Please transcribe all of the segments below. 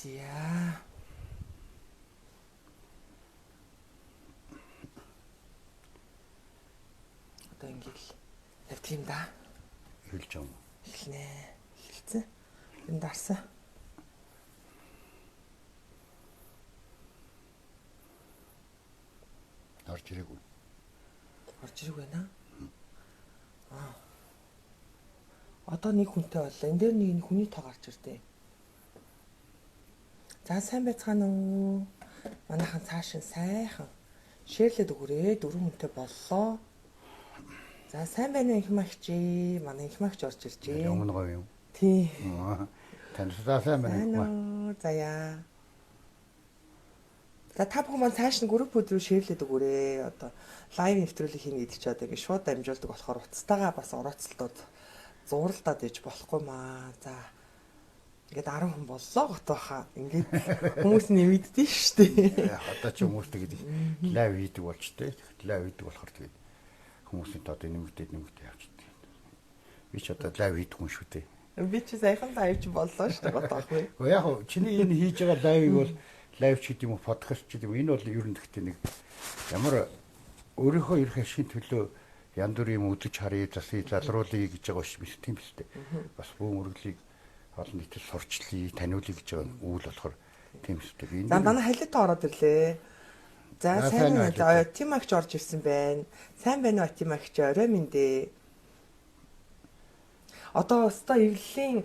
За. Одоо ингээл тавьчих юм да. Эхэлж байгаа юм. Эхэлнэ. Эхэлсэн. Энэ дарсан. Орж ирээгүй. Орж ирэх байна. Аа. Одоо нэг хүнтэй боллоо. Энэ дээр нэг хүний тоо гарч ирдээ. За сайн байцгаана уу? Манайхан цааш нь сайхан шеэрлээд өгөөрэй. Дөрвөн хүнтэй боллоо. За сайн байна уу их магчээ. Манай их магч орж иржээ. Өмнө говь юм. Тий. Танилцаа сайн байна Сайн уу? уу? Заяа. За та бүхэн маань цааш нь группүүд рүү шеэрлээд өгөөрэй. Одоо лайв нэвтрүүлэг хийнэ гэдэг чи одоо ингэ шууд дамжуулдаг болохоор уцтайгаа бас орооцолтууд зуралдаад иж болохгүй маа. За ингээд 10 хүн боллоо гот баха. Ингээд хүмүүс нэмэгддээ шүү дээ. Яг одоо чи хүмүүс тэгээд live хийдэг болж тээ. Live хийдэг болохоор тэгээд хүмүүсийн тоо нэмэгдээд нэмэгдээд явчихдаг. Би ч одоо live хийдэг хүн шүү дээ. Би чи саяхан live чи боллоо шүү дээ гот бах. Гэхдээ яг хөө чиний энэ хийж байгаа live ыг бол live ч гэдэг юм уу подкаст ч гэдэг юм уу энэ бол ер нь гэхдээ нэг ямар өөрийнхөө эрх ашигын төлөө янз бүрийн юм үзэж харъя, засъя, залруулъя гэж байгаа биш тийм биз дээ. Бас бүүн өргөлийг олон нийтэд сурчлая, таниулъя гэж байгаа үйл болохоор тийм биз дээ. Энэ За манай халита ороод ирлээ. За За, сайн сайн байна. уу, За Тимагч орж ирсэн байна. Сайн байна уу Тимагч орой минь дээ. Одоо өстой эвлэлийн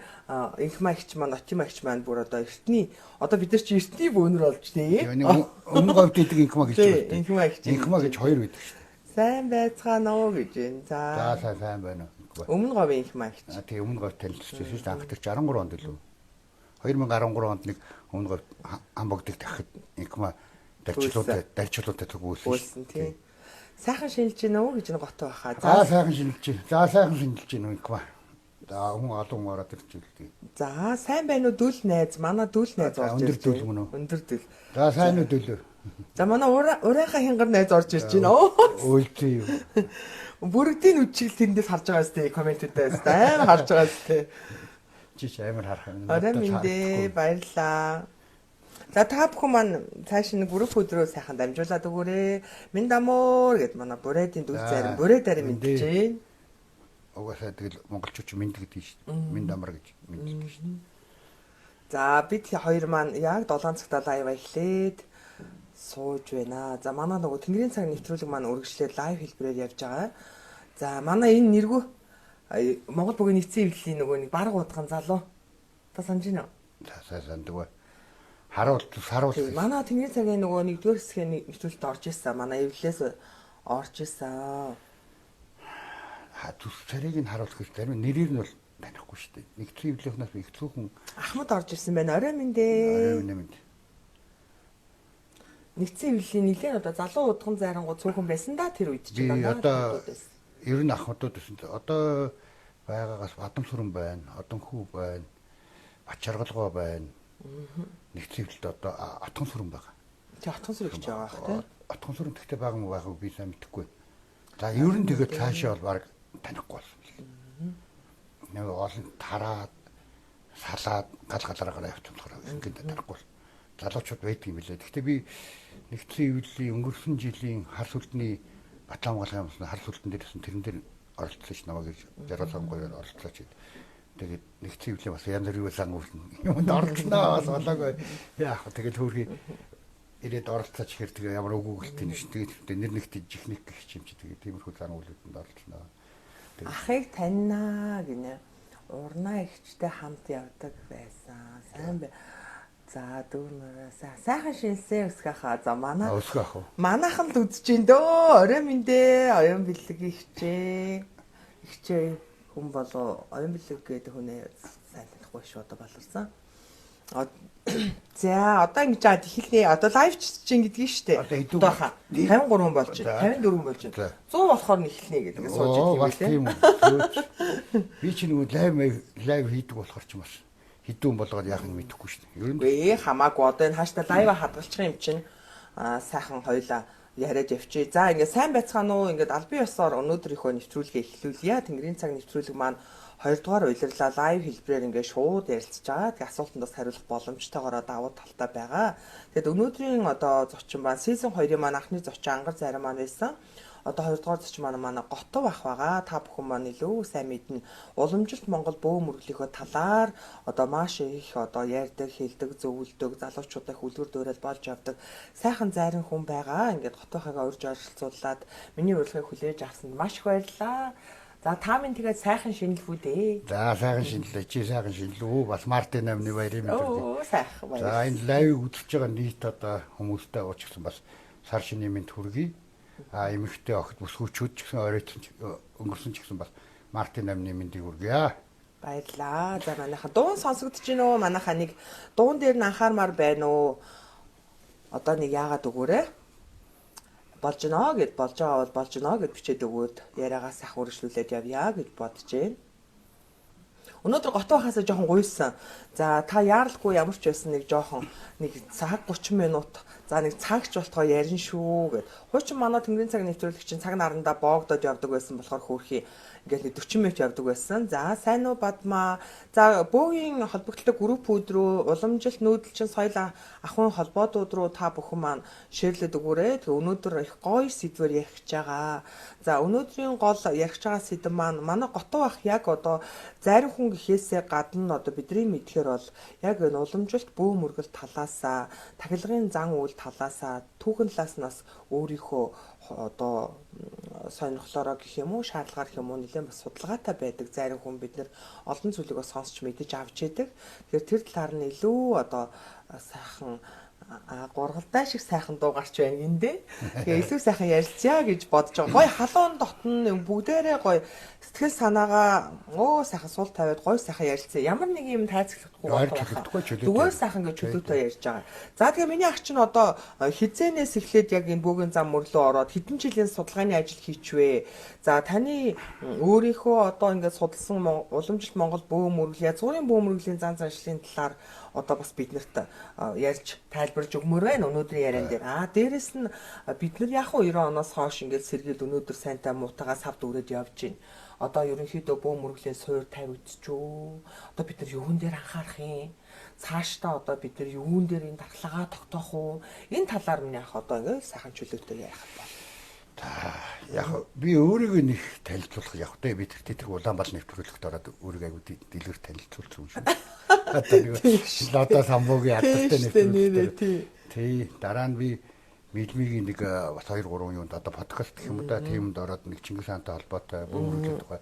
инх магч маань Отимагч маань бүр одоо эртний одоо бид нар чи эртний бөөнөр болж тий. нэг өмнө говьд идэг инкма гэж Тий, байна. инхма гэж. Инкма гэж хоёр байдаг шүү дээ. Сайн байцгаана уу гэж байна. За За сайн сайн байна уу? Инкма. өмнө говийн инх магч. А тий өмнө говьд танилцчихсан шүү дээ. Анх тэр 63 онд лөө. 2013 онд нэг өмнө говьд хамбогдыг дахид инкма дарчлуудаа дарчлуудаа төгөөсөн Үйлсэн тий. Сайхан шинэлж гинэ үү гэж нэг гот байхаа. За За сайхан шинэлж байна. За сайхан шинэлж байна инкма. За хүн олон хүн ороод ирж үлдээ. за сайн байна уу дүл найз. Манай дүл найз За, орж өндөр ирж дүл байна. мөн үү? Өндөр дүл. За сайн уу дөлөө. За манай урайхаа хянгар найз орж ирж байна. Оо. Үйлдээ юу. Бүрэгдийн үчиг тэндээс харж байгаа сте комментүүдээс амар харж байгаа сте. Чи ч амар харах юм. Орой минь дээ баярлаа. За та бүхэн маань цааш нь групп өдрөө сайхан дамжуулаад өгөөрэй. Минь дамуур гэд манай Бурайдын дүр За, зарим Бурай дарим мэндээ. мэдэж байна. Угаасаа тэгэл монголчууд ч мэнд гэдэг шүү дээ. Мэнд амар гэж мэддэг шүү дээ. За бид хоёр маань яг 7 цагта live эхлээд сууж байна. За манай нөгөө Тэнгэрийн цаг нэвтрүүлэг маань үргэлжлээд live хэлбэрээр явж байгаа. За манай энэ нэргүү Монгол бүгийн нэгдсэн эвлэлийн нөгөө нэг бараг удган залуу. Та санаж байна уу? За сайн санддаг бай. Харуул саруул. Тийм, манай Тэнгэрийн цагийн нөгөө нэгдүгээр хэсгийн нэвтрүүлэлт орж ирсэн. Манай эвлэлээс орж ирсэн. Ха зүс царийг нь харуулах гэж зарим нэрийг нь бол танихгүй шүү дээ. Нэгдсэн эвлийнхнаас их цөөхөн Ахмад орж ирсэн байна. Орой минь дээ. орой минь. Нэгдсэн эвлэлийн нэлээд одоо залуу удган зайрангуу цөөхөн байсан да тэр үед Би чинь дандаа одоо хүүхдүүд байсан. ер нь ахмадууд байсан. Одоо байгаагаас Бадамсүрэн байна, Одонхүү байна, Бачаргалгоо байна. Нэгдсэн эвлэлд одоо Отгонсүрэн байгаа. Тэг отхон сүр гэж байгаа бах тий. Отгонсүрэн тэгтээ байгаа мó байгаа би сайн мэдэхгүй. За ер нь тэгээд цаашаа бол баг танихгүй болсон л. Нэг олон тараад салаад гал галаараа явчихсан болохоор ингээд танихгүй болсон. Залуучууд байдаг юм билээ. Гэхдээ би нэгдсэн эвлэлийн өнгөрсөн жилийн хар сүлдний Батламгалын юмсан хар сүлдэн дээрсэн тэрэн дээр оролцсон ш намайг гэж 60 сонгоёор оролцооч гэд. Тэгээд нэгдсэн эвлэлийн бас янз бүрийн зан үйлсэн. Юмд оролцсноо бас болоогүй. Яах вэ? Тэгээд хөөрхий ирээд оролцооч гэхэр тэгээ ямар өгөөлт юм ш. Тэгээд нэр нэгт жихник гэх юм чи тэгээд тиймэрхүү зан үйлүүдэнд оролцсноо. Тэгээд Ахыг таньнаа гинэ. Урнаа эгчтэй хамт явдаг байсан. Сайн бай. За дүүнэрээ сайхан шинсээ өсгөхаа. За манай өсгөх ах уу. манайхан л үзэж ин дөө. Орой минь дээ. Оюун бэлэг ихчээ. Ихчээ хүн болов оюун бэлэг гэдэг хүнээ сайн танихгүй шүү одоо баларсан. За одоо ингэж аваад эхэлнэ. Одоо live чинь гэдгийг штэ. Одоо хэдүү- Одоо хаа 53 болж За. байна. 54 болж байна. За. 100 болохоор нь эхэлнэ гэдэг сууж Оо, идэв бас юм тийм лээ. үү. Би чи нөгөө live хийдэг болохоор ч бас хэдүүн болгоод яах нь мэдэхгүй шүү дээ. Ер нь Үгүй хамаагүй одоо энэ хааштай live хадгалчих юм чинь аа сайхан хоёлаа яриад явчих. За ингээд сайн байцгаана уу? Ингээд албан ёсоор өнөөдрийнхөө нэвтрүүлгээ эхлүүлье. Тэнгэрийн цаг нэвтрүүлэг маань 2 дугаар улирлаа live хэлбэрээр ингээд шууд ярилцж байгаа. Тэгээ асуултанд бас хариулах боломжтойгоороо давуу талтай байгаа. Тэгэд өнөөдрийн одоо зочин маань season 2-ын маань анхны зочин Ангар Зарим маань байсан. Одоо 2 дугаар зочин маань Готов ах байгаа. Та бүхэн маань илүү сайн мэднэ. Уламжилт Монгол бөө мөрөглийнхөө талаар одоо маш их одоо ярьдаг, хэлдэг, зөвлөдөг, залуучуудаа их үлгэр дуурайл болж явдаг сайхан зайран хүн байгаа. Ингээд Готов ахыгаа урьж оролцуулаад миний урилгыг хүлээж авсанд маш их баярлалаа. За та минь тэгээд сайхан шинэлвүү дээ. За сайхан шинэлээ. Чи сайхан шинэлүү. Бас мартын 8-ны баярын мэнд. Оо сайхан баяр. За энэ live ыг үзэж байгаа нийт одоо хүмүүстэй уучлсан бас сар шинийн мэнд хүргэе. А эмэгтэй охид бүсгүүчүүд ч гэсэн оройтсон өнгөрсөн ч гэсэн бас мартын 8-ны мэндийг хүргье. Баярлаа. За манайхан дуун сонсогдож гин үү? Манайхаа нэг дуун дээр нь анхаармаар байна уу? Одоо нэг яагаад өгөөрэй? Болж гинэ гэд болж байгаа бол болж гинэ гэд бичээд өгөөд яриагаа сайхан үргэлжлүүлээд явъя гэж бодож байна. Өнөөдөр Готов ахаасаа жоохон гуйсан. За та яаралгүй ямар ч байсан нэг жоохон нэг цаг 30 минут за нэг цагч болтгоо ярина шүү гэд. Хуучин манай Тэнгэрийн цаг нэвтрүүлэг чинь цаг нарандаа боогдоод явдаг байсан болохоор хөөрхий ингээд нэг 40 минут явдаг байсан. За сайн уу Бадмаа. За бөөгийн холбогдлоо группүүд рүү уламжилт нүүдэлчин соёл ахуйн холбоотууд руу та бүхэн маань шеэрлээд өгөөрэй. Тэгээ өнөөдөр их гоё сэдвээр ярих гэж байгаа. За өнөөдрийн гол ярих байгаа сэдв маань манай Готов ах яг одоо зарим хүн гэхээсээ гадна одоо бидний мэдхээр бол яг энэ уламжилт бөө мөргөл талаасаа тахилгын зан үйл талаасаа түүхэн талаас нь бас өөрийнхөө одоо сонирхлоороо гэх юм уу шаардлагаар гэх юм уу нэлээд бас судалгаатай байдаг зарим хүн бид нэр олон зүйлийг бас сонсч мэдэж авч идэг. Тэгэхээр тэр талаар нь илүү одоо сайхан гургалдаа шиг сайхан дуу гарч байна гиндэ. Тэгээ илүү сайхан ярилцъя гэж бодож байгаа. Гой халуун дотн бүгдээрээ гой сэтгэл санаагаа өө сайхан сул тавиад гой сайхан ярилцъя. Ямар нэг юм тайцглахгүй чөлөөтэй. Зүгээр сайхан гэж чөлөөтэй ярьж байгаа. За тэгээ миний ах чинь одоо хизээнээс эхлээд яг энэ бөөгийн зам мөрлөө ороод хэдэн жилийн судалгааны ажил хийчвэ. За таны өөрийнхөө одоо ингээд судалсан уламжлалт Монгол бөө мөргөл язгуурын бөө мөргөлийн зан заншлын талаар одоо бас биднэрт ярьж тайлбарж өгмөр байна өнөөдрийн яриан дээр. Аа дээрэс нь бид нар яг уу 90 оноос хойш ингээд сэргийл өнөөдөр сайнтай муутайгаа сав дүүрээд явж байна. Одоо ерөнхийдөө бөө мөргөлийн суур тавигдчихөө. Одоо бид нар юун дээр анхаарах юм? Цаашдаа одоо бид нар юун дээр энэ дархлаагаа тогтоох уу? Энэ талаар миний ах одоо ингээд сайхан чөлөөтэй ярих бол. За яг би өөрийгөө нэг танилцуулах яг тэ би тэр Улаанбаатар нэвтрүүлэгт ороод өөрийгөө айгуу дэлгэр танилцуулсан юм шиг. Одоо нэг Лодо самбуугийн алдартай нэвтрүүлэг. Тий дараа нь би Милмигийн нэг бас 2 3 юунд одоо подкаст гэх юм уу да тиймд ороод нэг Чингис хаантай холбоотой бөмбөрөлт тухай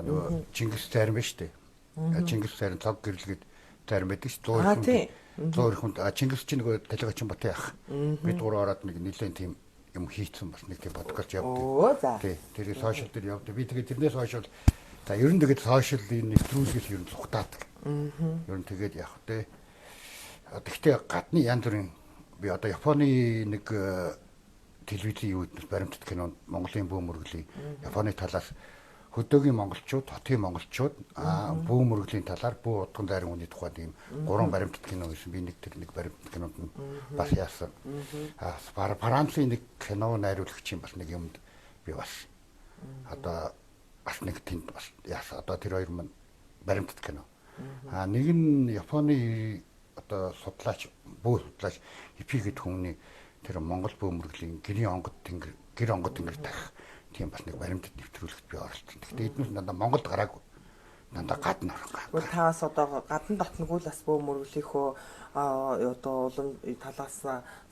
нөгөө Чингис зарим байна шүү дээ. Чингис зарим цог гэрлэгэд зарим байдаг шүү. 100 хүнд Чингис чинь нөгөө талигачин Батын ах. Бид гурав ороод нэг нэлээд тийм юм хийцэн бас нэг тийм подкаст явдаг. Тий. Тэр сошиал дээр явдаг. Би тэгээд тэрнээс хойш бол за ер нь тэгээд сошиал энэ нэвтрүүлгээс ер нь цухтаадаг. Ер нь тэгээд яг тэ. Тэгтээ гадны янз бүрийн би одоо Японы нэг телевизийн юу гэдээс баримтат кинонд Монголын бөө мөргөлийн Японы талаас хөдөөгийн монголчууд, хотын монголчууд бөө мөргөлийн талаар бөө удган зайран хүний тухай тийм 3 баримтат кино гэсэн. Би нэг тэр нэг баримтат кинонд нь бас яасан. Францын нэг кино найруулагчийн бас нэг юмд би бас одоо бас нэг тэнд бас яасан. Одоо тэр хоёр маань баримтат кино. Нэг нь Японы одоо судлаач, бөө судлаач Ипи гэдэг хүмүүний тэр Монгол бөө мөргөлийн гэрийн онгод тэнгэр, гэр онгод тэнгэр тарих тийм бас нэг баримтат нэвтрүүлэгт би оролцсон. Гэхдээ эднээс дандаа Монголд гараагүй. Дандаа гадна орон. Тэгвэл та бас одоо гадна дотноггүй л бас бөө мөргөлийнхөө одоо улам талаас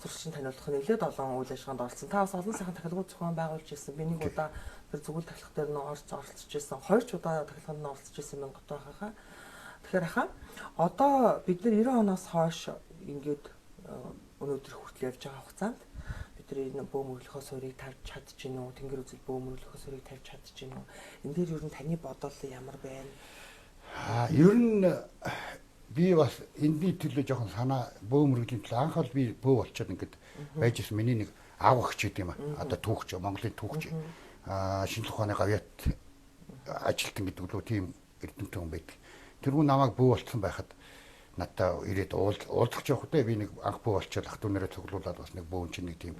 сурчин таниулах нэлээд олон үйл ажиллагаанд оролцсон. Та бас олон сайхан тахилгууд зохион байгуулж ирсэн. Би нэг удаа тэр зүгэл тахилга дээр нь оролцож ирсэн. 2 ч удаа тахилгаанд нь оролцож ирсэн юм Готов ахаа. Тэгэхээр ахаа одоо бид нар 90 оноос хойш ингээд өнөөдөр хүртэл явж байгаа хугацаанд бид нар энэ бөө мөргөлийнхөө суурийг тавьж чадж гин үү? Тэнгэр үзэл бөө мөргөлийнхөө суурийг тавьж чадж гин үү? Энэ дээр ер нь таны бодол ямар байна? Ер нь би бас энэний төлөө жоохон санаа бөө мөргөлийн төлөө анх бол би бөө болчиход ингээд байж исэн. Миний нэг аав эгч гэдэг юм аа. Одоо түүхч, Монголын түүхч. Шинжлэх ухааны гавьяат ажилтан гэдэг лөө тийм эрдэмтэн хүн байдаг. Тэр хүн намайг бөө болцсон байхад надтай ирээд уулзах жоох үү би нэг анх бөө болчиход ах дүүнэрээ цуглуулад бас нэг бөөн чинь нэг тийм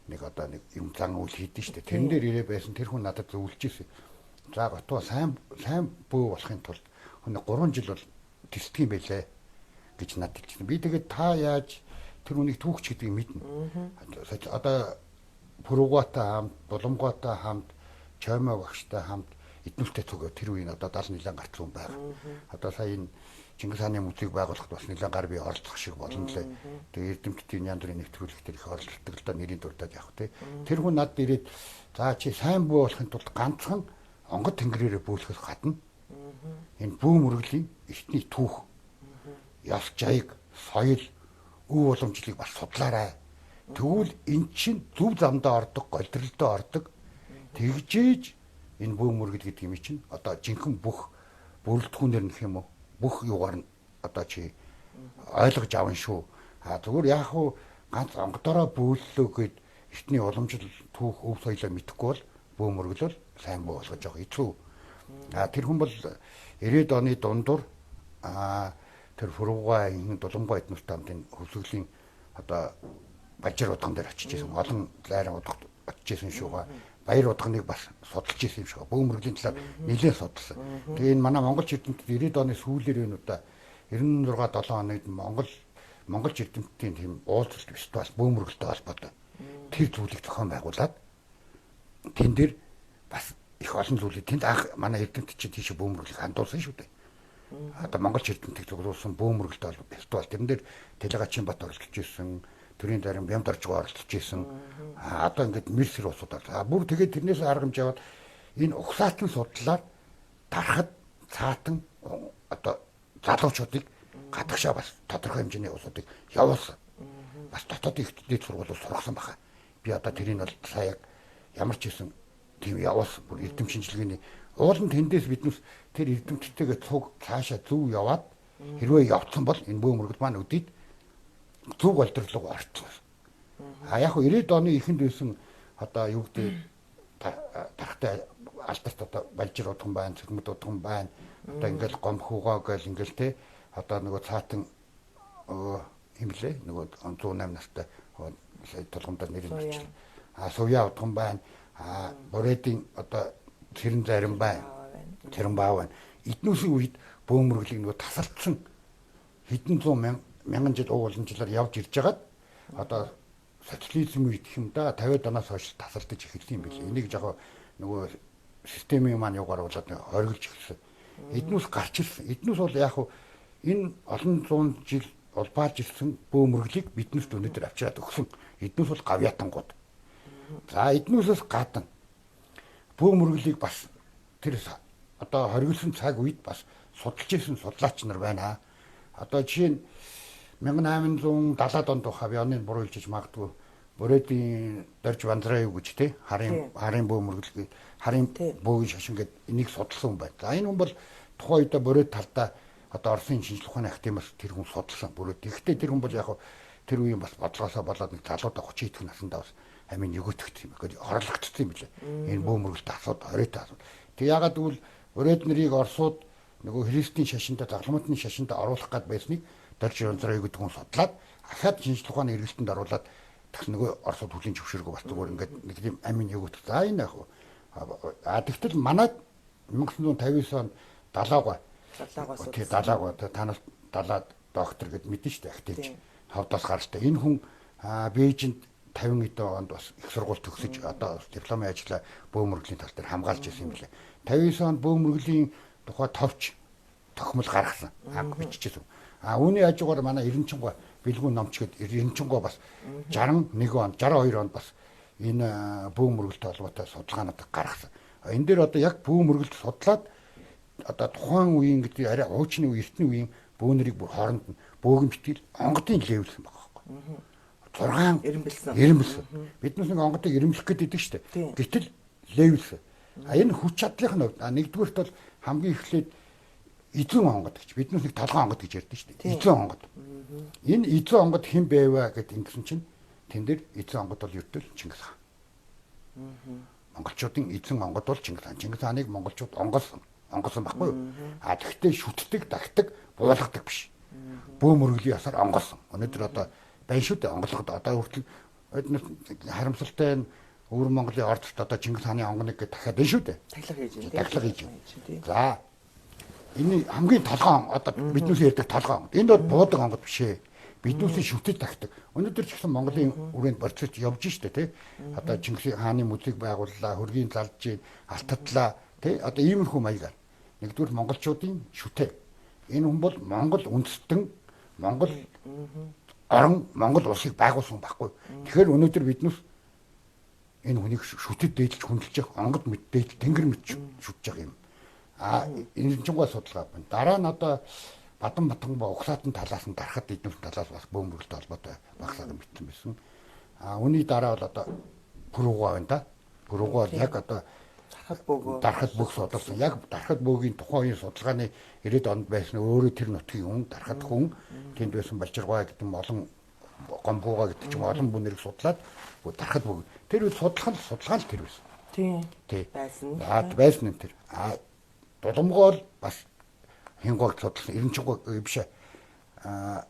нэг одоо нэг юм зан үйл хийдэж штэ. Тэрэн дээр ирээ байсан тэр хүн надад зөвлөж ирсэн. За Готуу сайн сайн бөө болохын тулд хүн 3 жил бол тэсдэг юм байлээ гэж надад хэлсэн. Би тэгээд та яаж тэр үнийг түүхч гэдгийг мэднэ. Одоо Пүрүгаатай хамт, Булангаатай хамт, Чоймоо багштай хамт эднүстэй цуг тэр үеийн одоо 71 гарцсан байгаа. Одоо сая энэ Чингис хааны музейг байгуулахад бас нэлээд гар бие оролцох шиг болно лээ. Тэгээ эрдэмтдийн янз бүрийн нэвтрүүлэг төр их оролцдог л доо нэрийн дурдаад явах тий. Тэр хүн надад ирээд за чи сайн бүү болохын тулд ганцхан онгод тэнгэрээрээ бөөлөхөс гадна энэ бүү мөргөлийн эртний түүх, ёс жаяг, соёл, өв уламжлалыг бас судлаарай. Тэгвэл эн чинь зөв замдаа ордог, голдролдоо ордог. Тэгжээж энэ бүү мөргөл гэдэг юм чинь одоо жинхэнэ бүх бүрэлдэхүүнээр нэх юм уу? Бүх юугаар нь одоо чи ойлгож аван шүү. А зүгээр яг хуу ганц онгодороо бөөллөө гэд эртний уламжлал түүх өв соёлоо мэдэхгүй бол бөө мөргөл сайн бөө болгож явах хэцүү. А тэр хүн бол 90-ад оны дундуур тэр Фурууга инхэн Дулангуй эднүстэй хамт энэ хөвсгөлийн одоо Балжир удган дээр очиж исэн. Олон зайран удагт очиж исэн шүүга. Баяр удганыг бас судалж исэн юм шиг. Бөө мөргөлийн талаар нэлээд судалсан. Тэгээ энэ манай Монгол эрдэмтэд 90-ад оны сүүлээр энэ удаа 96 7 хоногт Монгол эрдэмтдийн тийм уулзалт фестивал бөө мөргөлтэй холбоотой тэр зүйлийг зохион байгуулад тэн дээр бас их олон зүйлийг тэнд анх манай эрдэмтэд чинь тийш бөө мөргөлийг хандуулсан шүү дээ. Одоо Монгол эрдэмтдийг зөвлөсөн бөө мөргөлтэй холбоотой фестивал тэрэн дээр Телегачин бат оролцож исэн, төрийн зарим Бямд оржгоо оролцож исэн. Одоо ингээд мэрсэр усууд орсон. Бүр тэгээд тэрнээс арга хэмжээ аваад энэ угсаатан судлаар дарахад цаатан одоо залуучуудыг гадагшаа бас тодорхой хэмжээний улсуудыг явуулсан. Бас дотоодын их дэд сургуулиуд сургасан баха. Би одоо тэрийг бол сая яг ямар ч хийсэн тийм явуулсан. Бүр эрдэм шинжилгээний уулын тэндээс биднес тэр эрдэмтдтэйгээ цуг цаашаа зөв яваад хэрвээ явцсан бол энэ бөө мөргөл маань өдийд зөв голдрлого орцсон. А яг хөө 90-ад оны эхэнд байсан одоо юу гэдэг дарахтай алдарт одоо Балжир удган байна, Цэрмэд удган байна. Одоо ингээл гомхуугаа гэл ингээл те одоо нөгөө цаатан химлээ нөгөө 108 настай тулгамдаар нэр нь бичсэн. А Сувья удган байна. А Буредын одоо Цэрэн зарим байна. Цэрэн баа байна. Эднүсийн үед бөөмөрглийг нөгөө тасалдсан хэдэн зуун мянган жил уг уламжлалаар явж ирж байгаад одоо социализм үед гэх юм да 50-ад оноос хойш тасалдаж эхэлсэн юм билээ. Энийг жоо нөгөө системийн маань юугаар болоод хоригдж эхэлсэн. Эднүс гарч ирсэн. Эднүс бол яг хуу энэ олон зуун жил улбаалж ирсэн бөөмөрглийг биднэрт өнөөдөр авчираад өгсөн. Эднүс бол гавьяатангууд. За эднүсээс гадна бөөмөрглийг бас тэр одоо хоригдсон цаг үед бас судалж ирсэн судлаач нар байна. Одоо жишээ нь 1870-ад онд тухай би оны буруу хэлж магадгүй Буредын Дорж Бандраа юу гэж те харын бөө мөргөл харын бөөгийн шашин гэд энийг судалсан хүн байна. За энэ хүн бол тухайн үедээ Буред талдаа одоо Оросын шинжлэх ухааны академиас тэр хүн судалсан Буред. Тэгэхдээ тэр хүн бол яг тэр үеийн бас бодлогоосоо болоод нэг залуудаа 30 идэх насандаа бас амийн нөгөөтгсөн юм. Гэхдээ хорлогдсон юм билээ. Энэ бөө мөргөлт асууд хориотой асууд. Тэг ягаад гэвэл Буред нарыг Оросууд нөгөө христийн шашиндаа загламтны шашиндаа оруулах гад байсныг Дорж Бандраа гэдэг хүн судлаад ахаад шинжлэх ухааны эргэлтэнд оруулаад тэгсэн нөгөө Оросууд хүлийн зөвшөөргөө бас зүгээр ингээд нэг тийм амийн өгөөт. За энэ яг а тэгтэл манад 1959 онд Далаагай тий Далаагай танаас далаад доктор гэд мэдэн штэ академич хавдаас гаралтай. Энэ хүн Бээжинд 50 хэдэн онд бас их сургууль төгсөж одоо дипломын ажлаа бөөмөргөлийн тал дээр хамгаалж ирсэн юм билээ. 59 онд бөөмөргөлийн тухай товч тохимол гаргасан. Анх биччихсэн. А үүний хажуугаар манай Эренчингой бэлгүүн номч гээд Эренчингой бас 61 онд 62 онд бас энэ бөөмөргөлтэй холбоотой судалгаанууд гаргасан. Энэ дээр одоо яг бөөмөргөлд судлаад одоо тухайн үеийн гэдэг арай хуучны үе, эртний үеийн бөөнөрийг бүр хооронд нь бөөгөн битгэл онгодын левелсэн байгаа байхгүй. 6 эренбэлсэн. Эренбэлсэн. Биднес нэг онгодыг эренблэх гэдэг шүү дээ. Гэтэл левелсэн. А энэ хүч чадлынх нь хувьд нэгдүгээрт бол хамгийн эхлээд эзэн онгод гэж биднес нэг толгой онгод гэж ярьдэн шүү дээ. Эзэн онгод. Энэ эзэн онгод хэн байваа гэд ингэсэн чинь тэн дээр эзэн онгод бол ердөө Чингис хаан. Монголчуудын эзэн онгод бол Чингис хаан. Чингис хааныг монголчууд онгоолсон. Онгоолсон байхгүй юу? А тэгтээ шүтдэг, дагтаг, буулгадаг биш. Бөө мөргөлийн ясаар онгоолсон. Өнөөдөр одоо байна шүү дээ. Онголгод одоо хүртэл харамсалтай нь Өвөр Монголын ордолт одоо Чингис хааны онгоныг гэж дахиад байна шүү дээ. Тахилга хийж байна. Тахилга хийж байна. За энэ хамгийн толгоон одоо биднээс ярьдаг толгоон. Энд бол буудаг онгод биш ээ. Биднээсээ шүтэж тагтаг. Өнөөдөр ч гэсэн Монголын үрээнд процесс явж штэ тий. Одоо Чингис хааны музейг байгууллаа, хөргийн залж, алтатлаа тий. Одоо иймэрхүү маягаар. Нэгдүгээр монголчуудын шүтээ. Энэ хүн бол Монгол үндэстэн, Монгол орон, Монгол улсыг байгуулсан байхгүй. Тэгэхээр өнөөдөр биднээс энэ хүнийг шүтэд дээдэлж хүндэлж явах, онгод мэд дээдэл тэнгэр мэд шүтж байгаа юм. А энэ чингуй судалгаа байна. Дараа нь одоо Бадан Батанба угсаатан талаас нь дарахад эднүс талаас бас бөөмбөрлөлтэй холбоотой багсааг мэдсэн байсан. А үүний дараа бол одоо Пүрүгөө байна да. Пүрүгөө бол яг одоо дархал бөөгөө дархал бөг судалсан. Яг дархал бөөгийн тухайн үеийн судалгааны 90-ад онд байсан өөрөө тэр нутгийн хүн, дархал хүн тэнд байсан Балжиргай гэдэг нь олон гомбууга гэдэг ч юм олон бүнэрийг судлаад дархал бөг. Тэр үед судлах нь судалгаа л тэр байсан. Тийм. Тий. Байсан. Аа байсан юм тэр. А дуламгоо л бас хингог судалсан. Эренчгоо биш аа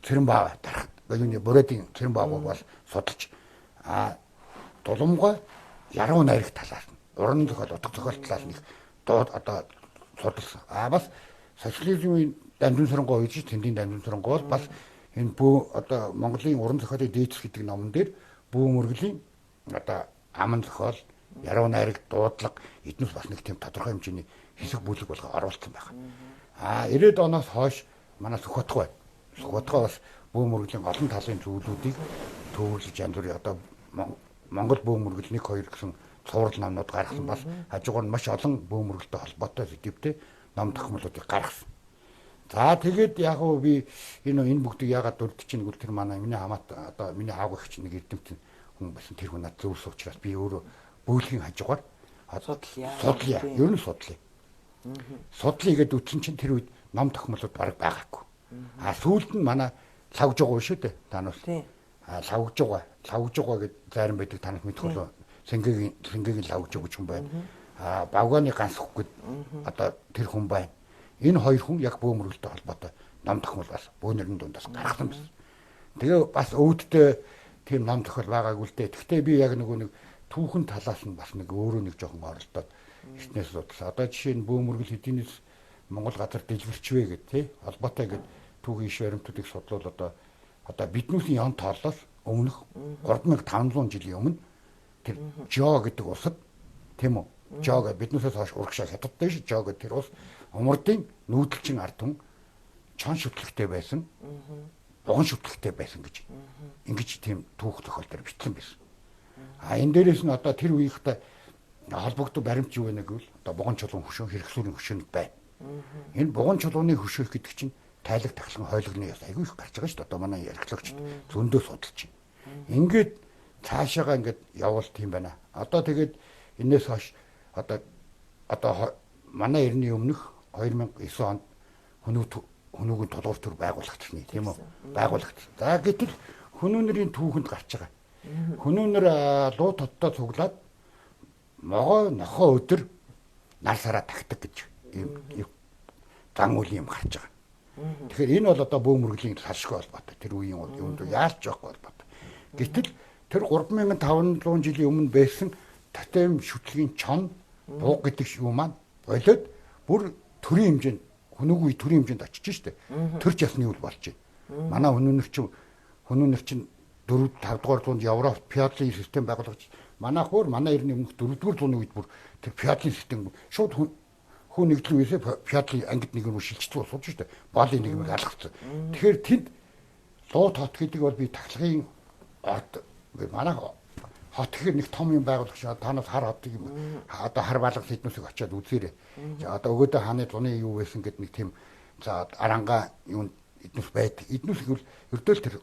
Цэрэнбаа дарах. Юуны Бурайдын Цэрэнбааг бол судалж а дуламгой яруу найраг талаас нь уран зохиол, утга зохиол талаас нь их дууд одоо судалсан. А бас социализмын дамжин соронгоо үеж тэндийн дамжин соронгоо бол бас энэ бөө одоо Монголын уран зохиолын дээдс гэдэг номон дээр бүү мөргөлийн одоо аман зохиол, яруу найраг, дуудлага эднүс бас нэг тийм тодорхой хэмжээний хэсэг бүлэг болгоо оруулсан байна. А 90-ад оноос хойш манай Сүхбаатар байна. Сүхбаатар бас бөө мөргөлийн олон талын зүйлүүдийг төвөрлөж янз бүрийн одоо Монгол бөө мөргөл 1 2 гэсэн цуврал номнууд гаргасан. Бас хажуугаар нь маш олон бөө мөргөлтэй холбоотой сэдвтэй ном тохиомлуудыг гаргасан. За тэгээд яг уу би энэ бүгдийг яагаад дурдчих чинь гэвэл тэр манай миний хамаат одоо миний аав эгч нэг эрдэмтэн хүн байсан, тэр хүн надад зөвлөсөн учраас би өөрөө бөөлхийн хажуугаар судлаа. Судлаа. Ер нь судлаа. Судлаа гэдээ үтсэн чинь тэр үед ном тохиомлууд бараг байгаагүй. А сүүлд нь манай лавжуугаа шүү дээ. Танаас. А лавжуугаа гэд зарим байдаг танаас мэдэх болов. Сэнгэгийн лавжуу гэж хүн байна. А Бавгааны ганц гэд одоо тэр хүн байна. Энэ хоёр хүн яг бөө мөргөлтэй холбоотой ном тохиомл бас бөөнөрийн дундаас гаргасан байсан. Тэгээ бас өвдтэй тийм ном тохиол байгаагүй л дээ. Гэхдээ би яг нөгөө нэг түүхэн талаас нь бас нэг өөрөө нэг жоохон оролдоод эртнээс судлаа. Одоо жишээ нь бөө мөргөл хэдийнээс Монгол газар дэлгэрчвэ гэд тий холбоотой гэд түүхийн иш баримтуудыг судлуул одоо биднүүсийн он тооллоос өмнөх 3500 жилийн өмнө тэр Жо гэдэг улсад тийм үү? Жо гэдэг биднээсээ хойш урагшаа хятадтай ш Жо гэдэг тэр улс умардын нүүдэлчин ард түмэн чон шүтлэгтэй байсан. Буган шүтлэгтэй байсан гэж ингэж тийм түүх зохиол дээр бичсэн байсан. А энэ дээрээс нь одоо тэр үеийнхтэй холбогдсон баримт юу вэ гэвэл одоо буган чулуун хөшөө хэрэгсүүрийн хөшөөнд байна. Энэ буган чулууны хөшөөх гэдэг чинь тайлаг тахлан хойлогны ёс айгүй их гарч байгаа шүү дээ. Одоо манай археологчид зөндөө судалж байна. Ингээд цаашаага ингээд явуул тийм байна. Одоо тэгээд энээс хойш одоо манай эртний өмнөх 2009 онд хүмүүгийн тулгуур төр байгуулагдсан тийм үү? Байгуулагдсан. За гэтэл хүмүүнэрийн түүхэнд гарч байгаа. Хүмүүнэр луу тодтой цуглаад могоо нохоо өдөр нар сараа тагтаг гэж ийм зан үйл юм гарч байгаа. Тэгэхээр энэ бол одоо бөө мөргөлийн салшгүй холбоотой. Тэр үеийн юмд яалч явахгүй холбоотой. Гэтэл тэр 3500 жилийн өмнө байсан тотем шүтлгийн чон бууг гэдэг юм маань болоод бүр төрийн хэмжээнд хүмүүгүй төрийн хэмжээнд очиж штэ. Төрч ясны үйл болж байна. Манай хүмүүнэр чинь 4 5 дугаар зуунд Европ феодалын систем байгуулагдаж манай хөр манай эртний өмнөх 4 дугаар зууны үед бүр тэр феодалын систем шууд хүн нэгдэл үеэсээ феодалын ангид нэг рүү шилжчихсэн сууж штэ. Боолын нийгмийг алгацсан. Тэгэхээр тэнд луу тот гэдэг бол би тахилгын орд манай хот гэхээр нэг том юм байгуулагч танаас хар хотыг юм одоо хар балга сэднүүсийг очиад үзээрэй. Одоо өгөөдөө хааны зуны юу байсан гэд нэг тийм за аранга юм эднүс байдаг. Эднүс гэвэл ердөөл тэр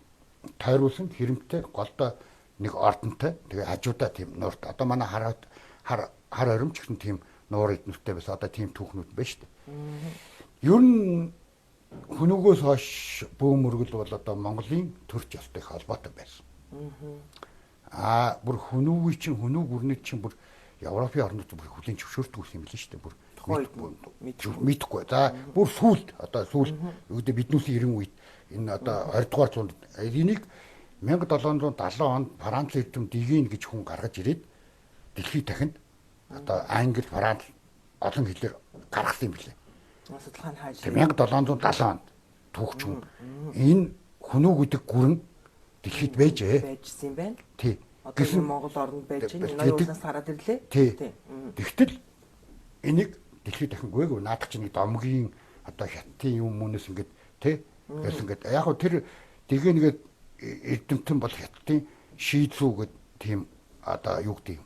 тойруулсан хэрэмтэй голдоо нэг ордонтой тэгээ хажуудаа тийм нуурт. Одоо манай хар хар оримч гэсэн тийм нуур эднүстэй байсан. Одоо тийм түүхнүүд байна шүү дээ. Ер нь хүмүүгөөс хойш бөө мөргөл бол одоо Монголын төрч ёстой их холбоотой байсан. Аа бүр хүмүүгийн чинь хүмүүг өрнөд чинь бүр Европын орнууд бүр хүлийн зөвшөөрдөг юм билээ шүү дээ. Бүр мэдхгүй. За бүр сүүлд одоо сүүлд үүдээ биднүүсийн 90 үед энэ одоо 20 дугаар зуунд энийг 1770 онд Франц эрдэм Дигин гэж хүн гаргаж ирээд дэлхийд дахинд одоо англи, франц олон хэлээр гаргасан юм билээ. Судалгаа нь хааж. 1770 онд түүхч хүн энэ хүнүү гэдэг гүрэн дэлхийд байжээ. Байжсэн юм байна. Тий. Одоо энэ Монгол оронд байж байна. Ноён уулнаас хараад ирлээ. Тий. Тэгтэл энийг дэлхийд дахин гүйг наадах чинь нэг домгийн одоо хятадын юм мөнөөс ингээд тий гэсэн ингээд яг хөө тэр дэгэ нэгээд эрдэмтэн бол хятадын шийдсүү гэд тийм одоо юу гэдэг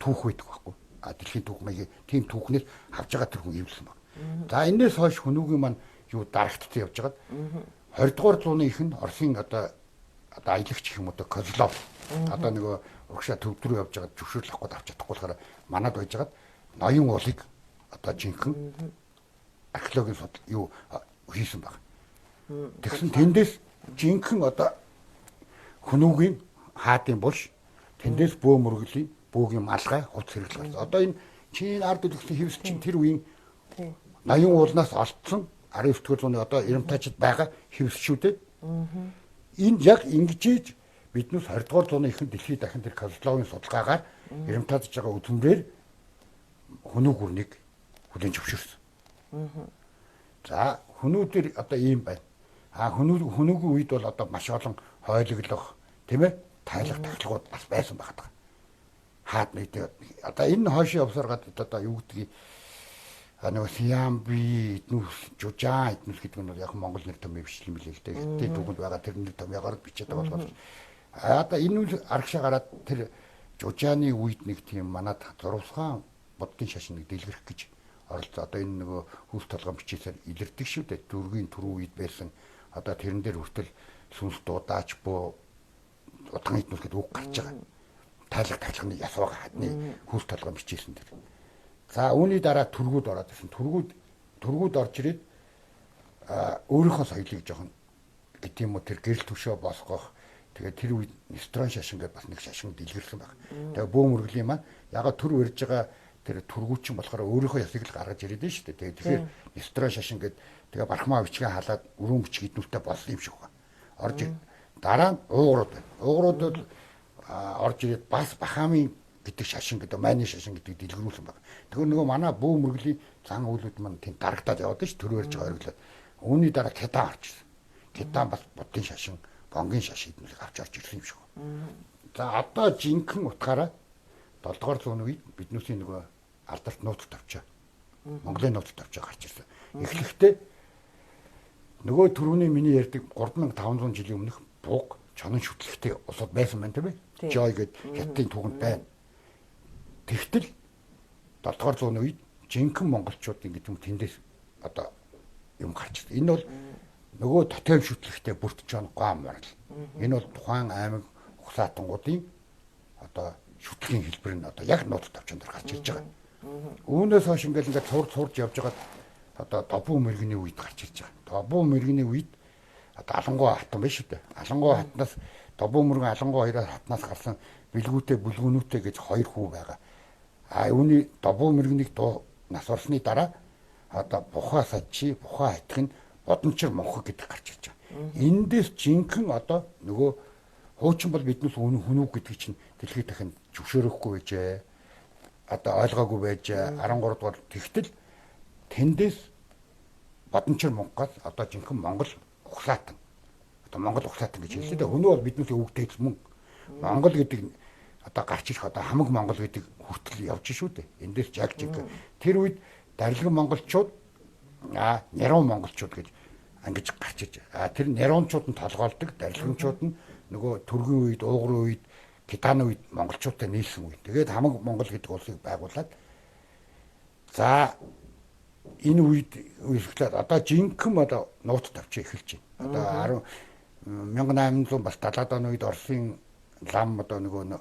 түүх байдаг байхгүй. А дэлхийн түүх маягийн тийм түүхнээс авч байгаа тэр хүн эвлсэн баг. За энэс хойш хүнүүгийн маань юу дарагтсан явж байгаад 20 дугаар зууны эхэнд Оросын одоо аялагч гэх юм уу Козлов одоо нөгөө урагшаа төвд рүү явж байгаад зөвшөөрөл авах гээд авч чадахгүй болохоор манад байж байгаад ноён уулыг одоо жинхэнэ археологийн судал юу хийсэн баг. Тэгсэн тэндээс жинхэнэ одоо хүнүүгийн хаадын булш тэндээс бөө мөргөлийн бөөгийн малгай хувц хэрэгэл гарсан. Одоо энэ чин ард үлгсэн хэвс чин тэр үеийн ноён уулнаас олдсон 19 дугаар зууны одоо Эрмитажид байгаа хэвс шүү дээ. Энэ яг ингэж биднээс 20 дугаар зууны эхэнд дэлхийд дахин тэр Козловын судалгаагаар Эрмитажж байгаа үзмрээр хүнүү гүрнийг хүлээн зөвшөөрсөн. За хүнүүдэр одоо ийм байна. А хүнүүгийн үед бол одоо маш олон хойлоглох тийм ээ тайлах тахилгууд бас байсан байх. Хаад нэг одоо энэ хойш явсаар гад одоо юу гэдгийг нөгөө Сиамби эднүс Жужаан эднүс гэдэг нь бол яг Монгол нэр томьёо биш юм билээ л дээ. Хятадын түүхэнд байгаа тэр нэр томьёогоор бичээд байгаа болохоор одоо энэ үл арагшаа гараад тэр Жужааны үед нэг тийм манад зурвасгаан буддын шашин нэг дэлгэрэх гэж оролцоо. Одоо энэ нөгөө хүүс толгой бичээсээр илэрдэг шүү дээ. Дөрвийн түрүү үед байсан одоо тэрэн дээр хүртэл сүнс дуудаач бөө удган эднүс гэдэг үг гарч байгаа. Тайлах тахилганы яс байгаа хадны хүүс толгой бичээсэн тэр. За үүний дараа түргүүд ороод ирсэн. Түргүүд орж ирээд өөрийнхөө соёлыг жоохон гэдэг юм уу тэр гэрэл төшөө босгох. Тэгээд тэр үед Нестрон шашин гэдэг бас нэг шашин дэлгэрсэн баг. Тэгээд бөө мөргөлийн маань ягаад төр барьж байгаа тэр түргүүчин болохоор өөрийнхөө ясыг л гаргаж ирээд нь шүү дээ. Тэгээд тэгэхээр Нестрон шашин гэдэг тэгээ бархмаа бичгээ халаад өрөөн бичиг эднүртэй болсон юм шиг байна. Орж дараа нь уугрууд байна. Уугрууд бол орж ирээд бас Бахамын гэдэг шашин гэдэг майны шашин гэдэг дэлгэрүүлсэн баг. Тэгэхээр нөгөө манай бөө мөргөлийн зан үйлүүд маань тийм дарагдаад яваад ш төр барьж байгаа ориглоод. Үүний дараа Кедан орж ирсэн. Кедан бас буддын шашин, гонгийн шашин эднүсийг авч орж ирсэн юм шиг байна. За одоо жинхэнэ утгаараа 7 дугаар зууны үед биднүүсийн нөгөө алдарт нууц товчоо. Монголын нууц товчоо гарч ирсэн. Эхлэхдээ нөгөө түрүүний миний ярьдаг 3500 жилийн өмнөх буг чонон шүтлэгтэй улсууд байсан байна тийм ээ. Жой гэд хятадын түүхэнд байна. Тэгтэл 7 дугаар зууны үед жинхэнэ монголчууд ингэ юм тэндээс одоо юм гарч ирсэн. Энэ бол нөгөө тотем шүтлэгтэй бүрт чон гом морил. Энэ бол тухайн аймаг ухсаатангуудын одоо шүтлгийн хэлбэр нь одоо яг нууц товчон дээр гарч ирж байгаа. Үүнээс хойш ингээл ингээд сурж явж байгаад одоо добуу мэрэгний үед гарч ирж байгаа. Добуу мэрэгний үед одоо Алангуй хатан биш үү? Алангуй хатнаас добуу мөргөн Алангуй хоёроос хатнаас гарсан бэлгүүтэй бүлгүүнүүтэй гэж хоёр хүү байгаа. А үүний добуу мөргөнийг дуу нас орсны дараа одоо бухаа сачи, бухаа хатх нь бодончор монхог гэдэг гарч ирж байгаа. Эндээс жинхэнэ одоо нөгөө хуучин бол биднээс хүнүүг гэдэг чинь дэлхийд дахин зөвшөөрөхгүй байжээ. Одоо ойлгоогүй байжээ. 13 дугаар тэгтэл тэндээс бодончор монхоос одоо жинхэнэ Монгол ухсаатан. Одоо Монгол ухсаатан гэж хэллээ. Хүнүү бол биднээс өвгдөөс мөн. Монгол гэдэг одоо гарч ирэх одоо хамаг Монгол гэдэг хүртэл явж шүү дээ. Эндээс яг жинхэнэ тэр үед дарилган монголчууд няруу монголчууд гэж ангиж гарч иж. Тэр няруунчууд нь толгоолдог, дарилганчууд нь нөгөө түргэн үед, уугрын үед, Китаны үед монголчуудтай нийлсэн үе. Тэгээд хамаг Монгол гэдэг улсыг байгуулад за энэ үед эхлээд одоо жинхэнэ одоо нууц тавч эхэлж байна. Одоо 1870 оны үед Оросын лам одоо нөгөө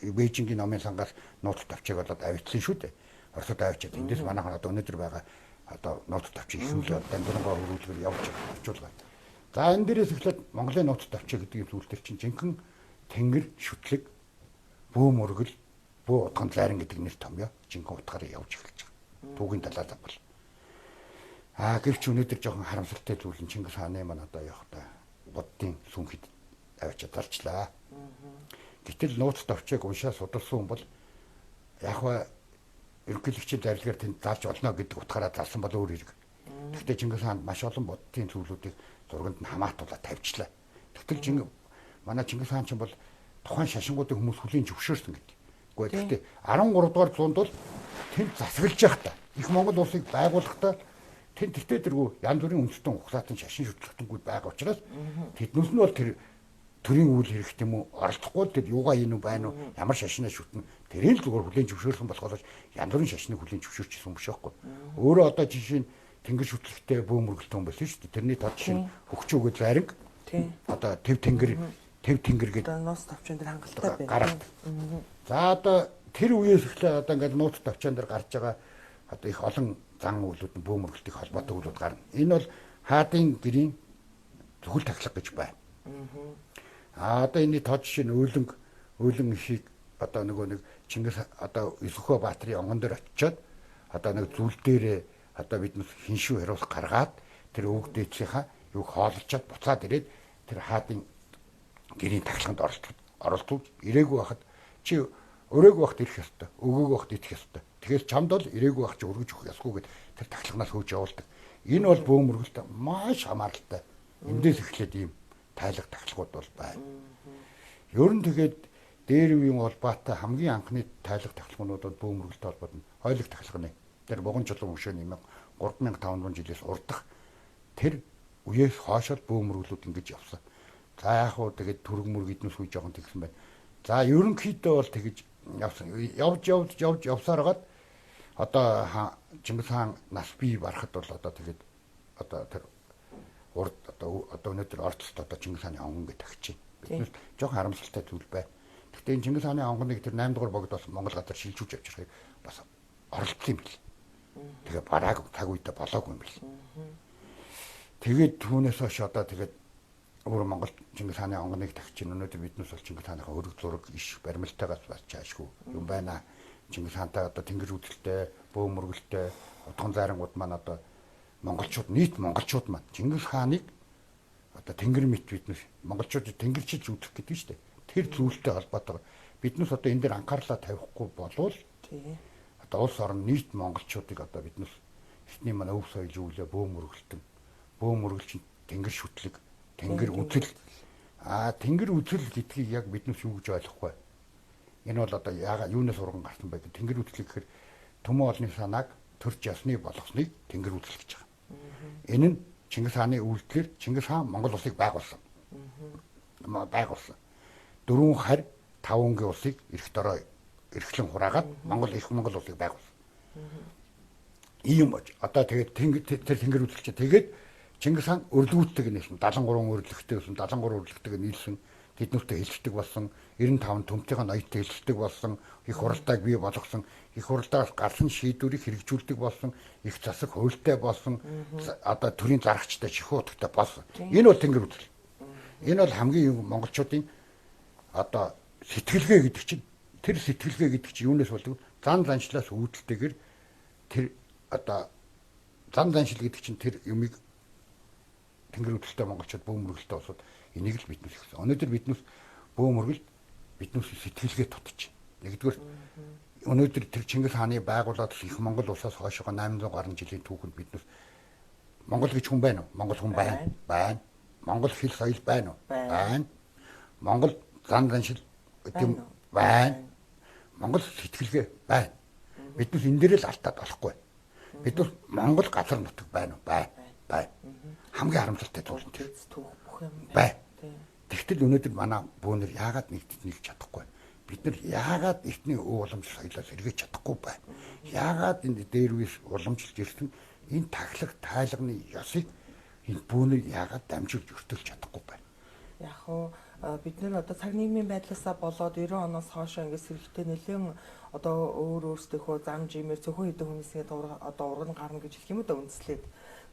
Бээжингийн номын сангаас нууц тавчийг болоод авчилсан шүү дээ. Оросод авчиад эндээс манайхан одоо өнөөдөр байгаа одоо нууц тавчийг эхлүүлээд дамжирангуй хөрвүүлгээр явж орчуулгаа. За энэ дээрээс эхлээд Монголын нууц тавчиг гэдэг юм зүйл төр чинь жинхэнэ тэнгэр шүтлэг бөө мөргөл бөө утган зайран гэдэг нэр томьёо жинхэнэ утгаараа явж эхэлж байгаа. Түүгийн талаас бол. Гэвч өнөөдөр жоохон харамсалтай зүйл нь Чингис хааны маань одоо явахдаа буддын сүнхэд авчиад залчлаа. Гэтэл нууц товчийг уншаа судалсан хүн бол яг ба ерөнхийлөгчийн зарилгаар тэнд залж болно гэдэг утгаараа залсан бол өөр хэрэг. Гэхдээ Чингис хаанд маш олон буддын зүйлүүдийг зурганд нь хамаатуулаад тавьчлаа. Тэгтэл манай Чингис хаан чинь бол тухайн шашингуудын хүмүүс хүлийн зөвшөөрсөн гэдэг. Үгүй гэхдээ 13 дугаар зуунд бол тэнд засаглаж байхдаа их Монгол улсыг байгуулахдаа тэнд тэртээ тэргүй янз бүрийн үндэстэн ухсаатан шашин шүтлэгтэнгүүд байгаа учраас тэднээс нь бол тэр төрийн үйл хэрэгтэй юм уу оролцохгүй тэр юугаа ийм үү байна уу ямар шашнаа шүтнэ тэрийг л зүгээр хүлээн зөвшөөрсөн болохоор янз бүрийн шашныг хүлээн зөвшөөрчихсэн юм биш байхгүй. Өөрөө одоо жишээ нь тэнгэр шүтлэгтэй бөө мөргөлтөн байсан шүү дээ. Тэрний тод жишээ нь хөгчөө өгöd заринг. Одоо төв тэнгэр төв тэнгэр гэдэг нууц товчон дээр хангалттай байна. Гараад. За одоо тэр үеэс эхлээ одоо ингээд нууц товчон дээр гарч байгаа одоо их олон зан үйлүүд нь бөө мөргөлтийг холбоотой үйлүүд гарна. Энэ бол хаадын гэрийн зөвхөл тахилга гэж байна. А одоо энэний тод жишээ нь өөлөн ишийг одоо нөгөө нэг Чингис одоо Исүхөө баатрын онгон дээр очиод одоо нэг зүйл дээрээ одоо биднес хиншүү хариулах гаргаад тэр өвөг дээдлийнхаа юг хооллочоод буцаад ирээд тэр хаадын гэрийн тахилганд оролцуулж ирээгүй байхад чи өрөөгүй байхад ирэх ёстой, өгөөгүй байхад идэх ёстой. Тэгэхээр чамд бол ирээгүй байх чи өргөж өгөх ёсгүй гэд тэр тахилганаас хөөж явуулдаг. Энэ бол бөөм мөргөлт маш хамааралтай. Эндээс эхлээд ийм тайлга тахилгууд бол байна. Ер нь тэгээд дээр үеийн улбаатай хамгийн анхны тайлга тахилганууд бол бөөм мөргөлтэй холбоотой хойлог тахилганы. Тэр буган чулуун хөшөөний 3500 жилээс урдах тэр үеэс хойш л бөөм мөргөлүүд ингэж явсан. За яг хуу тэгээд түрэг мөрг эднүс үе жоохон тэгсэн байна. За ерөнхийдөө бол тэгэж явсан. Явж явж явж явсаар хагаад одоо Чингис хаан нас бий барахад бол одоо тэгээд одоо тэр урд одоо одоо өнөөдөр Ордолт одоо Чингис хааны онгон гэж тагч байна. Биднээс жоохон харамсалтай зүйл байна. Гэхдээ энэ Чингис хааны онгоныг тэр 8 дугаар богд бас Монгол газар шилжүүлж авчрахыг бас оролдсон юм бэл. Тэгээ барааг цаг үедээ болоогүй юм бэл. Тэгээд түүнээс хойш одоо тэгээд өөр Монгол Чингис хааны онгоныг тагч чинь өнөөдөр биднээс бол Чингис хааныхаа өрөг зураг иш баримлтайгаас бас чаашгүй юм байна. Чингис хаантай одоо тэнгэр үдэлтэй, бөө мөргөлтэй, утган зайрангууд маань одоо монголчууд нийт монголчууд маань Чингис хааныг одоо тэнгэр мэт биднес монголчууд тэнгэрчилж үзэх гэдэг нь шүү дээ. Тэр зүйлтэй холбоотойгоор биднес одоо энэ дээр анхаарлаа тавихгүй болвол одоо улс орон нийт монголчуудыг одоо биднес эртний манай өв соёл үүлээ бөө мөргөлтөн, бөө мөргөлч тэнгэр шүтлэг, тэнгэр үзэл. Аа тэнгэр үзэл гэдгийг яг биднес юу гэж ойлгохгүй. Энэ бол одоо яагаад юунаас урган гарсан бэ? Тэнгэр үзэл гэхээр төмөн олны санааг төрч ясны болгосныг тэнгэр үзэл гэж байгаа. Энэ нь Чингис хааны үйлдэлээр Чингис хаан Монгол улсыг байгуулсан. Байгуулсан. 4 харь 5 өнгийн улсыг эрх дорой эрхлэн хураагаад Монгол их Монгол улсыг байгуулсан. Ийм одоо тэгээд тэр тэнгэр үзэл чинь тэгээд Чингис хаан өрлөгүүдтэйг нийлсэн. 73 өрлөгтэй байсан, 73 өрлөгтэйг нийлсэн. Тэднүүртэй хэлцдэг болсон, 95 төмтийн ноёдтой хэлцдэг болсон, их хуралдааг бий болгосон, их хуралдаас гарсан шийдвэрийг хэрэгжүүлдэг болсон, их засаг хуультай болсон, одоо төрийн зарагчтай шихүү утгатай болсон. Энэ бол тэнгэр үзэл. Энэ бол хамгийн монголчуудын одоо сэтгэлгээ гэдэг чинь тэр сэтгэлгээ гэдэг чинь юунаас болдог? Зан заншлаас үүдэлтэйгэр тэр одоо зан заншил гэдэг чинь тэр юмыг тэнгэр үдэлтэй монголчууд бөө мөргөлтэй улсууд энийг л биднээс ихсэн. Өнөөдөр биднээс бөө мөргөл биднээс сэтгэлгээ тутаж. Нэгдүгээр өнөөдөр тэр Чингис хааны байгуулад их Монгол улсаас хойшоо 800 гаруй жилийн түүхэнд биднээс Монгол гэж хүн байна уу? Монгол хүн байна. Байна. Монгол хэл соёл байна уу? Байна. Монгол зан заншил гэдэг байна. Монгол сэтгэлгээ байна. Биднээс энэ дээр л алтаад болохгүй. Биднээс Монгол газар нутаг байна уу? Байна. Байна. Хамгийн харамсалтай зүйл нь тэр түүх бүх юм байна. Тэгтэл өнөөдөр манай бөөнөр яагаад нэгдэж нийлж чадахгүй вэ? Бид нар яагаад эртний өв уламжлал соёлоос эргэж чадахгүй байна? Яагаад энэ дээр үеэс уламжилж ирсэн энэ тахлах тайлгны ёсыг энэ бөөнөр яагаад дамжуулж өртөлж чадахгүй байна? Яг хуу бид нэр одоо цаг нийгмийн байдлаасаа болоод 90 оноос хойш ингээд сэрэгтэй нэлээд одоо өөр өөрсдийнхөө зам жимээр зөвхөн хэдэн хүмүүсийн одоо урган гарна гэж хэлэх юм уу да үндэслээд.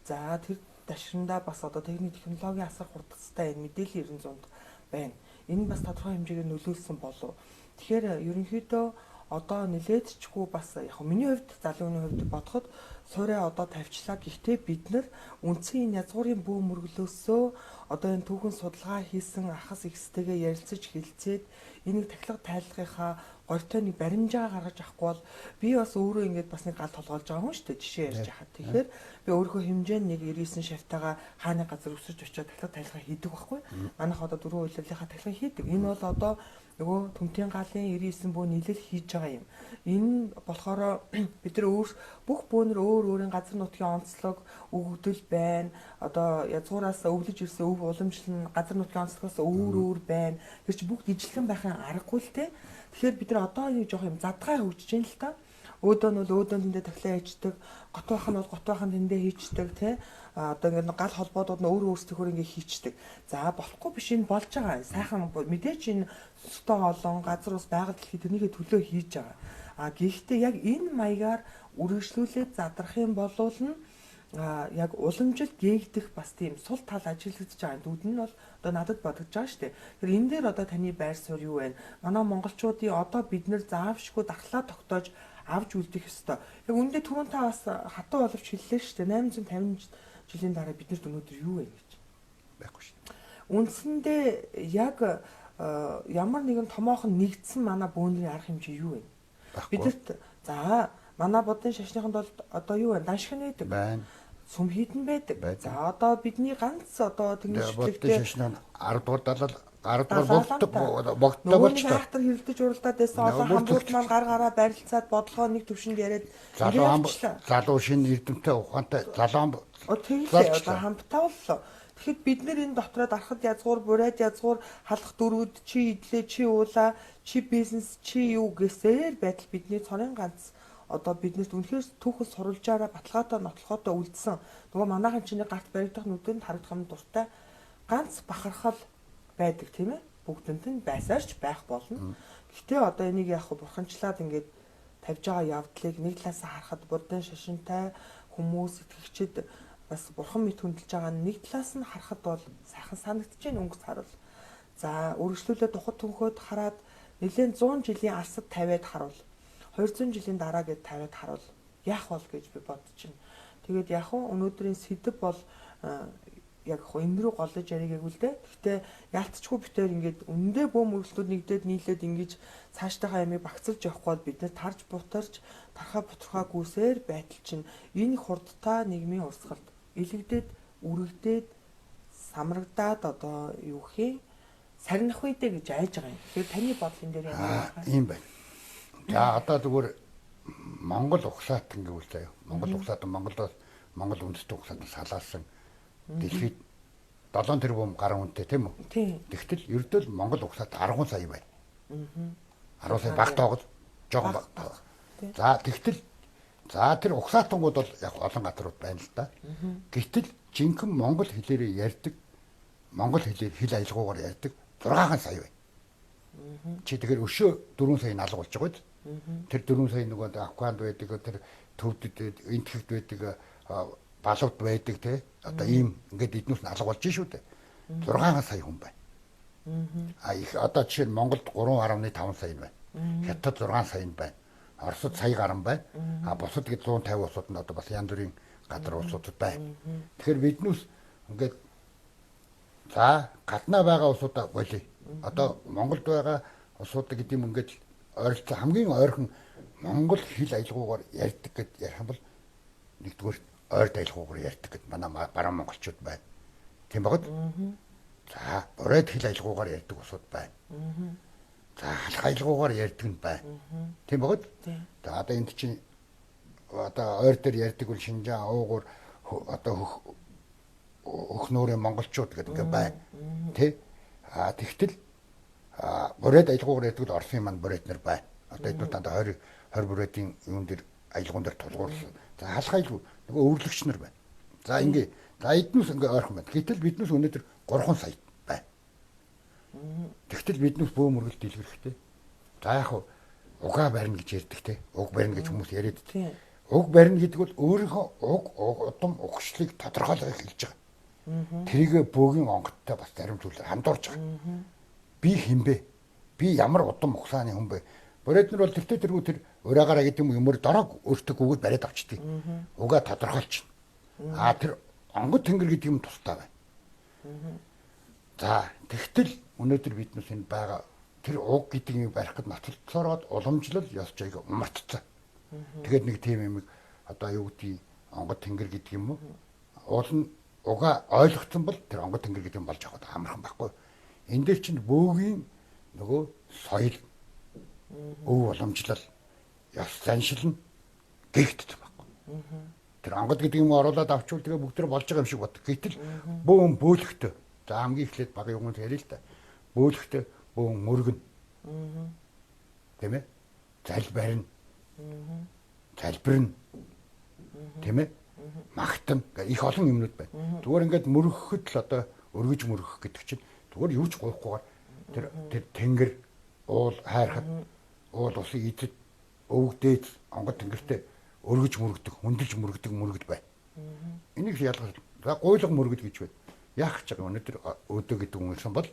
За тэр дашрандаа бас одоо техник технологийн асар хурдцтай энэ мэдээллийн 900-нд байна. Энэ бас тодорхой хэмжээгээр нөлөөлсөн болов. Тэгэхээр ерөнхийдөө Одоо нилээдчгүй бас яг миний хувьд, залууны хувьд бодоход суурай одоо тавьчлаа. Гэхдээ бид нар үндсэн энэ язгуурын бөө мөрөглөөсөө одоо энэ түүхэн судалгаа хийсэн ахас ихстэйгээ ярилцаж хэлцээд энийг тахилга тайлгынхаа горьтой нэг баримжаа гаргаж авахгүй бол би бас өөрөө ингээд бас нэг гал толгойлж байгаа юм шүү дээ, жишээ ярьж хахад. Тэгэхээр би өөрийнхөө хэмжээнд нэг 99 шавтайгаа хааны газар өсөж очиод тахилга тайлгаа хийдэг байхгүй. Манайх одоо дөрвөн улирлынхаа тахилга хийдэг. Энэ бол одоо нөгөө Төмтийн галын 99 бөө нийлэл хийж байгаа юм. Энэ болохоор бид нар өөр бүх бөөнөр өөр өөрийн газар нутгийн онцлог өгөгдөл байна. Одоо язгуураас өвлөж ирсэн өв уламжлал нь газар нутгийн онцлогоос өөр өөр байна. Тэр чинь бүгд ижилхэн байхын аргагүй л те. Тэгэхээр бид нар одоо нэг жоох юм задгай хөгжиж байна л та. Өөдөө нь бол өөдөө тэндээ тахлаа хийждэг, готвах нь бол готвах нь тэндээ хийждэг тий. Одоо ингээд гал холбоодууд нь өөр өөрсдөхөөр ингээд хийчдэг. За болохгүй биш, энэ болж байгаа. Сайхан мэдээч энэ өстой олон газар ус байгаль дэлхий тэрнийхээ төлөө хийж байгаа. А гэхдээ яг энэ маягаар үргэлжлүүлээд задрах юм болвол нь яг уламжлалт гээгдэх бас тийм сул тал ажиглагдаж байгаа. Дүүд нь бол одоо надад бодогдож байгаа шүү дээ. Тэгэхээр энэ дээр одоо таны байр суурь юу вэ? Манай монголчуудын одоо бид нэр заавшгүй дархлаа тогтоож авч үлдэх ёстой. Яг үүндээ түрүүн та бас хатуу боловч хэллээ шүү дээ. 850 жилийн дараа биднэрт өнөөдөр юу вэ гэж. Байхгүй шүү дээ. Үндсэндээ яг ямар нэгэн томоохон нэгдсэн манай бөөндрийн арга хэмжээ юу вэ? Бидэрт за манай буддын шашныханд бол одоо юу вэ? Даншигн байдаг. Байна. Сүм хийдэн байдаг. За одоо бидний ганц одоо тэнгис шүтлэгтэй шашны 10 дугаар далал 10 дугаар богдтой болчихлоо. Нөгөө нэг хэрэлдэж уралдаад байсан олон хамбууд маань гар гараа барилцаад бодлогоо нэг төвшөнд яриад залуу шинэ эрдэмтэй ухаантай залуу хамб. Тэгэлээ одоо хамтаа боллоо. Тэгэхэд бид нэр энэ дотроо дарахад язгуур, бурайд язгуур, халах дөрүүд чи идлээ, чи уулаа, чи бизнес, чи юу гэсээр байдал бидний цорын ганц одоо биднэрт үнэхээр түүхэн сурвалжаараа баталгаатай нотлохоотой үлдсэн. Нөгөө манайхан чиний гарт баригдах нүдэнд харагдах юм дуртай ганц бахархал байдаг тийм ээ. Бүгдэнд нь байсаарч байх болно. Гэхдээ одоо энийг яг бурханчлаад ингээд тавьж байгаа явдлыг нэг талаас харахад буддын шашинтай хүмүүс итгэгчид бас бурхан мэт хүндэлж байгаа нь нэг талаас нь харахад бол сайхан санагдаж байна өнгөц харуул. За үргэлжлүүлээд тухад түнхөд хараад нэлээд 100 жилийн алсад тавиад харуул. 200 жилийн дараа гэд тавиад харуул яах бол гэж би бодож байна. Тэгээд яг хөө өнөөдрийн сэдэв бол яг хөө энэ рүү голлож яриг л дээ. Гэхдээ яалтчгүй битээр ингээд үнэндээ бөө мөрөлтүүд нэгдээд нийлээд ингэж цааштайхаа ямыг багцалж явахгүй бол бид нэр тарж бутарч тархаа бутархаа гүйсээр байтал чинь энэ хурдтай нийгмийн урсгалд илэгдээд үрэгдээд самрагдаад одоо юу хий сарних үедээ гэж айж байгаа юм. Тэгэхээр таны бодол энэ дээр ямар байх вэ? Ийм байна. За одоо зүгээр Монгол угсаатан гэвэл заяа. Монгол угсаатан Монголоос Монгол үндэстэн угсаатан салаасан дэлхийд 7 тэрбум гаруй хүнтэй тийм үү? Тийм. Тэгтэл ердөө л Монгол угсаат 10 сая байна. 10 сая баг тоогод жоохон баг. За тэгтэл за тэр угсаатангууд бол яг олон газрууд байна л да. Гэтэл жинхэнэ монгол хэлээрээ ярьдаг, монгол хэлээр хэл аялгуугаар ярьдаг 6 сая байна. Чи тэгэхээр өшөө 4 сая алга болж байгаа биз? Тэр 4 сая нөгөө Афганд байдаг, тэр төвдөд энтхэгт байдаг, балавд байдаг те. Одоо ийм ингээд эднүс нь алга болж шүү дээ. 6 сая хүн байна. А их одоо жишээ нь Монголд 3.5 сая байна. Хятад 6 сая байна. Оросд сая гарan байна. А бусад гээд 150 улсууд нь одоо бас янз бүрийн газар улсуудад байна. Тэгэхээр биднүс ингээд за гаднаа байгаа улсуудаа болиё. Одоо Монголд байгаа улсууд гэдэг юм ингээд ойролцоо хамгийн ойрхон монгол хэл аялгуугаар ярьдаг гэд ярих юм бол нэгдүгээр ойрд аялгуугаар ярьдаг гэд манай баруун монголчууд байна. Тийм багт. За бурайд хэл аялгуугаар ярьдаг улсууд байна. За халах аялгуугаар ярьдаг нь байна. Тийм багт. За одоо энд чинь одоо ойр дээр ярьдаг бол Шинжаан, Уугур, одоо хөх нүүрийн монголчууд гэдэг ингээ байна. Тэ? А тэгтэл бурайд аялгуугаар ярьдаг бол Оросын маань бурайд нар байна. Одоо эднүүд дандаа 20 20 бурайдын юун дээр аялгуун дээр тулгуурласан. За халах аялгуу нөгөө өвөрлөгч нар байна. За ингээ за эднүс ингээ ойрхон байна. Гэтэл биднээс өнөөдөр 3 сая байна. Тэгтэл биднээс бөө мөргөл дэлгэрхтэй. За яг хуу угаа барина гэж ярьдаг те. Уг барина гэж хүмүүс яриад. Уг барина гэдэг бол өөрийнхөө уг удам угшлыг тодорхойлохыг хэлж байгаа. Тэрийг бөөгийн онготтой бас зарим зүйлээр хандуурж байгаа. Би хэн бэ? Би ямар удам угсааны хүн бэ? Бурайд нар бол тэртээ тэргүй тэр ураагаараа гэдэг юм юмөр дорог өөртөө гүгээд бариад авчдгийг. Угаа тодорхойлчихно. Аа тэр онгод тэнгэр гэдэг юм тусдаа байна. За тэгтэл өнөөдөр биднээс энэ байгаа тэр уг гэдэг юм барих гэд ноцолцоороод уламжлал ёс жайг умартцсан. Тэгээд нэг тийм юм одоо юу гэдгийг онгод тэнгэр гэдэг юм уу? Уул нь угаа ойлгоцсон бол тэр онгод тэнгэр гэдэг юм болж авах амархан байхгүй. Энэ дээр чинь бөөгийн нөгөө соёл өв уламжлал ёс заншил нь гэгддэг байхгүй. Тэр онгод гэдэг юм оруулаад авчвал тэгээ бүгд тэр болж байгаа юм шиг бод. Гэтэл бөөн бөөлөхтэй. За хамгийн эхлээд бага юм яриа л да. Бөөлөхтэй бөөн мөргөн. Тийм ээ? Залбирна. Залбирна. Тийм ээ? Магтана. Их олон юмнууд байна. Зүгээр ингээд мөргөхөд л одоо өргөж мөргөх гэдэг чинь зүгээр юу ч гуйхгүйгээр тэр тэр тэнгэр уул хайрхад уул усын эзэд өвөг дээд онгод тэнгэртэй өргөж мөргөдөг, хөндөж мөргөдөг мөргөд байна. Энийг ялгаж за гуйлга мөргөд гэж байна. Яах гэж байгаа өнөөдөр өөдөө гэдэг хүн ирсэн бол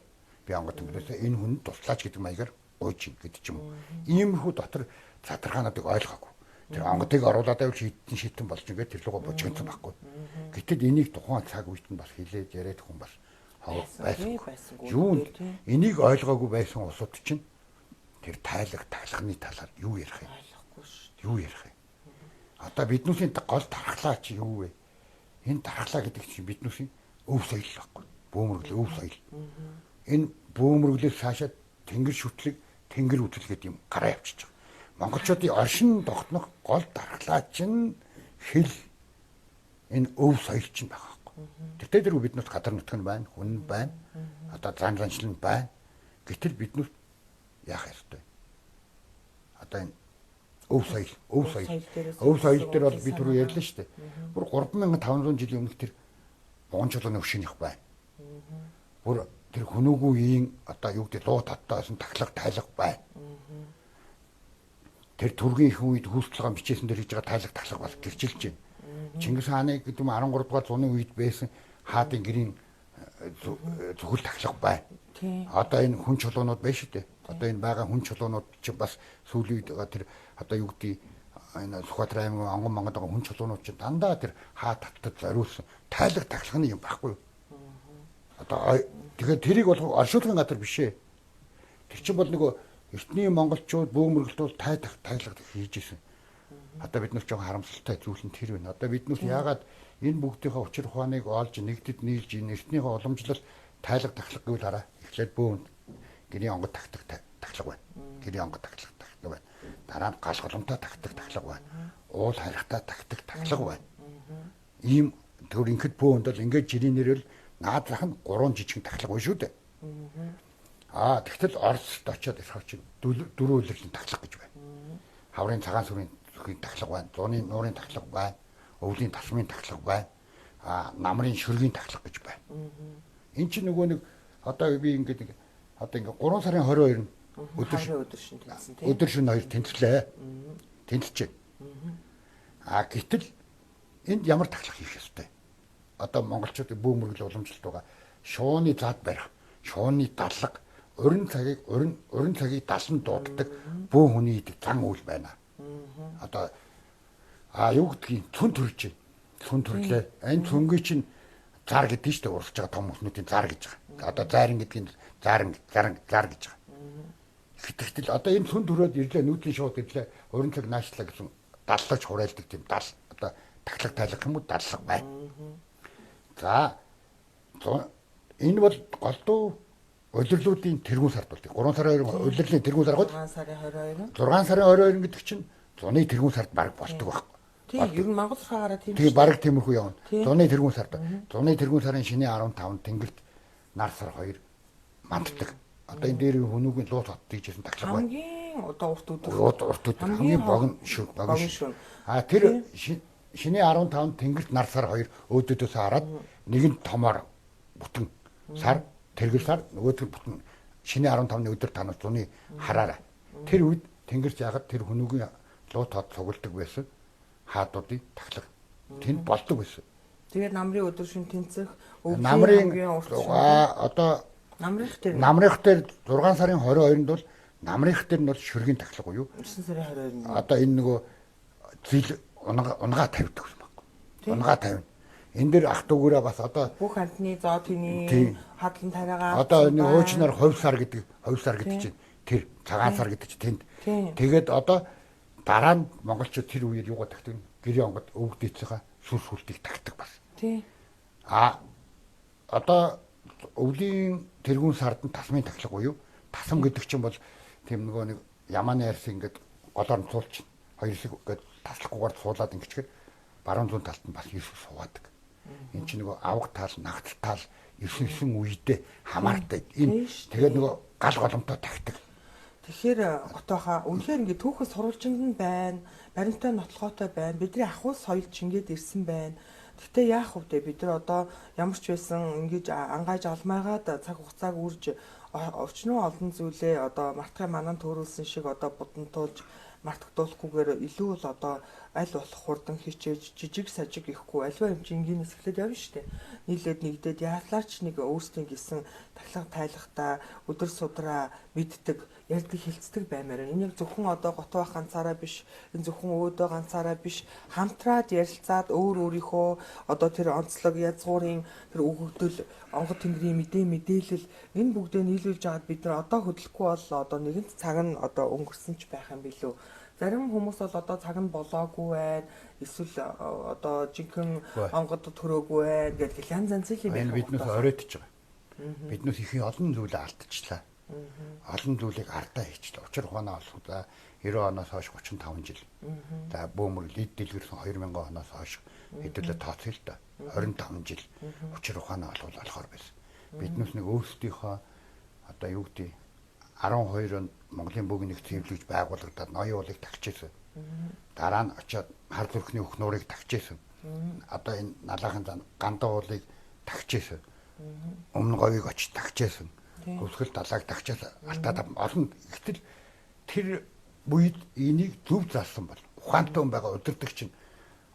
би онгод тэнгэрээс энэ хүн туслаач гэдэг маягаар гуйж гэдэг ч юм уу. Иймэрхүү дотор задаргаануудыг ойлгоогүй. Тэр онгодыг оруулаад байвал шийдтэн шийдтэн болж ингээд тэр лугаа бужигнсан байхгүй. Гэтэл энийг тухайн цаг үед нь бас хилээд яриад хүн бас байсангүй. Юунд энийг ойлгоогүй байсан улсууд чинь тэр тайлах тайлхны талаар юу ярих юм? Ойлгохгүй шүү. Юу ярих юм? Одоо биднүүсийн гол тархлаа чи юу вэ? Энэ тархлаа гэдэг чинь биднүүсийн өв соёл байхгүй. Бөөмөргөл өв соёл. Энэ бөөмөрглөөс цаашаа тэнгэр шүтлэг, тэнгэр үтэл гэдэг юм гараа явчихж байгаа. Монголчуудын оршин тогтнох гол дархлаа чинь хэл энэ өв соёл чинь байгаа байхгүй. Тэгтээ дэргүй биднээс газар нутг нь байна, хүн байна, одоо зан заншил нь байна. Гэтэл биднээс яах ёстой? Одоо энэ өв соёл, өв соёл. Өв соёл дээр бол би түрүү ярьлаа шүү дээ. Бүр 3500 жилийн өмнөх тэр Монгол чулууны өшөөнийх байна. Бүр тэр хүнүүгүй ийн одоо юу гэдэг луу таттай байсан тахлага тайлга байна. Тэр түргийн их үед хүүсдлага бичээсэн дээр хийж байгаа тайлга тахлага бас гэрчилж байна. Чингис хааны гэдэг юм 13 дугаар зууны үед байсан хаадын гэрийн зөвхөл тахлага байна. Одоо энэ хүн чулуунууд байна шүү дээ. Одоо энэ байгаа хүн чулуунууд чинь бас сүүлийн үед тэр одоо юу гэдэг энэ Сүхбаатар аймаг онгон монгод байгаа хүн чулуунууд чинь дандаа тэр хаа таттад зориулсан тайлга тахлагны юм байхгүй юу? Одоо тэгэхээр тэрийг бол оршуулгын газар биш ээ. Тэр чинь бол нөгөө эртний монголчууд бөөмөргөлт бол тайлга тайлга хийж исэн. Одоо бид нар жоохон харамсалтай зүйл нь тэр байна. Одоо бид нар яагаад энэ бүгдийнхээ учир ухааныг олж нэгдэд нийлж энэ эртнийхээ уламжлал тайлга тахлага гэвэл хараа. Эхлээд бөөнд гэрийн онгод тагтаг тахлага байна. Гэрийн онгод тахлага тахлага байна. Дараа нь гал голомтой тагтаг тахлага байна. Уул харихтай тагтаг тахлага байна. Ийм төр ингээд бөөнд бол ингээд жирийн нэрэл наад зах нь гурван жижигэн тахлага байна шүү дээ. Аа тэгтэл Оросд очиод ирэх чинь дөрөв улирлын тахлага гэж байна. Хаврын цагаан сүрийн зүрхийн тахлага байна. Зуны нуурын тахлага байна. Өвлийн тасмын тахлага байна. Аа намрын шүргийн тахлага гэж байна. Энд чинь нөгөө нэг одоо би ингээд нэг одоо ингээд 3 сарын 22-нд өдөр шөнө тэнцсэн тийм. Өдөр шөнө хоёр тэнцлээ. Тэнцжээ. Аа гэтэл энд ямар тахлага хийх ёстой? Одоо монголчуудын бүү мөргөл уламжлалт байгаа. Шууны зад барих, шууны даллага, уран цагийг уран уран цагийг далан дууддаг бүү хүний идэг зан үйл байна. Одоо а юу гэдгийг цүн төрж байна. Цүн төрлөө. Энэ цүнгийн чинь зар гэдэг нь шүү дээ. Уралж байгаа том хүмүүстийн зар гэж байгаа. Одоо зайран гэдгийг заран заран зар гэж байгаа. Тэгтэл одоо энэ цүн төрөөд ирлээ нүүдлийн шууд ирлээ уран цаг наашлаа гэсэн даллагч хурайлдаг тийм дал одоо тахлаг тайлах юм уу даллага байна. За энэ бол голдуу улирлуудын тэргүүн сард болдог. 3 сарын 2 улирлын тэргүүн сар гол 6 сарын 22. 6 сарын 22 гэдэг чинь зуны тэргүүн сард баг болдог байхгүй. Тийм, ер нь Монгол ухаагаараа тийм. Тэгээ баг тиймэрхүү явна. Зуны тэргүүн сард. Зуны тэргүүн сарын шинэ 15 тэнгэрт нар сар 2 манддаг. Одоо энэ дээр хүмүүгийн луу тот хийжсэн тахлага байна. Хамгийн одоо урт өдөр. Урт өдөр хамгийн богино шүг богино шүг. А тэр шинэ 15 тэнгэрт нар сар 2 өөдөөдөөс хараад нэг нь томоор бүтэн сар тэргэл сар нөгөөх нь бүтэн шинэ 15-ны өдөр танаас зуны хараарай. Тэр үед тэнгэрч яагаад тэр хүмүүгийн луу тод цугладаг байсан хаадуудын тахлага тэнд болдог байсан. Тэгээд намрын өдөр шин тэнцэх намрын одоо намрынх дээр намрынх дээр 6 сарын 22-нд бол Намрынх дээр нь бол шүргийн тахлага буюу 9 сарын 22-нд. Одоо энэ нөгөө зил унгаа тавьдаг юм байна. Унгаа тавина. Энэ дэр ах дүүгээрээ бас одоо бүх амтны зоо тэний хадлан тариагаа одоо нэг хуучнаар хувьсар гэдэг чинь тэр цагаан сар гэдэг чинь тэнд. Тэгээд одоо дараа нь монголчууд тэр үеэр юугаа тагтдаг нь гэрээ онгод өвөг дээдсийнхаа сүр сүлтийг тагтдаг бас. Тий. А одоо өвлийн тэргүүн сард нь тасмын тахлага буюу тасам гэдэг чинь бол тийм нөгөө нэг ямааны арьс ингээд голоор нь суулчин хоёр хэсэг ингээд таслахгүйгээр суулаад ингэчгээр баруун зүүн талд нь бас ерс суугадаг. Энэ чинь нөгөө авга тал, нагц тал 9 үедээ хамаартай. Энэ тэгээд нөгөө гал голомтоо тагтдаг. Тэгэхээр готоохаа үнэхээр ингээд түүхэн сурвалжинд нь байна, баримттай нотлохоотой байна. Бидний ахуй соёл ч ингээд ирсэн байна. Гэхдээ яах вэ? Бид нар одоо ямар ч байсан ингэж ангааж алмайгаад цаг хугацааг үрж өвчнөө олон зүйлээ одоо мартахын манан төрүүлсэн шиг одоо будантуулж мартагдуулахгүйгээр илүү л одоо аль болох хурдан хичээж жижиг сажиг ихгүй альва юм чи энгийнээс эхлээд явна шүү дээ. Нийлээд нэгдээд яалаач нэг өөрсдийн гисэн тахлага тайлахтаа өдөр судраа мэддэг, ярьдаг, хилцдэг баймаар. Энэ яг зөвхөн одоо готоох ганцаараа биш, энэ зөвхөн өөдөө ганцаараа биш, хамтраад ярилцаад өөр өөрийнхөө одоо тэр онцлог язгуурын тэр өгөгдөл, онгод тэнгэрийн мэдээ мэдээлэл энэ бүгдээ нийлүүлж аваад бид нар одоо хөдлөхгүй бол одоо нэгэнт цаг нь одоо өнгөрсөн ч байх юм билүү. Зарим хүмүүс бол одоо цаг нь болоогүй байна, эсвэл одоо жинхэнэ онгод төрөөгүй байна гэдэг янз янз юм байна. Биднээс оройтж байгаа. Биднээс их олон зүйлээ алдчихлаа. Олон зүйлийг ардаа хийчлээ. Учир ухаанаа олох за 90 оноос хойш 35 жил. За бөөмөр лид дэлгэрсэн 2000 оноос хойш хэдүүлээ тооцъё л да. 25 жил учир ухаанаа олвол болохоор байсан. Биднээс нэг өөрсдийнхөө одоо юу гэдэг 12 онд Монголын бөг нэг цэвэрлэж байгуулагдаад ноён уулыг тагчээсэн. Дараа нь очиод хар зүрхний өх нуурыг тагчээсэн. Одоо энэ налаахан зан гандан уулыг тагчээсэн. Өмнө говийг очиж тагчээсэн. Хөвсгөл далайг тагчээсэн. Алтаа олон гэтэл тэр үед энийг зөв залсан бол ухаантай хүн байгаа удирдагч нь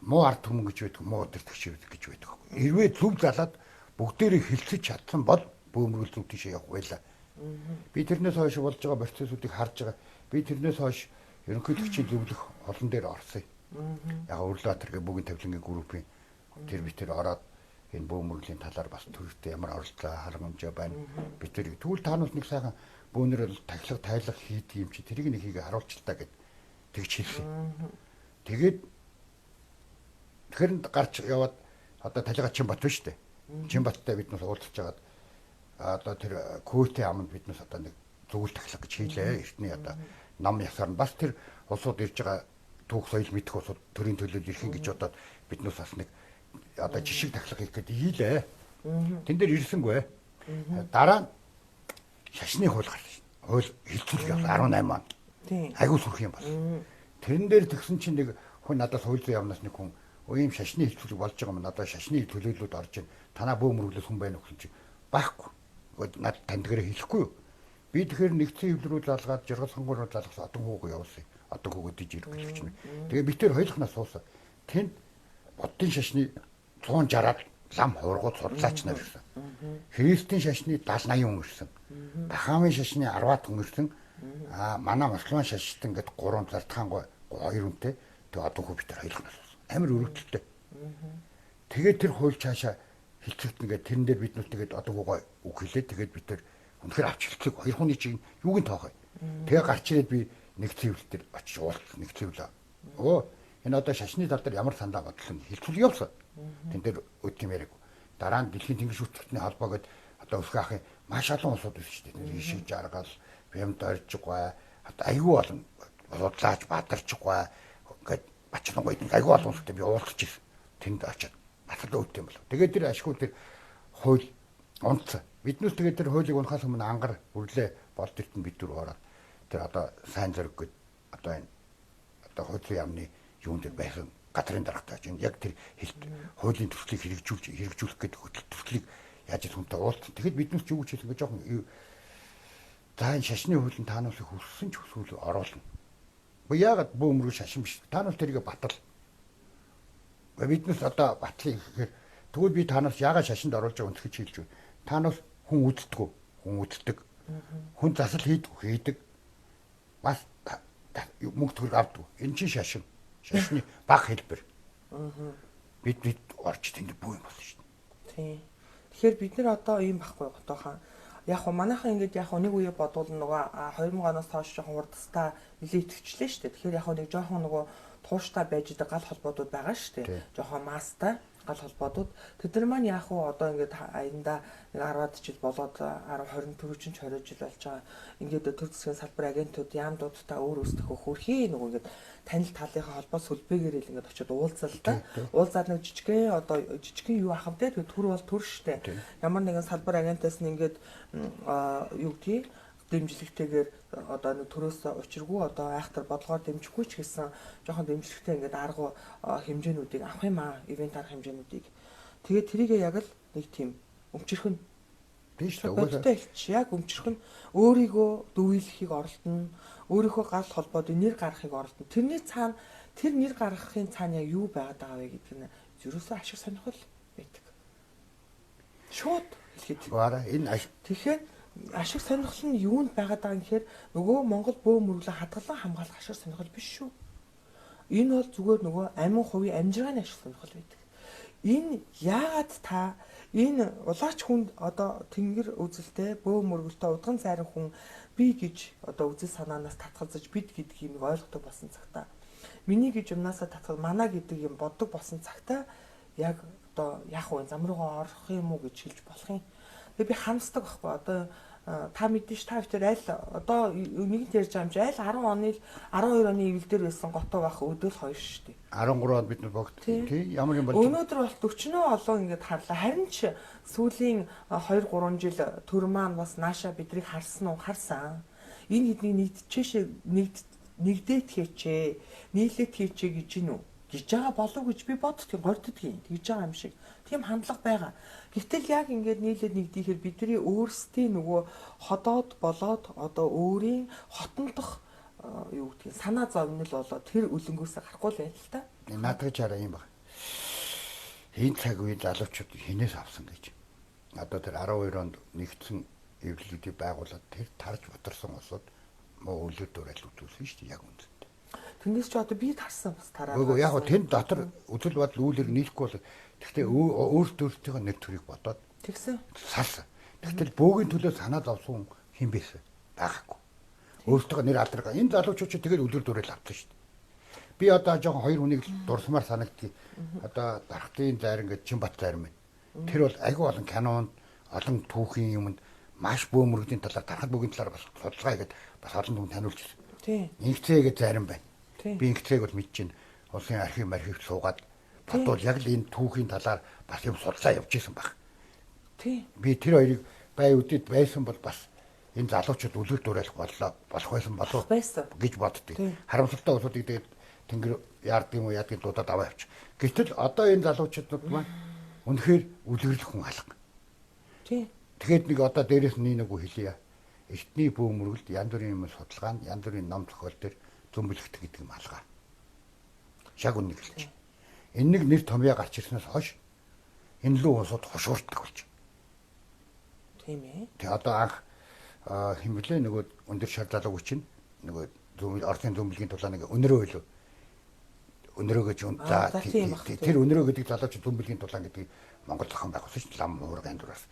муу ард түмэн гэж байдаг, муу удирдагч гэж байдаг. Хэрвээ зөв залаад бүгдээрээ хилцэж чадсан бол бөөмөргөл зөв тийшээ явах байлаа. Би тэрнээс хойш болж байгаа процессуудыг харж байгаа. Би тэрнээс хойш ерөнхийлөгчийн зөвлөх олон дээр орсон. Яг Өрлөбаатар гэх бүгэн тавилангийн группийн тэр би тэр ороод энэ бөөмөргөлийн талаар бас төрөлтөө ямар оролцоо харамжаа байна. Би тэр тэгвэл та нар нэг сайхан бөөнөр бол тахилга тайлах хийдэг юм чи тэрийг нэг хийгээ харуулчлаа гэд тэгж хэлсэн. Тэгээд тэгэхэрэнд гарч яваад одоо талига Чинбат байна шүү дээ. Чинбаттай биднээс уулзч байгаад одоо тэр көөтэй аманд биднээс одоо нэг зөвлөлт тахлах гэж хийлээ. Эртний одоо нам ясаар нь бас тэр улсууд ирж байгаа түүх соёл мэдэх улсууд төрийн төлөөлөл ирэх гэж бодоод биднээс бас нэг одоо жишг тахлах хийх гээд хийлээ. Тэн дээр ирсэнгүй. Дараа нь шашны хууль гарсан. Хууль хилцүүлэг явсан 18 он. Айгуу сүрх юм бол. Тэрэн дээр тэгсэн чинь нэг хүн надаас хууль зүйн яамнаас нэг хүн ийм шашны хилцүүлэг болж байгаа юм. Надад шашны төлөөллүүд орж ийн. Танаа бөөмөргөлөөс хүн байна уу гэсэн чинь байхгүй. Над танд дээрээ хэлэхгүй юу. Би тэгэхээр нэгдсэн хэвлэл рүү залгаад жаргал сонгор руу залгасан одон хүүг явуулсан. Одон хүүгөө диж ерөнхийлөгч нь. Тэгээ би тэр хоёулахнаас суусан. Тэнд буддын шашны 160-аад лам хуврагууд судлаач нар ирсэн. Христийн шашны 70 80 хүн ирсэн. Бахамын шашны 10-аад хүн ирсэн. Аа манай мусульман шаштан гэд 3 зардхаан 2 хүнтэй. Тэгээ одон хүү би тэр хоёулахнаас суусан. Амар өрөвдөлттэй. Тэгээд тэр хууль цаашаа хилцэгдэн гээд тэрэн дээр бид нүд тэгээд одоо гоо үг хэлээ тэгээд бид тэр үнэхээр авч хилцэг хоёр хүний чинь юуг нь тоохой. Тэгээ гарч ирээд би нэг цэвэл дээр очиж уулзсан нэг цэвэл. Өө энэ одоо шашны тал дээр ямар сандаа бодлоо хилцүүл явсан. Тэн дээр өд юм яриаг. Дараа нь дэлхийн тэнгэр шүтлэгтний холбоо гээд одоо өсгөө ахын маш олон улсууд байсан шүү дээ. Ишиг жаргал, бямд оржиггой, одоо айгүй олон судлаач бадарчгой ингээд бачлангой айгүй олон улстай би уулзч ирсэн. Тэнд очиад бас л өвд юм болов. Тэгээд тэр ашгүй тэр хууль унтсан. Биднээс тэгээд тэр хуулийг унахаас өмнө ангар үрлээ болд эртэн бид түр ороод тэр одоо сайн зориг гээд одоо энэ одоо хууль зүйн яамны юун дээр байсан газрын даргатай чинь яг тэр хуулийн төслийг хэрэгжүүлэх гэдэг төслийг яаж хүнтэй уулзсан. Тэгэхэд биднээс ч юу гэж хэлсэн бэ жоохон за энэ шашны хууль нь таанаас хүссэн ч хүсвэл оруулна. Гэхдээ яагаад бөөмрөө шашин биш? Таанаас тэрийг батал. Биднээс одоо батлыг гэхээр тэгвэл би танаас яагаад шашинд оруулж байгаа өнцгөж хэлж байна. Танаас хүн үздэггүй, хүн үздэг. Хүн засал хийдэг, хийдэг. Бас мөнгө төгрөг авдаг. Энэ чинь шашин. Шашны баг хэлбэр. Бид орж тэнд бүү юм болсон шүү дээ. Тийм. Тэгэхээр бид нар одоо ийм байхгүй готоохон. Яг хөө манайхан ингээд яг нэг үе бодвол нөгөө 2000 оноос хойш жоохон хурдстай нэлээд итгэвчлээ шүү дээ. Тэгэхээр яг нэг жоохон нөгөө тууштай байж идэг гал холбоодууд байгаа шүү дээ. Жоохон маастай гал холбоодууд. Тэд нар маань яг уу одоо ингээд аянда нэг 10-аад жил болоод 10 20 төрөчн 20 жил болж байгаа. Ингээд төр засгийн салбар агентууд яамдуудтай өөр өөрсдөө хөрхий нөгөө ингээд танил талынхаа холбоо сүлбээгээр л ингээд очиод уулзал та. Уулзаад нэг жижигхэн одоо жижигхэн юу ахав те, тэгээд төр бол төр штэ. Ямар нэгэн салбар агентаас нь ингээд юу гэдгийг дэмжлэгтэйгээр одоо нэг төрөөс учиргүй одоо айхтар бодлогоор дэмжихгүй ч гэсэн жоохон дэмжлэгтэй ингээд арга хэмжээнүүдийг авах юм аа, ивент арга хэмжээнүүдийг. Тэгээд тэрийгээ яг л нэг тийм өмчөрхөн тийм шүү дээ. Яг өмчөрхөн өөрийгөө дүүйлэхийг оролдоно, өөрийнхөө гал холбоод нэр гаргахыг оролдоно. Тэрний цаана тэр нэр гаргахын цаана яг юу байгаад байгаа вэ гэдэг нь ерөөсөө ашиг сонирхол байдаг. Шууд хэлэхэд. Бараа энэ тэгэхээр ашиг сонирхол нь юунд байгаад байгаа юм гэхээр нөгөө Монгол бөө мөрөглөө хадгалан хамгаалах ашиг сонирхол биш шүү. Энэ бол зүгээр нөгөө амин хувийн амжиргааны ашиг сонирхол байдаг. Энэ яагаад та энэ улаач хүнд одоо тэнгэр үзэлтэй бөө мөргөлтэй удган зайран хүн би гэж одоо үзэл санаанаас татгалзаж бид гэдэг юмыг ойлгодог болсон цагта миний гэж юмнаасаа татгал манай гэдэг юм боддог болсон цагта яг одоо яах вэ, зам руугаа орох юм уу гэж хэлж болох юм. Тэгээ би харамсдаг байхгүй одоо та мэдэн ш, та битэр аль одоо нэгэнт ярьж байгаа юм чи аль 10 оны 12 оны ивэл дээр байсан готов байх өдөөл хоёр шүү дээ. 13 онд бид нар богд тий ямар юм бол өнөөдөр бол 40 олон ингээд харлаа. Харин ч сүүлийн 2 3 жил төр маань бас нааша бидрийг харсан уу? Харсан. Энэ хэднийг нэгдчихээшээ нэгдээт хийчээ, нийлээт хийчээ гэж гин үү? Гэж байгаа болов гэж би боддгийн, горддгийн. Тэгж байгаа юм шиг. Тийм хандлага байгаа. Гэвтэл яг ингээд нийлээд нэгдийхээр бидний өөрсдийн нөгөө ходоод болоод одоо өөрийн хотондох юу гэдгийг санаа зовнил болоод тэр үлэнгөөсөө гарахгүй л байна л та. Наадах чараа юм баг. Энэ цаг үеийн залуучууд хинээс авсан гэж. Одоо тэр 12 онд нэгдсэн эвлэлүүдийг байгуулад тэр тарж бутарсан улсууд муу үлгэр дуурайл үзүүлсэн шүү дээ яг үнэндээ. Тэндээс ч одоо би тарсан бас тараа. Үгүй яг тэнд дотор үзэл бодол үйл хэрэг нийлэхгүй бол гэхдээ өөртөө өөртөөхөө нэр төрийг бодоод тэгсэн. Салсан. Тэгтэл бөөгийн төлөө санаа зовсон хүн байсан байгаагүй. Өөртөө нэр алдаргаа. Энэ залуучууд ч тэгэл үлгэр дуурайл авсан шүү дээ. Би одоо жоохон хоёр хүнийг дурсамаар санагдгийг. Одоо Дархтын зайран гэж Чинбат зайран байна. Тэр бол айгүй олон кинонд, олон түүхийн юмд маш бөөмөргөдийн талаар, дархат бөөгийн талаар бас судалгаа хийгээд бас олон хүн таниулж ирсэн. Тийм. Инхцээ гэж зайран байна. Би инхцээг бол мэдэж байна. Улсын архив архивд суугаад бодвол яг л энэ түүхийн талаар бас юм судалгаа явж исэн баг. Тийм. Би тэр хоёрыг бай үдэд байсан бол бас энэ залуучууд үлгэр дуурайлах боллоо болох байсан болов гэж боддгийг. Харамсалтай улсуудыг тэгээд тэнгэр яардаг юм уу яадгийг дуудаад аваа явчих. Гэтэл одоо энэ залуучууд маань үнэхээр үлгэрлэх хүн алга. Тийм. Тэгэхэд нэг одоо дээрээс нь нэг үг хэлье. Эртний бөө мөргөлд янз бүрийн юм судалгаа нь янз бүрийн ном зохиол дээр зөмбөлөгдөх гэдэг юм алга. Шаг үнэ хэлж. Энэ нэг нэр томьёо гарч ирснээс хойш энэ лүү улсууд хошууртдаг болж. Тийм ээ. Тэг одоо анх хэн блэ нөгөө өндөр шар залуу чинь нөгөө зөмбөл Оросын зөмбөлгийн тулаа нэг өнөрөө хэлв. Өнөрөө гэж за тэр өнөрөө гэдэг залууч зөмбөлгийн тулаан гэдгийг Монгол зохион байгуулсан шүү дээ. Лам уурга андураас.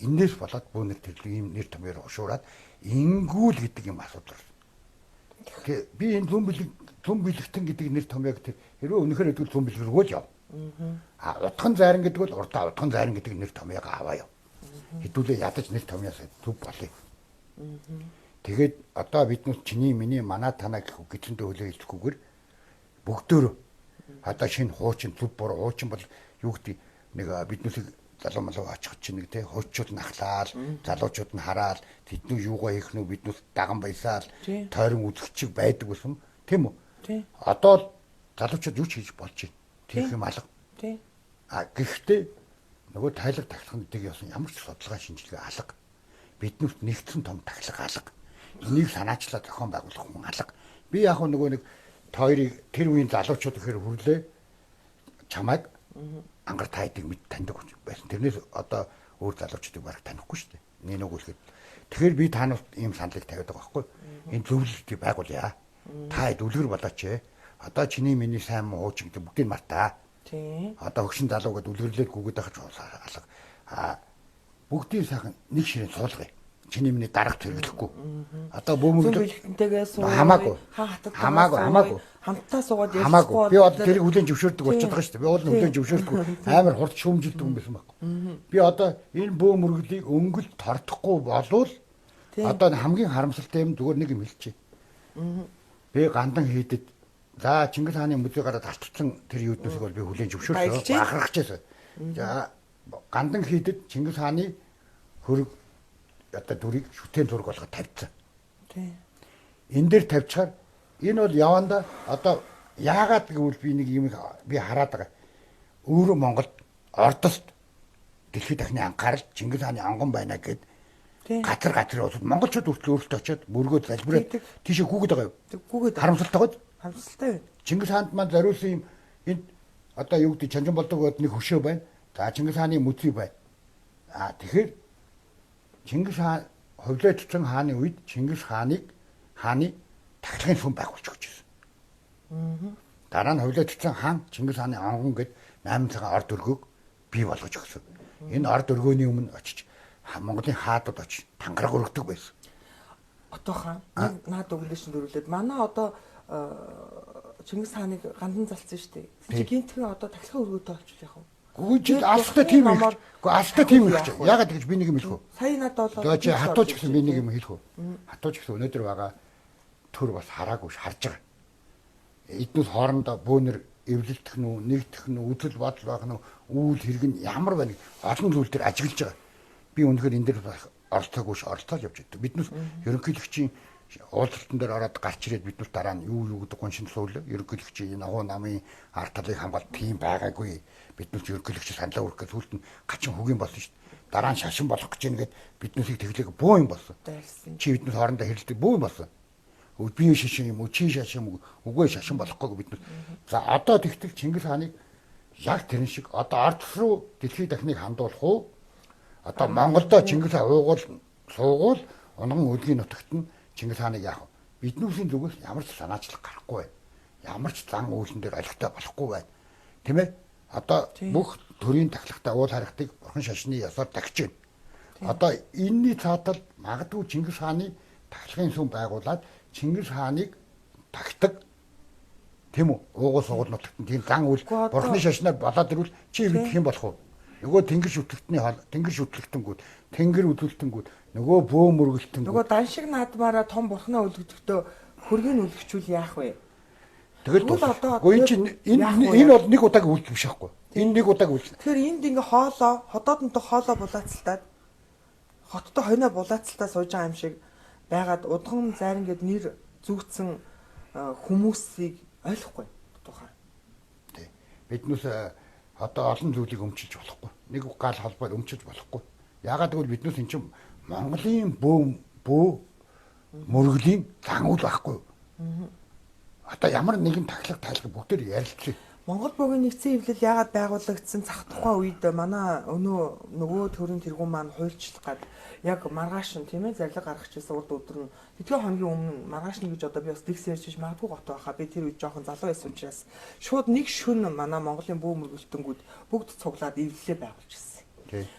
Энээс болоод бүүнэр тэр ийм нэр томьёор хошуураад ингүүл гэдэг юм асуудал болсон. Тэгээ би энэ зөмбөлөгтөн гэдэг нэр томьёог тэр хэрвээ үнэхээр хэдвэл зөмбөлгөргөө л яв. А утхан зайран гэдэг бол урдаа утхан зайран гэдэг нэр томьёог аваа яв. Хэдүүлээ ядаж нэр томьёоос зүв болъё. Тэгээд одоо биднес чиний миний манай танаа гэх гэдэндээ хөлөө хэлэхгүйгээр бүгдөөрөө одоо шинэ хуучин зүв буруу хуучин бол юу гэдэг нэг биднесийг залуу малуу очих чинь нэг те хуучууд нь ахлаал залуучууд нь хараал тэдний юугаа хийх нү биднес даган баясаал тойрон үзэгчиг байдаг байсан тийм үү? Одоо л залуучууд юу ч хийж болж байна. Тийх юм алга. Тийм. А гэхдээ нөгөө тайлаг тахлах гэдэг ясан ямар ч судалгаа шинжилгээ алга. Биднэрт нэгдсэн том тахлага алга. Энийг санаачлаад зохион байгуулах хүн алга. Би яг нөгөө нэг хоёрыг тэр үеийн залуучууд гэхээр хүрлээ чамайг ангар тайдыг мэд таньдаг байсан. Тэрнээс одоо өөр залуучуудыг бараг танихгүй шүү дээ. Нэг нэг үлэхэд Тэгэхээр би та нарт ийм саналыг тавиад байгаа байхгүй. Энэ зөвлөлтийг байгуулъя. Та хэд үлгэр болооч ээ. Одоо чиний миний сайн муу хуучин гэдэг бүгдийг мартаа. Тийм. Одоо хөгшин залуу гэдээ үлгэрлээд гүгэд байх алга. А бүгдийн сайхан нэг ширээн суулгая. Чиний миний дарга зэрэглэхгүй. Одоо бөөмөглөө бэлгэнтэйгээ суу. Хамаагүй. Хан хатад хамаагүй, хамаагүй. Хамтдаа суугаад ярьцгүй. Хамаагүй. Би бол тэрийг хүлээн зөвшөөрдөг болчиход байгаа шүү дээ. Би бол хүлээн зөвшөөрдөг. Амар хурд шүүмжилдэг юм байсан байхгүй. Би одоо энэ бөөмөрглийг өнгөлд тордохгүй болвол одоо хамгийн харамсалтай юм зүгээр нэг юм хэлчихье. Би гандан хийдэд за Чингис хааны музей гараад алтцсан тэр юуднээсийг бол би хүлээн зөвшөөрсөн. Бахархаж байсан. За гандан хийдэд Чингис хааны хөрөг одоо дүрийг шүтэн зураг болгоод тавьчихсан. Тийм. Энэ дээр тавьчихаар энэ бол яванда одоо яагаад гэвэл би нэг юм би хараад байгаа. Өөрөө Монголд Ордост дэлхийд дахны анхаарал Чингис хааны онгон байна гэд газар газар улсууд монголчууд хүртэл өөрсдөө очиод мөргөөд залбираад тийшээ гүгэд байгаа юу? Гүгэд. Харамсалтайгоо. Харамсалтай байна. Чингис хаанд маань зориулсан юм энд одоо юу гэдэг чанжин болдог бод нэг хөшөө байна. За Чингис хааны музей байна. А тэгэхээр Чингис хаан хувлаатсан хааны үед Чингис хааныг хааны тахилгын сүм байгуулж өгч ирсэн. Дараа нь хувлаатсан хаан Чингис хааны онгон гэд 8 цагаан орд өргөөг бий болгож өгсөн. Энэ орд өргөөний өмнө очиж Монголын хаадууд очиж тангараг өргөдөг байсан. Одоо хаан наад өглөөш нь дөрвөлээд манай одоо Чингис хааныг гандан залцсан шүү дээ. Чи гинтхэн одоо тахилгын өргөөтэй болчих яах вэ? Гүгэж алстай тийм их. Гэхдээ алстай тийм их. Яагаад гэж би нэг юм хэлэх үү? Сая надад бол Тэгээ чи хатууч гэсэн би нэг юм хэлэх үү? Хатууч гэсэн өнөөдөр байгаа төр бас хараагүй харж байгаа. Эднээс хоорондоо бөөнөр эвлэлдэх нь үү, нэгдэх нь үү, үзэл бодол байх нь үү, үйл хэрэг нь ямар байна олон зүйл төр ажиглаж байгаа. Би үнэхээр энэ дэр оролцоогүй ш оролцоол явж байдаг. Биднээс ерөнхийлөгчийн уулзалтан дээр ороод гарч ирээд биднээс дараа нь юу юу гэдэг гуншин суулаа. Ерөнхийлөгчийн энэ агуу намын ард талыг хамгаалт тийм байгаагүй. Биднээс ерөнхийлөгч саналаа өргөх гэж сүүлд нь хачин хөгийн болсон шүү дээ. Дараа нь шашин болох гэж нэгэд биднээсийг тэглээг бөө юм болсон. Чи биднээс хоорондоо хэрэлдэг бөө юм болсон. Би шашин юм уу, чи шашин юм уу? Үгүй шашин болохгүй биднээс. За одоо тэгтэл Чингис хааныг яг тэрэн шиг одоо ард руу дэлхийд дахныг хандуулах уу? Одоо Монголдо Чингис хаан уугуул суугуул унган өлгийн нутагт нь Чингис хааныг яах вэ? Биднүүсийн зүгээс ямар ч санаачлах гарахгүй байна. Ямар ч зан үйлэн дээр олигтой болохгүй байна. Тийм ээ? Одоо бүх төрийн тахлагтай уул харихтыг бурхан шашны ёсоор тагч байна. Одоо энэний цаатал магадгүй Чингис хааны тахилгын сүм байгуулад Чингис хааныг тагтаг тийм үү? Уугуул суугуул нутагт нь тийм зан үйл бурханы шашнаар болоод ирвэл чи мэдэх юм болох уу? Нөгөө тэнгэр шүтлэгтний тэнгэр шүтлэгтэнгүүд, тэнгэр үзүүлтэнгүүд, нөгөө бөө мөргөлтэнгүүд. Нөгөө дан шиг наадмаараа том бурхнаа үлгдэхдээ хөргийг үлгчүүл яах вэ? Тэгэл одоо энэ чинь энэ бол нэг удаагийн үйлдэл биш аахгүй. Энэ нэг удаагийн үйлдэл. Тэгэхээр энд ингээ хоолоо, ходоодонтой хоолоо булаацалтаад хоттой хойноо булаацалтаа сууж байгаа юм шиг байгаад удган зайран гэд нэр зүүцсэн хүмүүсийг ойлгохгүй тухай. Тий. Биднээс одоо олон зүйлийг өмчилж болохгүй. Нэг гал холбоор өмчилж болохгүй. Яагаад гэвэл биднээс эн чинь Монголын бөө мөргөлийн зан үйл байхгүй. Одоо ямар нэгэн тахилга тайлга бүгдээр ярилцъя. Монгол бөөгийн нэгдсэн хэвлэл яагаад байгуулагдсан зах тухайн үед манай өнөө нөгөө төрийн тэргүүн маань хуульчлах гад яг маргааш нь тийм зарлиг гаргах гэсэн урд өдөр нь тэдгээр хоногийн өмнө маргааш нь гэж одоо би бас тэгс ярьж магадгүй гот байхаа би тэр үед жоохон залуу байсан учраас шууд нэг шөнө манай Монголын бөө мөргөлтөнгүүд бүгд цуглаад эвлэлээ байгуулж ирсэн.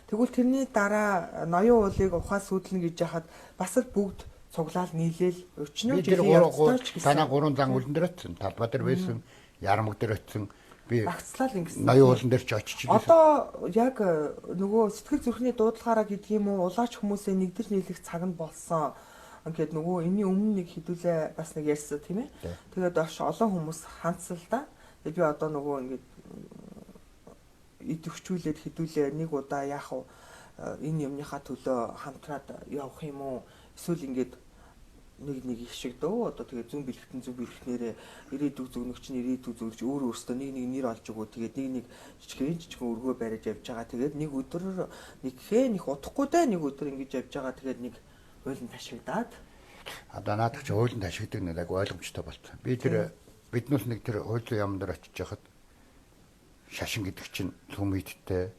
Тэгвэл тэрний дараа ноён уулыг ухаа сүйдлэн гэж яхад бас л бүгд цуглаал нийлээл өчнөө жилийн явцдаа ч гэсэн танаа гурван зан үлэн дээр очсон, талбай дээр байсан, ярмаг дээр очсон. Би багцлал ингэсэн. Ноён уулан дээр ч очиж байсан. Одоо яг нөгөө сэтгэл зүрхний дуудлагаараа гэдэг юм уу, улаач хүмүүсээ нэгдэж нийлэх цаг нь болсон. Ингээд нөгөө энэний өмнө нэг хідүүлээ бас нэг ярьсан тийм ээ. Тэгээд доош олон хүмүүс хандсан л да. Тэгээд би одоо нөгөө ингээд идэвхжүүлээд хідүүлээ нэг удаа яах вэ? Энэ юмныхаа төлөө хамтраад явах юм уу? Эсвэл ингээд нэг нэг их шиг дөө одоо тэгээ зүүн бэлгтэн зүүн бэлгтнэрээ ирээдүг зүгнөгч нь ирээдүг зүгнөгч өөр өөрсдөө нэг нэг нэр олж өгөө тэгээд нэг нэг жижигхэн өргөө бариад явж байгаа тэгээд нэг өдөр нэг хээ нэг удахгүй дээ нэг өдөр ингэж явж байгаа тэгээд нэг уйлан ташигдаад одоо наадах чи уйлан ташигдаг нэг ойлгомжтой болцсон. Би тэр биднээс нэг тэр хууль зүйн яам дээр очиж яхад шашин гэдэг чинь сүм нийттэй,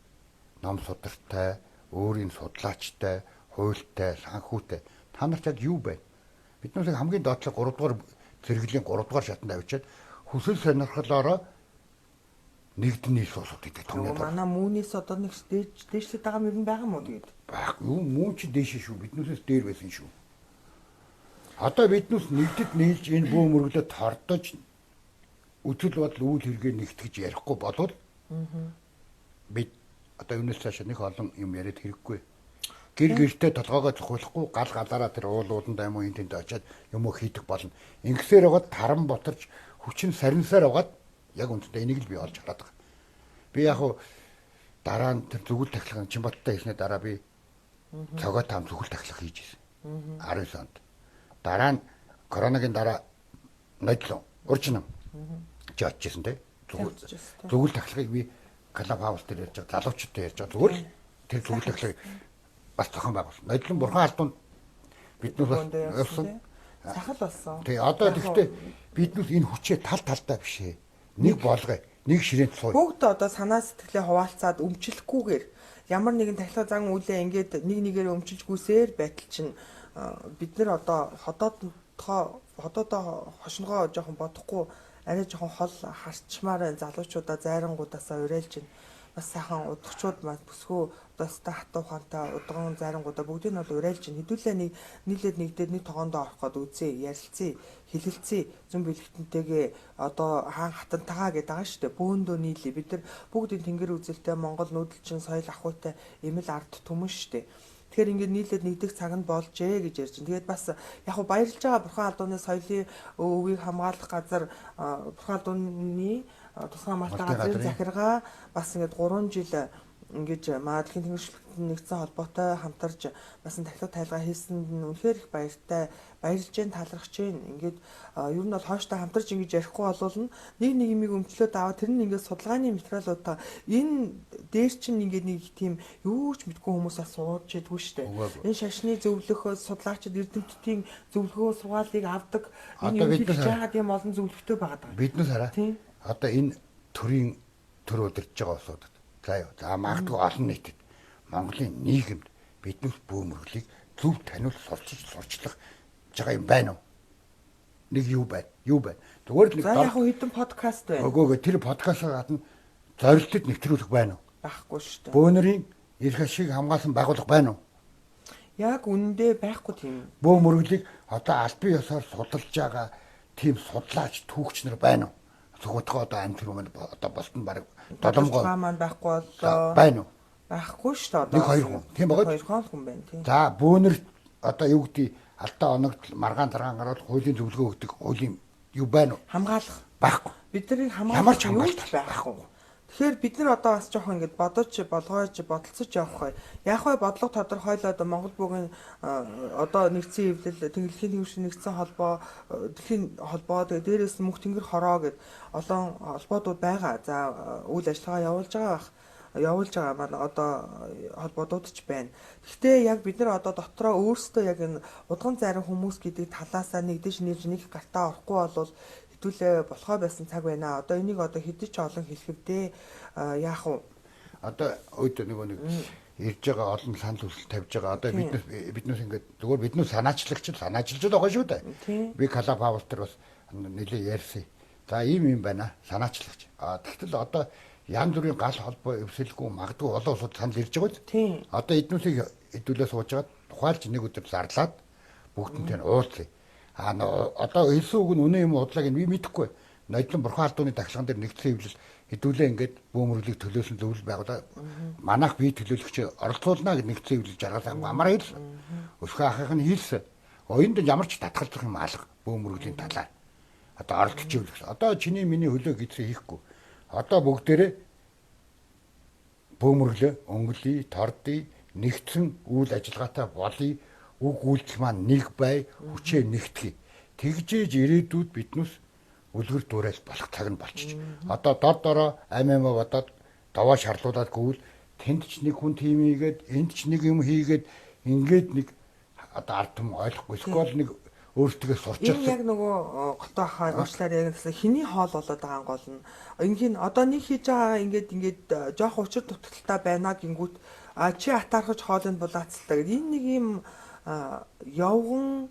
ном судартай, өөрийн судлаачтай, Хуультай, санхүүтэй. Та нарт яг юу байна? Биднээс хамгийн доотлог 3 дугаар зэрэглэлийн 3 дугаар шатанд авчиад хүсэл сонирхлоороо нэгдэн нийлэх улсууд гэдэг том. Манай үүнээс одоо нэг дээшлээд байгаа юм байгаа мó тэгээд? Байхгүй юу, мөн чи дээш шүү. Биднээс дээр байсан шүү. Одоо биднээс нэгдэд нийлж энэ бөө мөрөглөө тордож үзэл бодол үйл хэрэгээ нэгтгэж ярихгүй болвол бид одоо юунаас цаашаа нэг олон юм яриад хэрэггүй. Гэр гэртээ толгоогоо цохиулахгүй гал галаараа тэр уул ууланд юм уу энэ тэнд очиад юм уу хийдэг болно. Ингэсээр байгаад таран ботарч хүчин сарнисаар байгаад яг үнэндээ энийг л би олж хараад байгаа. Би яг хуу дараа нь тэр зүгэл тахилгаан Чинбаттай хийснээр дараа би цогоо там зүгэл тахилга хийж ирсэн. 19 онд. Дараа нь коронагийн дараа нодлон уржин чи очижсэн те. Зүгэл тахилгыг би Club House дээр ярьж байгаа, залуучуудтай ярьж байгаа. Зүгээр л тэр зүгэл тахилгыг бас зохион байгуулсан. Нодлон бурхан алдуунд биднээс бас явсан. Сахал болсон. Тий, одоо тэгвэл биднээс энэ хүчээ тал талдаа биш ээ. Нэг болгоё, нэг ширээнд сууя. Бүгд одоо санаа сэтгэлээ хуваалцаад өмчлөхгүйгээр ямар нэгэн тахилга зан үйлээ ингээд нэг нэгээр өмчилжгүйсээр байтал чинь бид нар одоо ходоодоо хошногоо жоохон бодохгүй арай жоохон хол харчмаар байна. Залуучуудаа зайрангуудаасаа уриалж байна. Бас сайхан удагчуд маань бүсгүй одоо өстой хатуу ухаантай удган зайрангуудаа бүгдийг нь бол уриалж байна. Хэдүүлээ нэг нийлээд нэгдээд нэг тогоондоо орох гээд үзье, ярилцъя, хэлэлцье. Зүүн бэлгэтэнтэйгээ одоо хаан хатантайгаа гэдэг байгаа шүү дээ. Бөөндөө нийлээ. Бид нар бүгдийн тэнгэр үзэлтэй Монгол нүүдэлчин соёл ахуйтай эмэл ард түмэн шүү дээ. Тэгэхээр ингээд нийлээд нэгдэх цаг нь болжээ гэж ярьж байна. Тэгээд бас яг хуу баярлж байгаа Бурхан алдууны соёлын өвийг хамгаалах газар Бурхан алдууны тусгай хамгаалалтын газрын захиргаа бас ингээд 3 жил ингэж Дэлхийн тэнгэрчлэлт нэгдсэн холбоотой хамтарч бас тахилга тайлгаа хийсэнд нь үнэхээр их баяртай, баярлж जैन, талархаж जैन. Ингээд ер нь бол хойштоо хамтарч ингэж ярихгүй болвол нэг нэг юмыг өмчлөөд аваад тэр нь ингээд судалгааны материалуудаа энэ дээр чинь ингээд нэг тийм юу ч мэдгүй хүмүүсээ сууж ядгүй штэ. Энэ шашны зөвлөх судлаачид эрдэмтдийн зөвлөгөө сургаалыг авдаг. Энэ юм хийж яагаад юм олон зөвлөгтэй байгаа даа. Биднээс хараа. Одоо энэ төрийн төр удирдах байгаа улсуудад за юу. За магадгүй олон нийтэд Монголын нийгэмд биднээс бөөмөрлийг зөв таниул сурчлах байгаа юм байна уу? Нэг юу байна? Юу байна? Зүгээр л нэг яг хэдэн подкаст байна. Үгүй тэр подкастаа гадна зорилтод нэвтрүүлэх байна уу? Байхгүй шүү дээ. Бөөнөрийн эрх ашиг хамгаалсан байгууллага байна уу? Яг үнэндээ байхгүй тийм. Бөөмөрлийг одоо албан ёсоор судалж байгаа тийм судлаач түүхч нар байна уу? Зөвхөн одоо амт руу маань одоо болтон баг долонгоо маань байхгүй боллоо. Байна уу? Байхгүй шүү дээ. Нэг хоёр хүн. Тийм байгаа. Хоёр хүн байна тийм. За бөөнөр одоо юу гэдэг алдаа оногдол маргаан даргаан гараад хуулийн зөвлөгөө өгдөг хуулийн юу байна уу? Хамгаалах байхгүй. Бидний хамгаалах юу ч байхгүй. Тэгэхээр бид нар одоо бас жоохон ингэж бодож болгоож бодолцож явах бай. Яг бай бодлого тодорхойлоод Монгол бүгийн одоо нэгдсэн хэвлэл, Тэнгэрлэгийн тэнгэршин нэгдсэн холбоо, дэлхийн холбоо, тэгээ дээрээс нь мөнх тэнгэр хороо гэд олон холбоодууд байгаа. За үйл ажиллагаа явуулж байгаа бах. Явуулж байгаа маань одоо холбоодууд ч байна. Гэхдээ яг бид нар одоо дотроо өөрсдөө яг энэ удган зарим хүмүүс гэдэг талаасаа нэгдэж нэрж нэг гартаа орохгүй болвол хэдүүлээ болохоо байсан цаг байна. Одоо энийг одоо хэдий ч олон хэлэхвдээ яах вэ? Одоо өөдөө нөгөө нэг ирж байгаа олон санал хүсэл тавьж байгаа. Одоо биднээс ингээд зүгээр биднээс санаачлагч санаачилж байгаа шүү дээ. Би Club House дээр бас нэлээ ярьсан. За ийм юм байна. Санаачлагч. А тэгтэл одоо янз бүрийн гал холбоо эвсэлгүй магадгүй олон улсууд санал ирж байгаа биз? Одоо эднүсийг хэдүүлээ сууж байгаа тухайлж нэг өдөр зарлаад бүгдэнтэй нь уулзъя. А одоо хэлсэн үг нь үнэн юм удлааг нь би мэдэхгүй. Нодлон бурхан алдууны тахилган дээр нэгдсэн хэвлэл хэдүүлээ ингээд бөөмөрлийг төлөөсөн зөвлөл байгуулаа. Манайх бие төлөөлөгч оролцуулна гэж нэгдсэн хэвлэл жаргалсан амар хэлсэн. Өсгөө ахын нь хэлсэн. Оюунд ямар ч татгалзах юм алга бөөмөрлийн талаар. Одоо оролцож ивэл гэсэн. Одоо чиний миний хөлөө гидсэн хийхгүй. Одоо бүгдээрээ бөөмөрлөө өнгөлий, тордий, нэгдсэн үйл ажиллагаатай болъё. Үг үйлдэл маань нэг бай, хүчээ нэгтгэе. Тэгжээж ирээдүйд биднээс үлгэр дуурайл болох цаг нь болчих. Одоо дор дороо ам амаа бодоод даваа шарлуулад гүйл тэнд ч нэг хүн тим хийгээд, энд ч нэг юм хийгээд ингээд нэг одоо ард түмэн ойлгохгүй. Эсвэл нэг өөртөө сурчаад. Энэ яг нөгөө готоо хаа уучлаарай яг гэсэн хиний хоол болоод байгаа гол нь. Ингийн одоо нэг хийж байгаа ингээд ингээд жоох учир дутагдaltaй байна гингүүт А чи атаархаж хоолыг булаацалтай гэдэг энэ нэг юм явган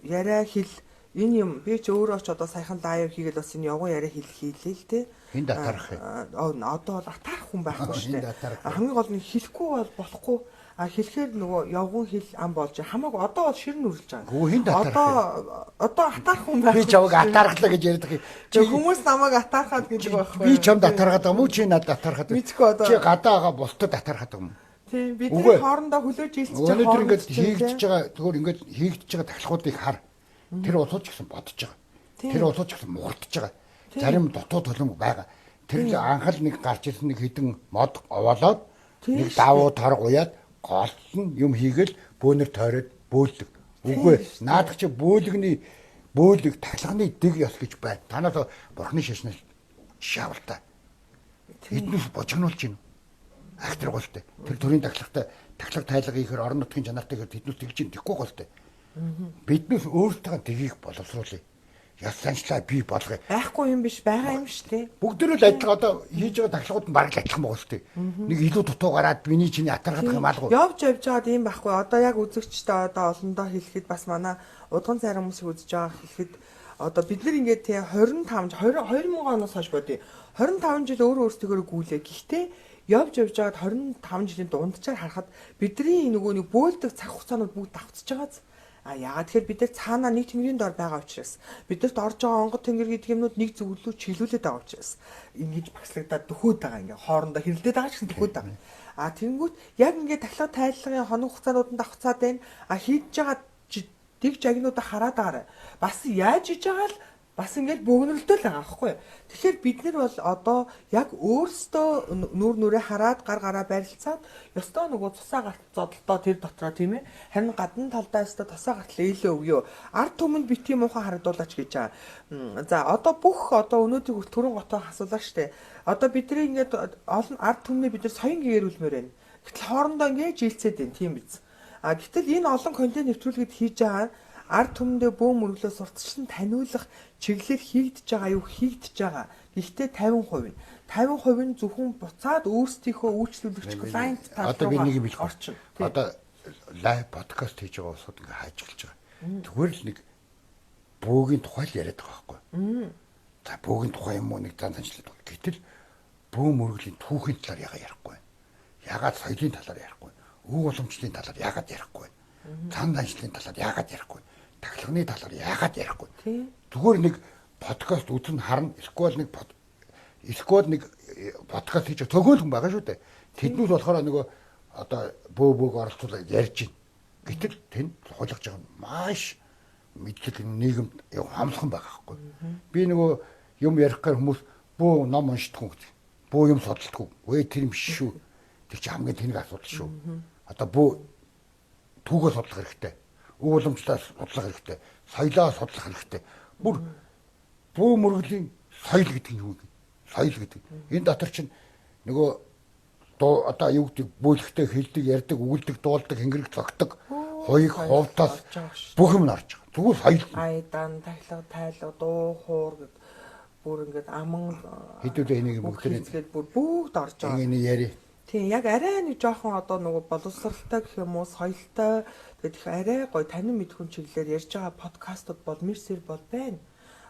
яриа хэл энэ юм би ч өөрөө ч одоо саяхан live хийгээл бас энэ явган яриа хэл хийлээ л те. Энд атаарах юм. Одоо бол атаарах хүн байхгүй шүү дээ. Хамгийн гол нь хэлэхгүй бол болохгүй. А хэлэхээр нөгөө явган хэл ам болж хамаагүй одоо бол ширн үрэлж байгаа. Хүү энд атаарах. Одоо атаарах хүн байхгүй. Би чамайг атаархлаа гэж ярьдаг. Чи хүмүүс намайг атаархаад гэдэг байхгүй. Би чамд атаархаад байгаа юм уу? Чи надад атаархаад. Мэдгүй одоо. Чи гадаа байгаа бусдад атаархаад байгаа юм уу? Тийм бид нар хоорондоо хүлээж ийцэж байгаа. Өнөөдөр ингээд хийгдэж байгаа зүгээр ингээд хийгдэж байгаа тахилгуудыг хар. Тэр улсууд ч гэсэн бодож байгаа. Тэр улсууд ч гэсэн мугартаж байгаа. Зарим дутуу толон байгаа. Тэр л анхал нэг гарч ирсэн нэг хідэн мод овоолоод нэг давуу торг уяад гол нь юм хийгээл бөөнөр тойроод бөөлдөг. Үгүй наадах чи бөөлгөний бөөлөг тахилганы дэг ёс гэж байна. Танаас бурхны шашнаас жишээ авал та. Эднээс божигнуулж байна. Ахтар голтой. Тэр төрийн тахилгатай тахилга тайлга хийхээр орон нутгийн чанартай гэхээр тэднээс тэгж юм тэхгүй голтой. Биднээс өөрсдөө тгийг боловсруулъя. Яс санчлаа бий болгоё. Байхгүй юм биш, байгаа юм шүү дээ. Бүгдөө л адилхан одоо хийж байгаа тахилгууд нь бараг л адилхан байгаа шүү дээ. Нэг илүү дутуу гараад миний чиний атархах юм алгүй. Явж явж байгаад юм байхгүй. Одоо яг үзэгчтэй одоо олондоо хэлэхэд бас манай удган цайран хүмүүсийг үзэж байгаа хэлэхэд одоо бид нар ингээд тий 25 20 2000 оноос хойш бодъё. 25 жил өөрөө өөрсдөө гүйлээ. Гэхдээ явж явж байгаад 25 жилийн дунджаар харахад бидний нөгөө нэг бөөлдөг цаг хугацаанууд бүгд давхцаж байгааз. А яагаад тэгэхээр бид нар цаанаа нэг тэнгэрийн дор байгаа учраас бидэрт орж байгаа онгод тэнгэр гэдэг юмнууд нэг зөвлөлөө чиглүүлээд байгаа учраас ингэж багслагдаад дөхөөд байгаа, ингээ хоорондоо хэрэлдээд байгаа ч гэсэн дөхөөд байгаа. А тэнгүүт яг ингээ тахилга тайллагын хоног хугацаанууд нь давхцаад байна. А хийж байгаа дэг жагнуудаа хараад байгаарай. Бас яаж иж байгаа л бас ингээд бөөгнөрөлтөө л байгаа байхгүй. Тэгэхээр бид нар бол одоо яг өөрсдөө нүүр нүрээ хараад гар гараа барилцаад ёстой нөгөө цусаа гарт зодолдоо тэр дотроо тийм ээ. Харин гадна талдаа ёстой тусаа гартал ээлээ өгөө. Ард түмэнд бити муухай харагдуулаач гэж байгаа. За одоо бүх одоо өнөөдөр түрэн готоо асуулаа штэ. Одоо бидний ингээд олон ард түмнээ бид нар соён гэрүүлмээр байна. Гэтэл хоорондоо ингээд жилцээд байна тийм биз. А гэтэл энэ олон контент нэвтрүүлгэд хийж байгаа ард түмэндээ бөөм мөрөглөө сурталчлан таниулах чиглэл хийгдэж байгаа юу хийгдэж байгаа. Гэхдээ 50% нь 50% нь зөвхөн буцаад өөрсдийнхөө үйлчлүүлэгч клиент тал руу. Одоо би нэг юм хэлэх орчин. Одоо лайв подкаст хийж байгаа улсууд ингээ хайжгалж байгаа. Зүгээр л нэг бөөгийн тухай л яриад байгаа байхгүй. За бөөгийн тухай юм уу нэг зан санчлаад байна. Гэтэл бөө мөргөлийн түүхийн талаар ягаа ярихгүй байна. Ягаад соёлын талаар ярихгүй байна. Өг уламжлалын талаар ягаад ярихгүй байна. Цан данчлалын талаар яагаад ярихгүй? Тахилганы талаар яагаад ярихгүй? Зүгээр нэг подкаст үзэн харна. Эсвэл нэг подкаст хийж төгөөл хүн байгаа шүү дээ. Тэднээс болохоор нөгөө одоо бөө бөөг оролцуулаад ярьж байна. Гэтэл тэнд хулгаж байгаа нь маш мэдлэг нийгэмд хамсхан байгаа байхгүй. Би нөгөө юм ярих гэр хүмүүс бөө ном уншдаггүй гэдэг. Бөө юм судалдаггүй. Өө тэр юм биш шүү. Тэр чи хамгийн тэнэг асуудал шүү. Одоо бөө түүхээ судлах хэрэгтэй. Өг уламжлалаа судлах хэрэгтэй. Соёлоо судлах хэрэгтэй. Бүр бөө мөргөлийн соёл гэдэг нь юу вэ? Соёл гэдэг. Энэ дотор чинь нөгөө одоо юу гэдэг бөөлөхтэй хэлдэг, ярьдаг, өгүүлдэг, дуулдаг, хингэрэг цогтөг, хоёг хувтаас бүх юм нь орж байгаа. Зүгээр соёл. Айдан, тахилга, тайлга, дуу, хуур гэд бүр ингээд аман хэдүүлээ энийг бүгдээ бүр бүгд орж байгаа. Энийг яри. Тийм яг арай нэг жоохон одоо нөгөө боловсралтай гэх юм уу соёлтой тэгээд их арай гоё танин мэдхүн чиглэлээр ярьж байгаа подкастууд бол мэрсэр бол байна.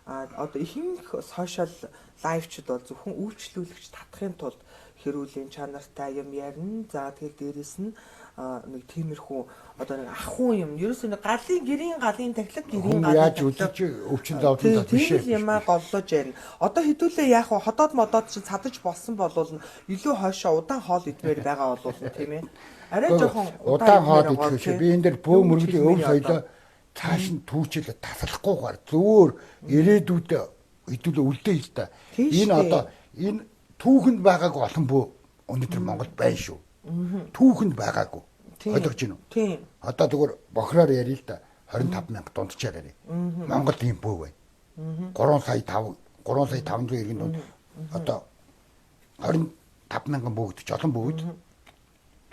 А одоо ихэнх сошиал лайвчуд бол зөвхөн үйлчлүүлэгч татахын тулд хэрүүлийн чанартай юм ярина. За тэгэл дээрэс нь нэг тиймэрхүү одоо нэг ахуй юм. Ерөөсөө нэг галын гэрийн галын тахилга гэрийн галын яаж үзэж өвчин зовлон зов биш ээ. Юмаа голлож ярина. Одоо хэдүүлээ яах вэ? Ходоод модоод чинь цадаж болсон болвол илүү хойшоо удаан хоол идмээр байгаа болвол тийм ээ. Арай жоохон удаан хоол идэх биш. Би энэ дээр бөө мөргөлийн өв соёлоо цааш нь түүчил тасалахгүйгээр зөөр ирээдүйдээ хэдүүлээ үлдээ л та. Энэ одоо энэ түүхэнд байгаагүй олон бөө өнөөдөр Монголд байна шүү. Түүхэнд байгаагүй. Ойлгож байна уу? Тийм. Одоо зүгээр бохроор ярил л да 25 мянга дунджаар ярив. Монголд ийм бөө байна. 3 сая 5 3 сая 500 иргэн дунд одоо 25 мянган бөө гэдэг чинь олон бөө үү?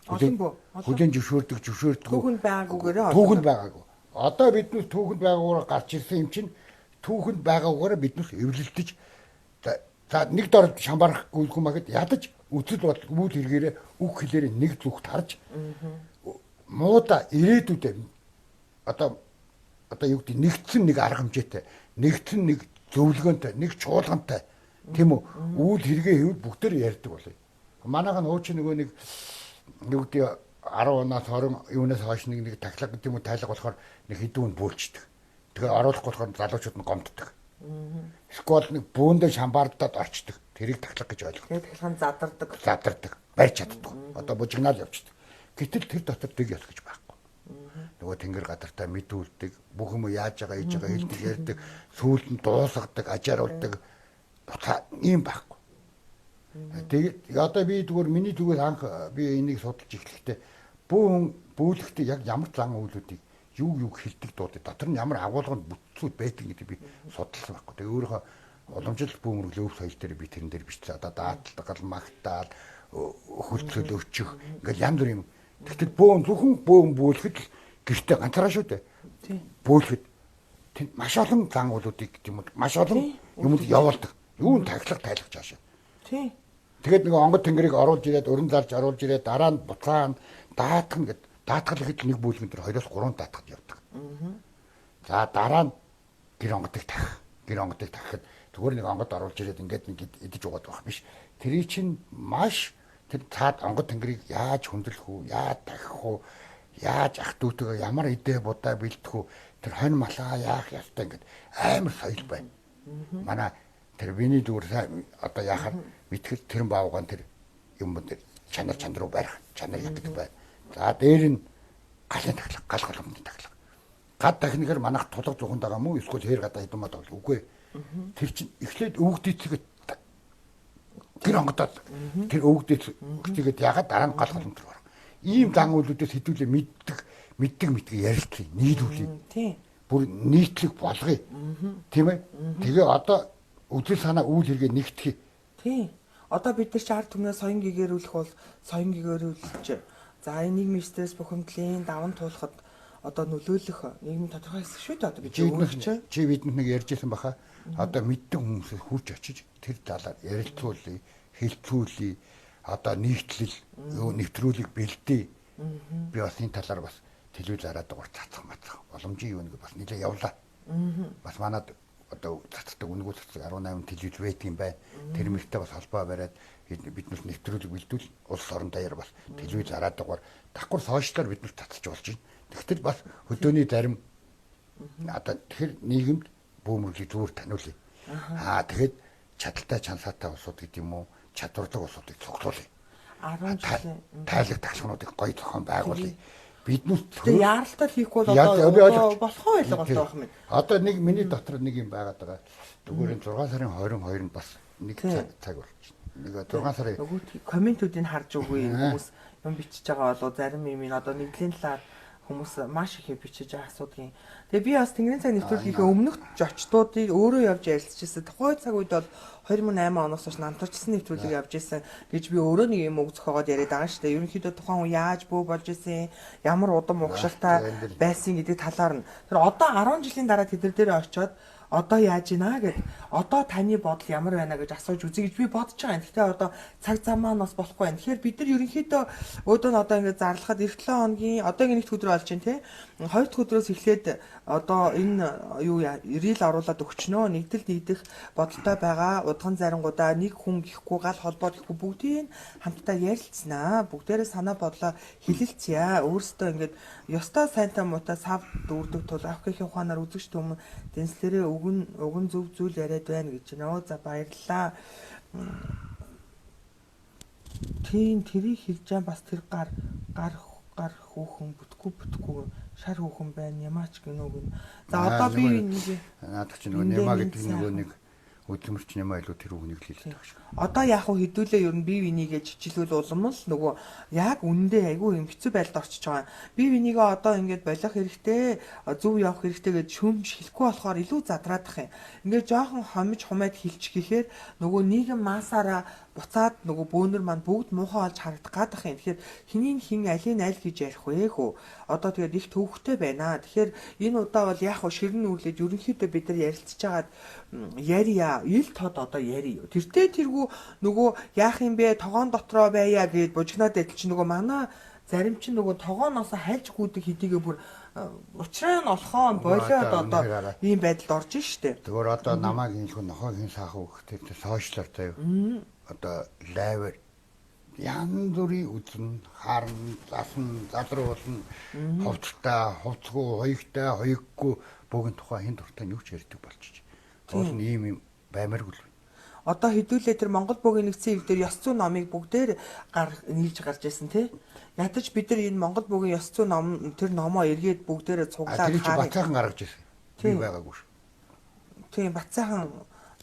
Олон бөө. Хүлэн зөвшөөрдөг. Түүхэнд байгаагүйгээрээ түүхэнд байгаагүй. Одоо биднээс түүхэнд байгаагүйгээр гарч ирсэн юм чинь түүхэнд байгаагүйгээр биднээс эвлэлдэж за нэг дор шамбарахгүй юм агад ядаж Үзэл бодол үйл хэрэгээрээ үг хэлээрээ нэг зүгт харж муудаа ирээдүйдээ одоо юу гэдэг нэгдсэн нэг арга хэмжээтэй, нэгдсэн нэг зөвлөгөөнтэй, нэг чуулгантай, тийм үү? Үйл хэрэгээ хийвэл бүгдээр ярьдаг болъё. Манайх нь уучин нөгөө нэг юу гэдэг 10 оноос 20 юунаас хойш нэг тахлага гэдэг юм уу тайлга болохоор нэг хэдэн үн бөөлчдөг. Тэгэхээр оруулахгүй болохоор залуучууд нь гомддог. Эсвэл нэг бөөндөө шамбаардаад орчдөг. Тэрийг тахлага гэж ойлгодог. Тэгээд тахилга нь задардаг. Задардаг. Барьж чаддаг. Одоо бужигнаал явчихдаг. Гэтэл тэр дотор дэг ёс гэж байхгүй. Нөгөө тэнгэр гадартай мэдүүлдэг, бүх юм яаж байгаа, хийж байгаа, хэлдэг, ярьдаг, сүүлд нь дуусгадаг, ажааруулдаг буцаа ийм байхгүй. Тэгээд одоо би зүгээр миний зүгээр анх би энийг судалж эхлэхдээ бүүн бүүлэхдээ яг ямар зан үйлүүдийг юу хэлдэг дуудыг дотор нь ямар агуулганд бүтцүүд байдаг гэдэг би судалсан байхгүй. Тэгээ өөрийнхөө уламжлалт бүүмөргөл өв соёл дээр би тэрэн дээр бичсэн. Одоо дааталдаг, магтаал, хөлцөл өчөх ингээл янз бүр юм. Тэгтэл бөөн зөвхөн бөөн бөөлөхөд л гэртээ ганцаараа шүү дээ. Бөөлөхөд тэнд маш олон зан үйлүүдийг гэдэг юм уу маш олон юмуд явуулдаг. Юу н тахилга тайлах чаашаа. Тийм. Тэгээд нөгөө онгод тэнгэрийг оруулж ирээд өрн зарж оруулж ирээд дараа нь буцаана даатгана гэд даатгал гэхэд нэг бүүлгэн дээр 2-3 даатгал явдаг. За дараа нь гэр онгодыг тах. Гэр онгодыг тахад зүгээр нэг онгод оруулж ирээд ингээд нэг идэж угаад байх биш. Тэрий чинь маш тэр цаад онгод тэнгэрийг яаж хөндлөх үү, яаж тахих уу, яаж ах дүүтэйгээ ямар идэ будаа бэлдэх үү, тэр хонь малаа яах ёстой ингээд амар соёл байна. Манай тэр миний зүгээр сайн одоо яхаар мэтгэл тэрэн баавгаан тэр юм дээр чанар чанд руу барих, чанар ятг бай. За дээр нь галын тахлага, гал голомтын тахлага. Гад дахныхэр манайх тулга зүхэнд байгаа мó эсвэл хээр гадаа хэдэн мод бол үгүй. Тэр чинь эхлээд өвгдийцгээд тэр онгодоод тэр өвгдийцгээд ягаад дараа нь гал голомт руу орох. Ийм зан үйлүүдээс хэдүүлээ мэддэг мэддэг ярилцъя, нийлүүлье. Тийм. Бүр нийтлэг болгоё. Тийм ээ. Тэгээ одоо үзэл санаа үйл хэрэгээ нэгтгэе. Тийм. Одоо бид нар чи ард түмнээ соён гэгэрүүлэх бол соён гэгэрүүлж за энэ нийгмийн стресс бухимдлын даван туулахад одоо нөлөөлөх нийгмийн тодорхой хэсэг шүү дээ одоо бид өөрөө чи. Чи бидэнд нэг ярьж ирсэн баха. Одоо мэддэг хүмүүсээс хурж очиж тэр талаар ярилцуулъя, хэлцүүлье, одоо нийтлэл, нэвтрүүлэг бэлдээ. Би бас энэ талаар бас телевиз зараад дугаар цацах мацах боломжийн юу нэг бас нэлээ явлаа. Бас манад одоо цацдаг үнэгүй цацдаг 18 телевиз байдаг юм байна. Тэр мөртөө бас холбоо бариад биднээс нэвтрүүлэг бэлдүүл улс орон даяар бас телевиз зараад дугаар давхар сошиалар биднээс цацж болж байна. Тэгтэл бас хөдөөний зарим одоо тэгэхээр нийгэмд бүүмэрлийг зүгээр таниулъя. Аа тэгэхэд чадaltaй чансаатай улсууд гэдэг юм уу чадварлаг улсуудыг цуглуулъя. 10 жилийн тайлаг тахилгануудыг гоё зохион байгуулъя. Биднээс тэгээ яаралтай хийхгүй бол одоо болох байлга болтой байх юм. Одоо нэг миний дотор нэг юм байгаад байгаа. Зүгээр энэ 6 сарын 22-нд бас нэг цаг болчихно. Нэг 6 сарын нөгөө комментүүдийг харж үгүй хүмүүс юм бичиж байгаа болоо зарим юм ин одоо нэгдлийн талаар хүмүүс маш их бичиж асуудгийн. Тэгээ би бас Тэнгэрийн цаг нэвтрүүлгийнхээ өмнөх зочдуудыг өөрөө явж ярилцчихсан. Тухайн цаг үед бол 2008 оноос хойш намтарчсан нэвтрүүлэг явж исэн гэж би өөрөө нэг юм үг зохиогоод яриад байгаа шүү дээ. Ерөнхийдөө тухайн хүн яаж бөө болж исэн, ямар удам угшилтай байсан гэдэг талаар нь. Тэр одоо 10 жилийн дараа тэд нар дээр очиод одоо яаж ийна гэд одоо таны бодол ямар байна гэж асууж үзье гэж би бодож байгаа юм. Гэхдээ одоо цаг зам маань бас болохгүй байна. Тэгэхээр бид нар ерөнхийдөө өөдөө нь одоо ингээд зарлахад эх 7 хоногийн одоо ингээд нэгд өдөр болж байна те. Хоёр дахь өдрөөс эхлээд одоо энэ юу рил оруулаад өгчнөө. Нэгдэл нэгдэх бодолтой байгаа. Удган зарингуудаа нэг хүн гэхгүй гал холбоо гэхгүй бүгдийг хамтдаа ярилцсанаа. Бүгдээрээ санаа бодлоо хилэлцъя. Өөрсдөө ингээд ёстой сайнтай муутай сав дүүрдэг тул авах гэх ухаанаар үзэгч түмэн дэнслэрээ уган зөв зүйл яриад байна гэж байна. Оо за баярлалаа. Тийм тэрийг хэлж байгаа бас тэр гар гар гар хүүхэн бүтггүй шар хүүхэн байна. Ямаач гинөө гин. За одоо би нэг наадах чинь нөгөө нямаа гэдэг нөгөө нэг үзмэрч нямаа илүү тэр хүүхнийг л хэлдэг байх шиг. Одоо яг хуу хэдүүлээ ер нь бие бинийгээ чичлүүл улам л нөгөө яг үнэндээ айгүй юм хэцүү байдалд орчиж байгаа. Бие бинийгээ одоо ингээд болох хэрэгтэй, зөв явах хэрэгтэй гэж шөмж хэлэхгүй болохоор илүү задраадах юм. Ингээд жоохон хомж хумайд хэлчих гэхээр нөгөө нийгэм масаараа буцаад нөгөө бөөнөр маань бүгд муухай болж харагдах гадах юм. Тэгэхээр хиний хин алийг аль гэж ярих вэ хөө. Одоо тэгээд их төвхтэй байна. Тэгэхээр энэ удаа бол яг хуу ширэн нүрлээд ерөнхийдөө бид нар ярилцж байгаад ярья. Ил тод одоо яри. Тэртээ тэргүй нөгөө яах юм бэ? Тогоон дотроо байя гэд бужигнаад байдал чи нөгөө манай зарим чинь нөгөө тогооноос хальж гүйдэг хэдийгээ бүр учраа нь олохоо болоод одоо ийм байдалд орж штэ. Тэгвэр одоо намайг инлэх нохойн саахан өгөх тэр сошиалар заяа. Одоо лайвер янз бүрийн үзэн, харна, засна, залруулна, хувцтай, хувцгүй, хоёгтай, хоёггүй бөөгийн тухай хэн дуртай нь юу ч ярьдаг болчих. Уул нь ийм юм баймааргүй л. Одоо хэдүүлээ тэр Монгол бөөгийн нэгдсэн ив дээр ёс зүйн номыг бүгдээр нийлж гарч ирсэн тий. Ядаж бид нар энэ Монгол бөөгийн ёс зүйн ном тэр номоо эргээд бүгдээрээ цуглаад хараа. Тэр Бацаахан гаргаж ирсэн. Би байгаагүй шүү. Тийм, Бацаахан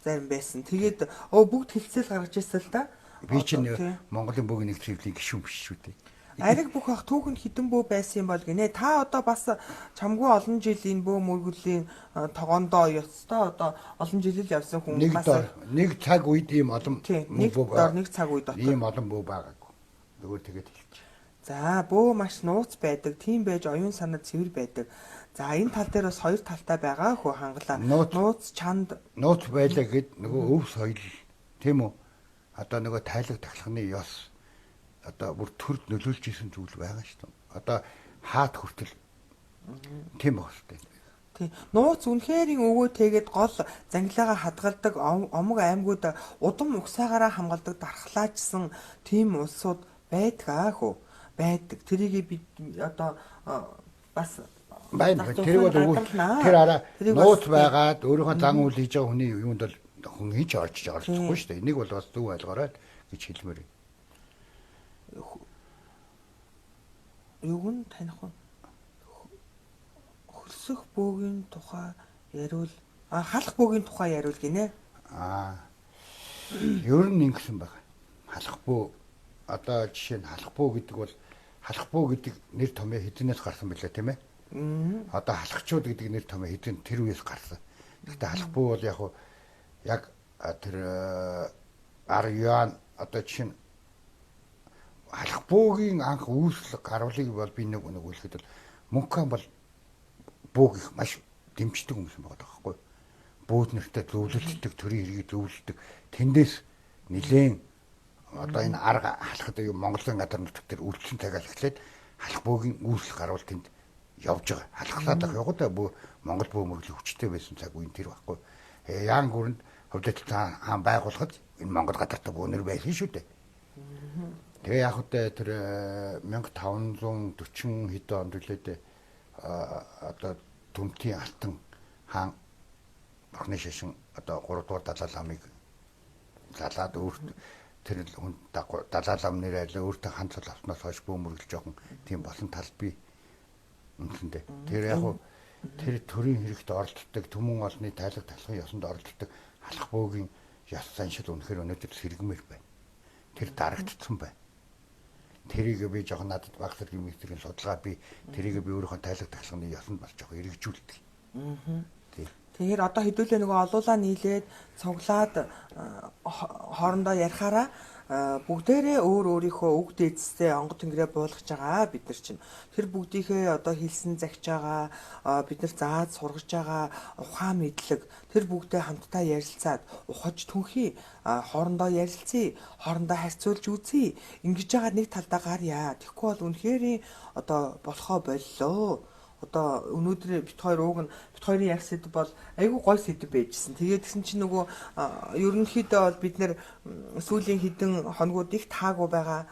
зарим байсан. Тэгээд бүгд хэлцэл гаргаж ирсэн л да. Би чинь Монголын бөөгийн нэгдсэн ивлийн гишүүн биш шүү дээ. Ариг бүх ах түүхэнд хідэн бөө байсан юм бол гинэ. Та одоо бас чамгүй олон жил энэ бөө мөргөлийн тогоондоо ёстой одоо олон жил л явсан хүн бас нэг цаг үед ийм олон нэг дор нэг цаг үед дотор ийм олон бөө байгаагүй. Зүгээр тэгээд хэлчих. За бөө маш нууц байдаг. Тийм байж оюун санаа цэвэр байдаг. За энэ тал дээр бас хоёр талтай байгаа хөө хангалаа. Нууц чанд нууц байлаа гэд нөгөө өв соёл тийм үү? Одоо нөгөө тайлаг тахлахны ёс одоо бүр төрд нөлөөлж исэн зүйл байгаа шүү дээ. Одоо хаат хүртэл тийм байх хэрэгтэй. Тийм. Нууц үнэхэрийн өвөө тэгээд гол зангилаагаа хадгалдаг омог аймагуд удам угсаагаараа хамгаалдаг дархлаажсан тийм улсууд байдаг аа хөө. Байдаг. Тэрийг бид одоо бас байна. Тэр бол өвөө тэр араа нууц байгаад өөрийнхөө зан үйл хийж байгаа хүний юунд бол хүн хийж орж оролцохгүй шүү дээ. Энийг бол бас зөв ойлгоорой гэж хэлмээр. Юуг нь таних вэ? Хөлсөх бөөгийн тухай яриул халах бөөгийн тухай яриул гинэ. Ер нь ингэсэн байгаа. Халах бөө одоо жишээ нь халах бөө гэдэг бол халах бөө гэдэг нэр томьёо хэдэнээс гарсан бэлээ тийм ээ. Одоо халахчууд гэдэг нэр томьёо хэдэн тэр үеэс гарсан. Гэхдээ халах бөө бол яг яг тэр Ар Юан одоо жишээ нь халах бөөгийн анх үүсэл гарвалыг бол би нэг хэлэхэд бол Мөнхөн бол бөөг их маш дэмждэг хүмүүс байгаа байхгүй. Бөөд нэртэй зөвлөлддөг, төрийн хэргийг зөвлөлддөг. Тэндээс нилээн одоо энэ арга халахад юу Монголын газар нутаг дээр үлдсэн цагаас эхлээд халах бөөгийн үүсэл гарвал тэнд явж байгаа. Халахлаад ах явгад бөө Монгол бөө мөргөлийн хүчтэй байсан цаг үеийн тэр байхгүй. Яан гүрэнд хувьд хаан байгуулахад энэ Монгол газарт бөөнөр байсан шүү дээ. Тэгээ яг үгүй тэр 1540 хэдэн онд үлээ дээ одоо Төмтийн Алтан хаан Бурхны шашин одоо 3 дугаар Далай ламыг залаад өөрт тэр хүн Далай лам нэр айлаа өөртөө хан цол авснаас хойш бөө мөргөл жоохон тийм болсон тал би үндсэндээ. Тэр яг тэр төрийн хэрэгт оролцдог түмэн олны тайлаг талхын ёсонд оролцдог халах бөөгийн ёс заншил үнэхээр өнөөдөр сэргэмээр байна. Тэр дарагдсан байна. Тэрийг би жоохон надад баг зэргийн министрийн судалгаа би тэрийг би өөрийнхөө тайлаг тахлахны ёсонд бас жоохон хэрэгжүүлдэг. Тэгэхээр одоо хэдүүлээ нөгөө олуулаа нийлээд цуглаад хоорондоо ярихаараа бүгдээрээ өөр өөрийнхөө үг дээдсээ онгод тэнгэрээ буулгаж байгаа бид нар чинь. Тэр бүгдийнхээ одоо хэлсэн загч байгаа бид нар зааж сургаж байгаа ухаан мэдлэг тэр бүгдээ хамтдаа ярилцаад ухаж түнхий хоорондоо ярилцъя, хоорондоо харьцуулж үзье. Ингэж байгаа нэг талдаа гарья. Тэгэхгүй бол үнэхээр одоо болохоо боллоо. Одоо өнөөдөр бит хоёр ууг нь бит хоёрын ярих сэдв бол айгүй гой сэдв байжсэн. Тэгээд тэгсэн чинь нөгөө ерөнхийдөө бол бид нэр сүүлийн хэдэн хоногуд их таагүй байгаа.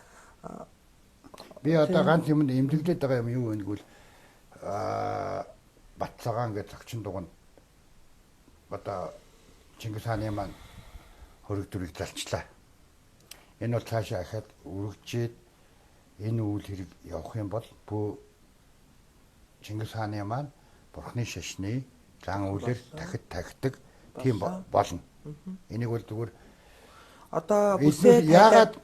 Би одоо ганц юмд эмдэглээд байгаа юм юу вэ гэвэл Батцаагаан гэж зогчин дугуйн одоо Чингис хааны маань хөрөг дүрийг залчлаа. Энэ бол цаашаа ахаад үргэлжээд энэ үйл хэрэг явах юм бол бөө Чингис хааны маань Бурхны шашны зан үйлээр дахид тагдаг тийм болно. Энийг бол зүгээр одоо бүсээ яагаад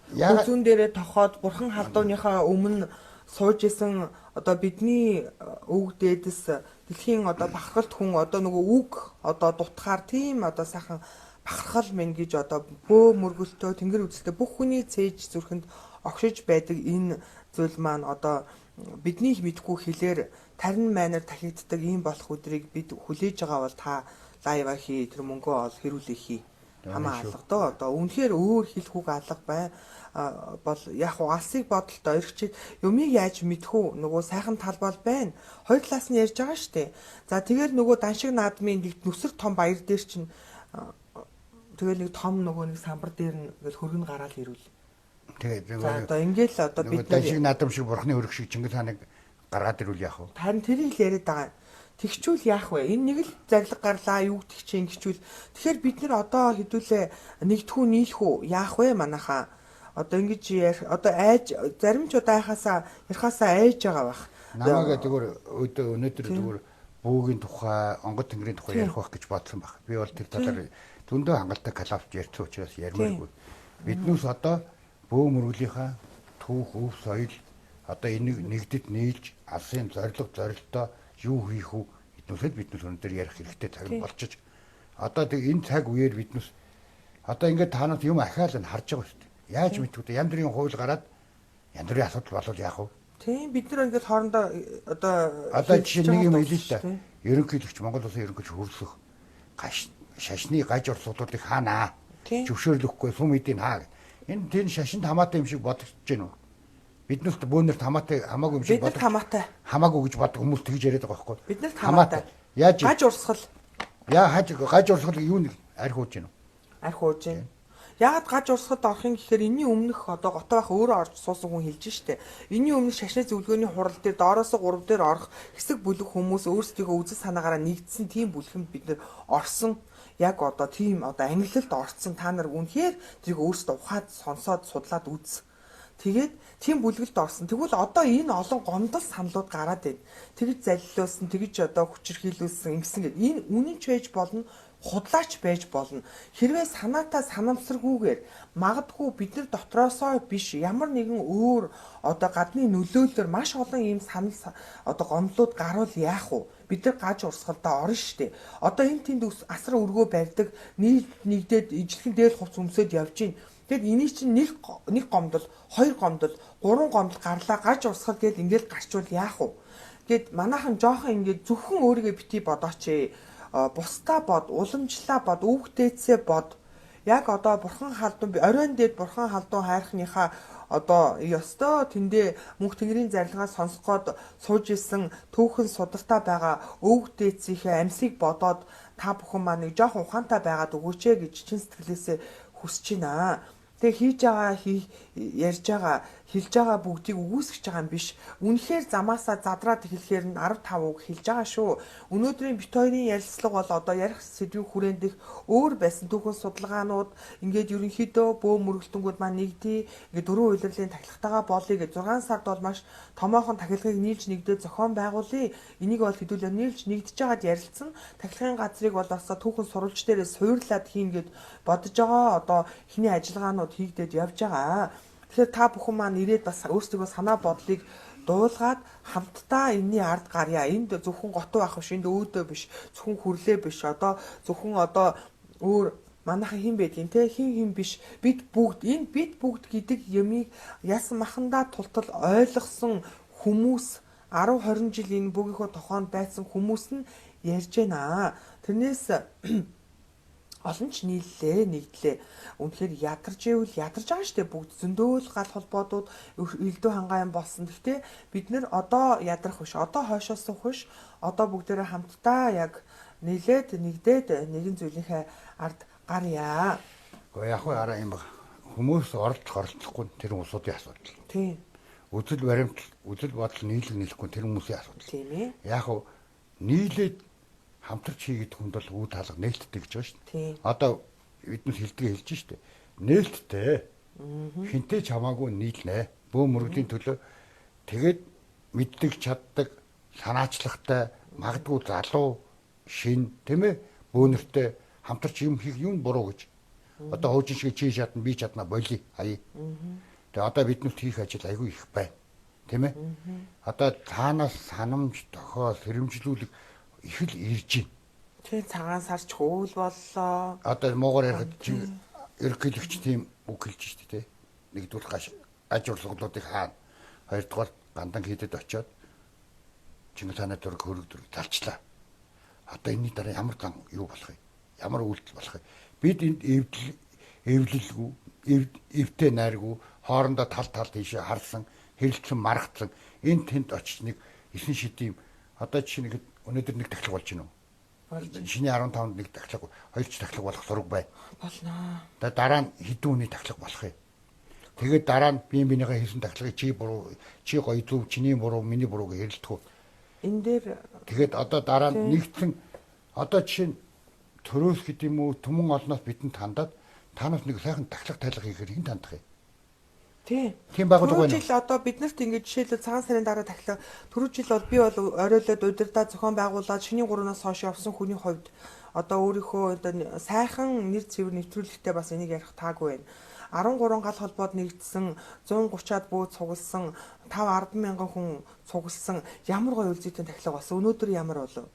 зүүн дээрээ тохоод Бурхан халдууныхаа өмнө сууж исэн одоо бидний өвөг дээдэс дэлхийн одоо бахархалт хүн одоо нөгөө үг одоо дутхаар тийм одоо сайхан бахархал минь гэж одоо бөө мөргөлтөө тэнгэр үзэлтэй бүх хүний цээж зүрхэнд огшиж байдаг энэ зүйл маань одоо бидний мэдгүй хэлээр тарин майнаар тахигддаг ийм болох өдрийг бид хүлээж байгаа бол та лайва хий, тэр мөнгөө ол хэрүүлээ хий. Хамаа алга дөө. Одоо үнэхээр өөр хэлэх үг алга бай бол яг уу алсыг бодолтой орхичээд юмыг яаж мэдэх үү, нөгөө сайхан тал бол байна. Хоёр талаас нь ярьж байгаа штэ. За, тэгэл нөгөө даншиг наадмын нэг нүсэр том баяр дээр чинь тэгэл нэг том нөгөө нэг самбар дээр нь ингээл хөргөн гараал ирүүл. Тэгээд За, одоо ингээл одоо бид даншиг наадам шиг, бурхны хөрөг шиг Чингис хааныг гаргаад ирүүл яах вэ? Харин тэрийг л яриад байгаа. Тэгчүүл яах вэ? Энэ нэг л зарлиг гарлаа, юу гэдэг чинь ингэчүүл. Тэгэхээр бид нар одоо хэдүүлээ нэгдэхүү, нийлэх үү? Яах вэ манайхаа? Одоо ингэж одоо айж, зарим ч одоо айхасаа ярихаасаа айж байгаа бах. Намайг зүгээр өнөөдөр зүгээр бүүгийн тухай, онгод тэнгэрийн тухай ярих байх гэж бодсон баг. Би бол тэр талаар зөндөө хангалттай коллапс ярьсан учраас ярмааргүй. Биднээс одоо бөө мөрөглийнхаа түүх, өв соёл, одоо энийг нэгдэд нийлж алсын зорилго, зорилтоо юу хийх үү? Эднүсэл биднээс өнөөдөр ярих хэрэгтэй цаг болчих. Одоо тэг энэ цаг үеэр биднээс одоо ингээд танаас юм ахаал нь харж байгаа шүү дээ. Яаж мэдвэ? Янз бүрийн хууль гараад янз бүрийн асуудал болвол яах вэ? Тийм, бид нар ингээд хоорондоо одоо Одоо жишээ нэг юм хэлээ л да. Ерөнхийлөгч, Монгол улсын ерөнхийлөгч хөрсөх гаш шашны гаж урсгалуудыг хаанаа. Зөвшөөрлөхгүй сум эдийг хаа. Энэ тэр шашинд хамаатай юм шиг бодогдож байна уу? Биднэрт бөөнөрт хамаатай, хамаагүй юм шиг боддог. Хамаатай. Хамаагүй гэж боддог хүмүүс тэгж яриад байгаа байхгүй. Биднэрт хамаатай. Яаж гаж урсгал. Яа хаж гаж урсгал юу нэг арх ууж байна уу? Арх ууж байна. Яагаад гаж урсгалд орох юм гэхээр энэний өмнөх одоо готоо бах өөрөө орж суусан хүн хэлж штэ. Энэний өмнөх шашны зөвлөгөөний хурал дээр доороос 3 дээр орох хэсэг бүлэг хүмүүс өөрсдийнхөө үзэл санаагаараа нэгдсэн тийм бүлхэнд бид нэр орсон. Яг одоо тийм одоо ангилалд орцсон, та нар үнэхээр тэрийг өөрсдөө ухаад сонсоод судлаад үз. Тэгээд тийм бүлгэлд орсон. Тэгвэл одоо энэ олон гомдол саналууд гараад байна. Тэгж залилуулсан, тэгж одоо хүчирхийлүүлсэн ингэсэн гэд. Энэ үнэн ч байж болно, худлаач байж болно. Хэрвээ санаатай санамсаргүйгээр магадгүй бид нар дотроосоо биш, ямар нэгэн өөр одоо гадны нөлөөллөөр маш олон ийм санал одоо гомдлууд гарвал яах вэ? Бид нар гаж урсгалдаа орно штэ. Одоо энэ тэнд асар өргөө барьдаг, нийт нэгдээд ижлэхэн дээл хувц өмсөд явж гин. Тэгэд энийг чинь нэг гомдол, хоёр гомдол, гурван гомдол гарлаа, гаж урсгал гээд ингээл гарчвал яах вэ? Гэд манайхан жоохон ингээд зөвхөн өөрийгөө бити бодооч ээ, бусдаа бод, уламжлаа бод, өвгтээцээ бод. Яг одоо бурхан халдун, оройн дээд бурхан халдун хайрхныхаа одоо ёстой тэндээ мөнх тэнгэрийн зарилгаа сонсох гээд сууж исэн түүхэн судартай байгаа өвгтээцийнхээ амьсыг бодоод та бүхэн маань нэг жоохон ухаантай байгаад өгөөч ээ гэж чин сэтгэлээсээ хүсэж байна. Тэгээ хийж байгаа, ярьж байгаа, хэлж байгаа бүгдийг үгүйсгэж байгаа юм биш. Үнэхээр замаасаа задраад хэлэхээр нь 15 үг хэлж байгаа шүү. Өнөөдрийн бит хоёрын ярилцлага бол одоо ярих сэдвийн хүрээнд их өөр байсан түүхэн судалгаанууд ингээд ерөнхийдөө бөө мөргөлтөнгүүд маань нэгдээ, ингээд дөрвөн улирлын тахилгатайгаа болъё гэж 6 сард бол маш томоохон тахилгыг нийлж нэгдээ зохион байгуулъя. Энийг бол хэдүүлээ нийлж нэгдэж байгаад ярилцсан. Тахилгын газрыг бол бас түүхэн сурвалж дээрээ суурлаад хийн гэд бодож байгаа. Одоо эхний ажиллагаанууд хийгдээд явж байгаа. Тэгэхээр та бүхэн маань ирээд бас өөрсдийнхөө санаа бодлыг дуулгаад хамтдаа энэний ард гарья. Энд зөвхөн готов ах биш, энд өөдөө биш, зөвхөн хүрлээ биш. Одоо зөвхөн одоо өөр манайхан хэн байдгийг те, хин хин биш. Бид бүгд, энэ бид бүгд гэдэг ямыг ясан махандаа тултал ойлгосон хүмүүс, 10 20 жил энэ бүгийнхөө тохоонд байсан хүмүүс нь ярьж байна. Тэрнээс олон ч нийллээ, нэгдлээ. Үнэхээр ядарч ивэл ядарч байгаа шүү дээ. Бүгд зөндөөл гал холбоодууд элдв хангаан болсон. Гэхдээ бид нэр одоо ядрах биш, одоо хойшоо суух биш. Одоо бүгдээрээ хамтдаа яг нийлээд нэгдээд нэгэн зүйлийнхээ ард гарья. Гэхдээ яг араа юм баг. Хүмүүс оролцох оролцохгүй тэр улсуудын асуудал. Тийм. Үзэл баримтал, үзэл бодол нийлэх нийлэхгүй тэр хүмүүсийн асуудал. Тийм ээ. Яг нийлээд хамтарч хийгээд хүнд бол үе таалга нээлттэй гэж байгаа шүү дээ. Одоо биднес хэлдгээ хэлж шүү дээ. Нээлттэй. Хинтээ ч хамаагүй нийлнэ. Бөө мөрөгдийн төлөө тэгээд мэддэг, чаддаг, санаачлагтай, магадгүй залуу, шин, тийм ээ, бөөнөртэй хамтарч юм хийх юм буруу гэж. Одоо хуучин шиг чи чадна, би чадна болий. Аяа. Тэгээ одоо биднэрт хийх ажил айгүй их байна. Тийм ээ? Одоо цаанаас санамж, тохиол, сэрэмжлүүлэг их л ирж байна. Тийм, цагаан сарч хөөл боллоо. Одоо муугар ярихад чи ерөнхийлөгч тийм үг хэлж штэ тий. Нэгдүгээр гаш аж урсгалуудыг хаана. Хоёрдугаар гандан хийдэд очиод Чингис хааны зураг хөрөг дөрөг залчлаа. Одоо энэний дараа ямар зан юу болох вэ? Ямар үйлдэл болох вэ? Бид энд эвдэл эвлэлгүй, эвтэй найргүй, хоорондоо тал тал тийшээ харсан, хэрэлцэн маргацсан. Энэ тэнд очиж нэг 9 шидийн одоо жишээ нэг өнөөдөр нэг тахлага болж байна уу? Шинэ 15-нд нэг тахлага, хоёр ч тахлага болох зураг бай. Болно. Дараа нь хэдэн хүний тахлага болох юм. Тэгээд дараа нь бие биенийхээ хийсэн тахлагыг чи буруу, чи гоё зөв, чиний буруу, миний буруу гэж ярилдах уу? Энэ дээр тэгээд одоо дараа нь нэгдсэн одоо жишээ нь төрөөс гэдэг юм уу, түмэн олноос бидэнд хандаад танаас нэг сайхан тахлага тайлах хийхээр хэн тандах юм? Тий. Тийм байгууллага байна. Түрүү жил одоо биднэрт ингэж жишээлбэл цагаан сарын дараа тахлаа. Түрүү жил бол би бол оройлоод удирдаа зохион байгуулад шинийн 3-наас хойш явсан хүний хувьд одоо өөрийнхөө одоо сайхан нэр цэвэр нэвтрүүлэгтээ бас энийг ярих таагүй байна. 13 гал холбоод нэгдсэн 130-аад бөө цугласан 5 10 мянган хүн цугласан ямар гоё үлзийтэй тахилга болсон. Өнөөдөр ямар болов?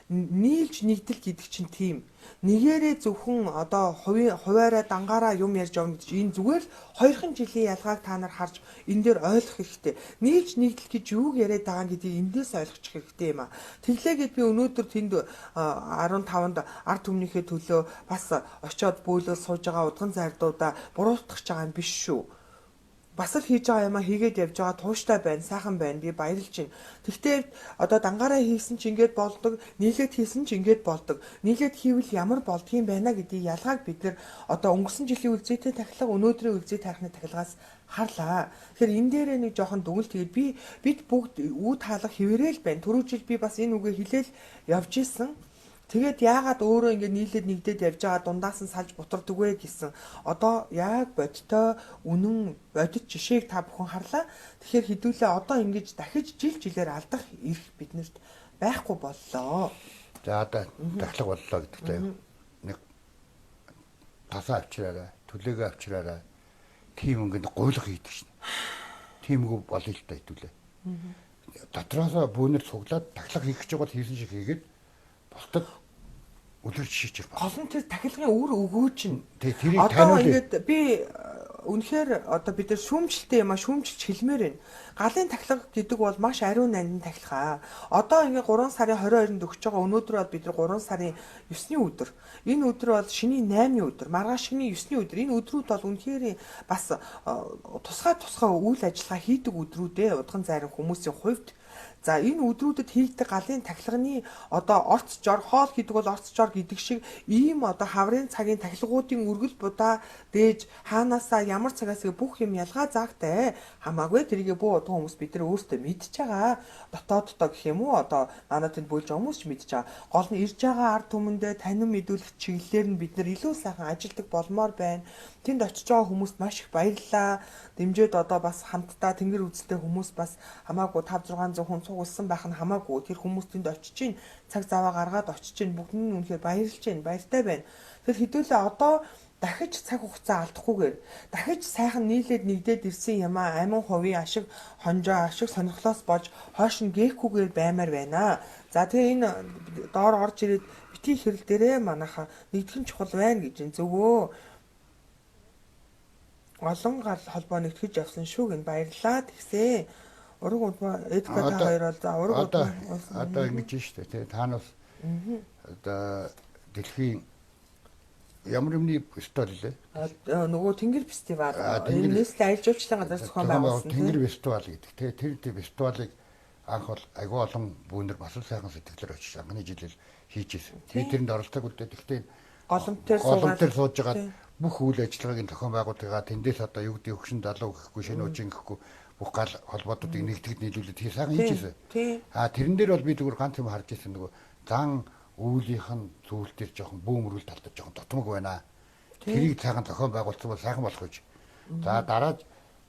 Нийлж нэгдэл гэдэг чинь тийм. Нэгээрээ зөвхөн одоо хувийн хуваараа дангаараа юм ярьж явна гэдэг чинь энэ зүгээр л хоёрхан жилийн ялгааг та нар харж энэ дээр ойлгох хэрэгтэй. Нийлж нэгдэл гэж юуг яриад байгаа гэдгийг эндээс ойлгочих хэрэгтэй юм а. Тэглээгээд би өнөөдөр тэнд 15-нд ард түмнийхээ төлөө бас очиод бөөлөө сууж байгаа удган зайрдуудаа буруутгах байгаа юм биш шүү. Бас л хийж байгаа юмаа хийгээд явж байгаа тууштай байна, сайхан байна. Би баярлж байна. Тэгтээ одоо дангаараа хийсэн ч ингэж болдог, нийлээд хийсэн ч ингэж болдог. Нийлээд хийвэл ямар болдгийм байна гэдгийг ялгааг бид нэр одоо өнгөрсөн жилийн үлзийтэй тахилга, өнөөдрийн үлзий тархины тахилгаас харлаа. Тэгэхээр энэ дээрээ нэг жоохон дүгнэлт тэгээд бид бүгд үе таалах хэвээрэл байна. Түрүү жил би бас энэ үгээ хэлээл явж исэн. Тэгээд яагаад өөрөө ингэ нийлээд нэгдээд явж байгаа дундаас нь салж бутардаг вэ гэсэн. Одоо яг бодтой үнэн бодит жишээг та бүхэн харлаа. Тэгэхээр хэдүүлээ одоо ингэж дахиж жил жилээр алдах эрх биднэрт байхгүй боллоо. За одоо тахлага боллоо гэдэгтэй нэг тасаа авчираарай, түлээгээ авчираарай. Тийм ингээд гуйлах хийдэг шин. Тиймгүй болъё л та хэдүүлээ. Дотроосоо бүүнэр цуглаад тахлага хийх гэж байгаа бол хийсэн шиг хийгээд бусдад үлгэр жишээч байна. Гол нь тэр тахилгын үр өгөөж нь. Тэрийг одоо ингээд би үнэхээр одоо бид нар шүүмжлэлтэй юм а шүүмжилж хэлмээр байна. Галын тахилга гэдэг бол маш ариун нандин тахилга. Одоо ингээд 3 сарын 22-нд өгч байгаа өнөөдөр бол бид нар 3 сарын 9-ний өдөр. Энэ өдөр бол шинийн 8-ны өдөр, маргааш шинийн 9-ний өдөр. Энэ өдрүүд бол үнэхээр бас тусгай тусгай үйл ажиллагаа хийдэг өдрүүд ээ. Удган зайран хүмүүсийн хувьд. За энэ өдрүүдэд хийгдэх галын тахилганы одоо орц жор хоол гэдэг бол орц жор гэдэг шиг ийм одоо хаврын цагийн тахилгуудын үргэл будаа дээж хаанаасаа ямар цагаас бүх юм ялгаа заагтай хамаагүй тэрийг бүү удган хүмүүс бид нар өөрсдөө мэдж байгаа. Дотооддоо гэх юм уу одоо манай тэнд бөөлж байгаа хүмүүс ч мэдж байгаа. Гол нь ирж байгаа ард түмэндээ танин мэдүүлэх чиглэлээр нь бид нар илүү сайхан ажилдаг болмоор байна. Тэнд очиж байгаа хүмүүст маш их баярлалаа. Дэмжээд одоо бас хамтдаа тэнгэр үзэлтэй хүмүүс бас хамаагүй 5 600 хүн цугласан байх нь хамаагүй. Тэр хүмүүс тэнд очиж чинь цаг заваа гаргаад очиж чинь бүгд нь үнэхээр баярлж байна, баяртай байна. Тэр хэдүүлээ одоо дахиж цаг хугацаа алдахгүйгээр дахиж сайхан нийлээд нэгдээд ирсэн юм а амин хувийн ашиг хонжоо ашиг сонирхлоос болж хойш нь гээхгүйгээр баймаар байна. За тэгээ энэ доор орж ирээд битгий хэрэл дээрээ манайха нэгдэх нь чухал байна гэж зөвөө. Олон гал холбоо нэгтгэж явсан шүү гэн баярлалаа тэгсээ. Ураг удмаа Эдга та хоёр бол за ураг удмаа одоо ингэж штэ тий танаас одоо дэлхийн ямар юмны фестивал лээ? Нөгөө Тэнгэр фестивал. Энэс л аялал жуулчлалын газар зохион байгуулсан. Тэнгэр фестивал гэдэг тий тэр фестивалыг анх бол агүй олон бүүнэр бас л сайхан сэтгэлээр очиж анхны жилэл хийж ирсэн. Би тэрэнд оролцоогүй л дээ. Гэхдээ голомтоор сууж байгаа бүх үйл ажиллагааг зохион байгуулдаг. Тэндээс одоо юу гэдэг хөгшин залуу гэхгүй шинэ үжин гэхгүй бүх гал холбоотуудыг нэгтгэд нийлүүлээд тэр сайхан хийж ирсэн. А тэрэн дээр бол би зүгээр ганц юм харж ирсэн нөгөө зан үүлийнх нь зүйл дээр жоохон бүүмрүүл талд жоохон дутмаг байна. Тэрийг сайхан зохион байгуулсан бол сайхан болох гэж. За дараа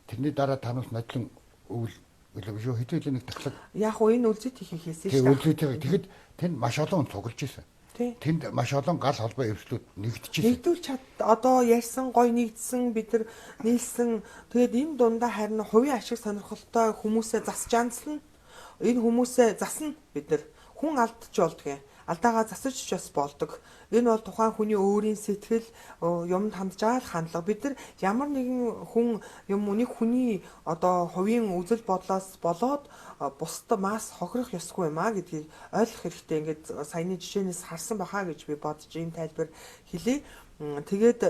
тэрний дараа танаас нодлон өвөл гэлээ шүү хэдүүлээ нэг тахлаг. Яг уу энэ үлзий тийхийг хийсэн шүү дээ. Үлзий тийхийг тэгэхэд тэнд маш олон хүн цуглаж ирсэн. Тэнд маш олон гал холбоо эвслүүд нэгдчихсэн. Нэгдүүл чад одоо ярьсан гой нэгдсэн бид нар нийлсэн. Тэгээд энэ дундаа харин хувийн ашиг сонирхолтой хүмүүсээ засч янзлна. Энэ хүмүүсээ засна бид нар. Хүн алдчих болдгоо. Алдаагаа засаж ч бас болдог. Энэ бол тухайн хүний өөрийн сэтгэл юмд хандж байгаа л хандлага. Бид нар ямар нэгэн хүн юм нэг хүний одоо хувийн үзэл бодлоос болоод бусдад мас хохирох ёсгүй юм а гэдгийг ойлгох хэрэгтэй. Ингээд саяны жишээнээс харсан баха гэж би бодож ийм тайлбар хэлье. Тэгээд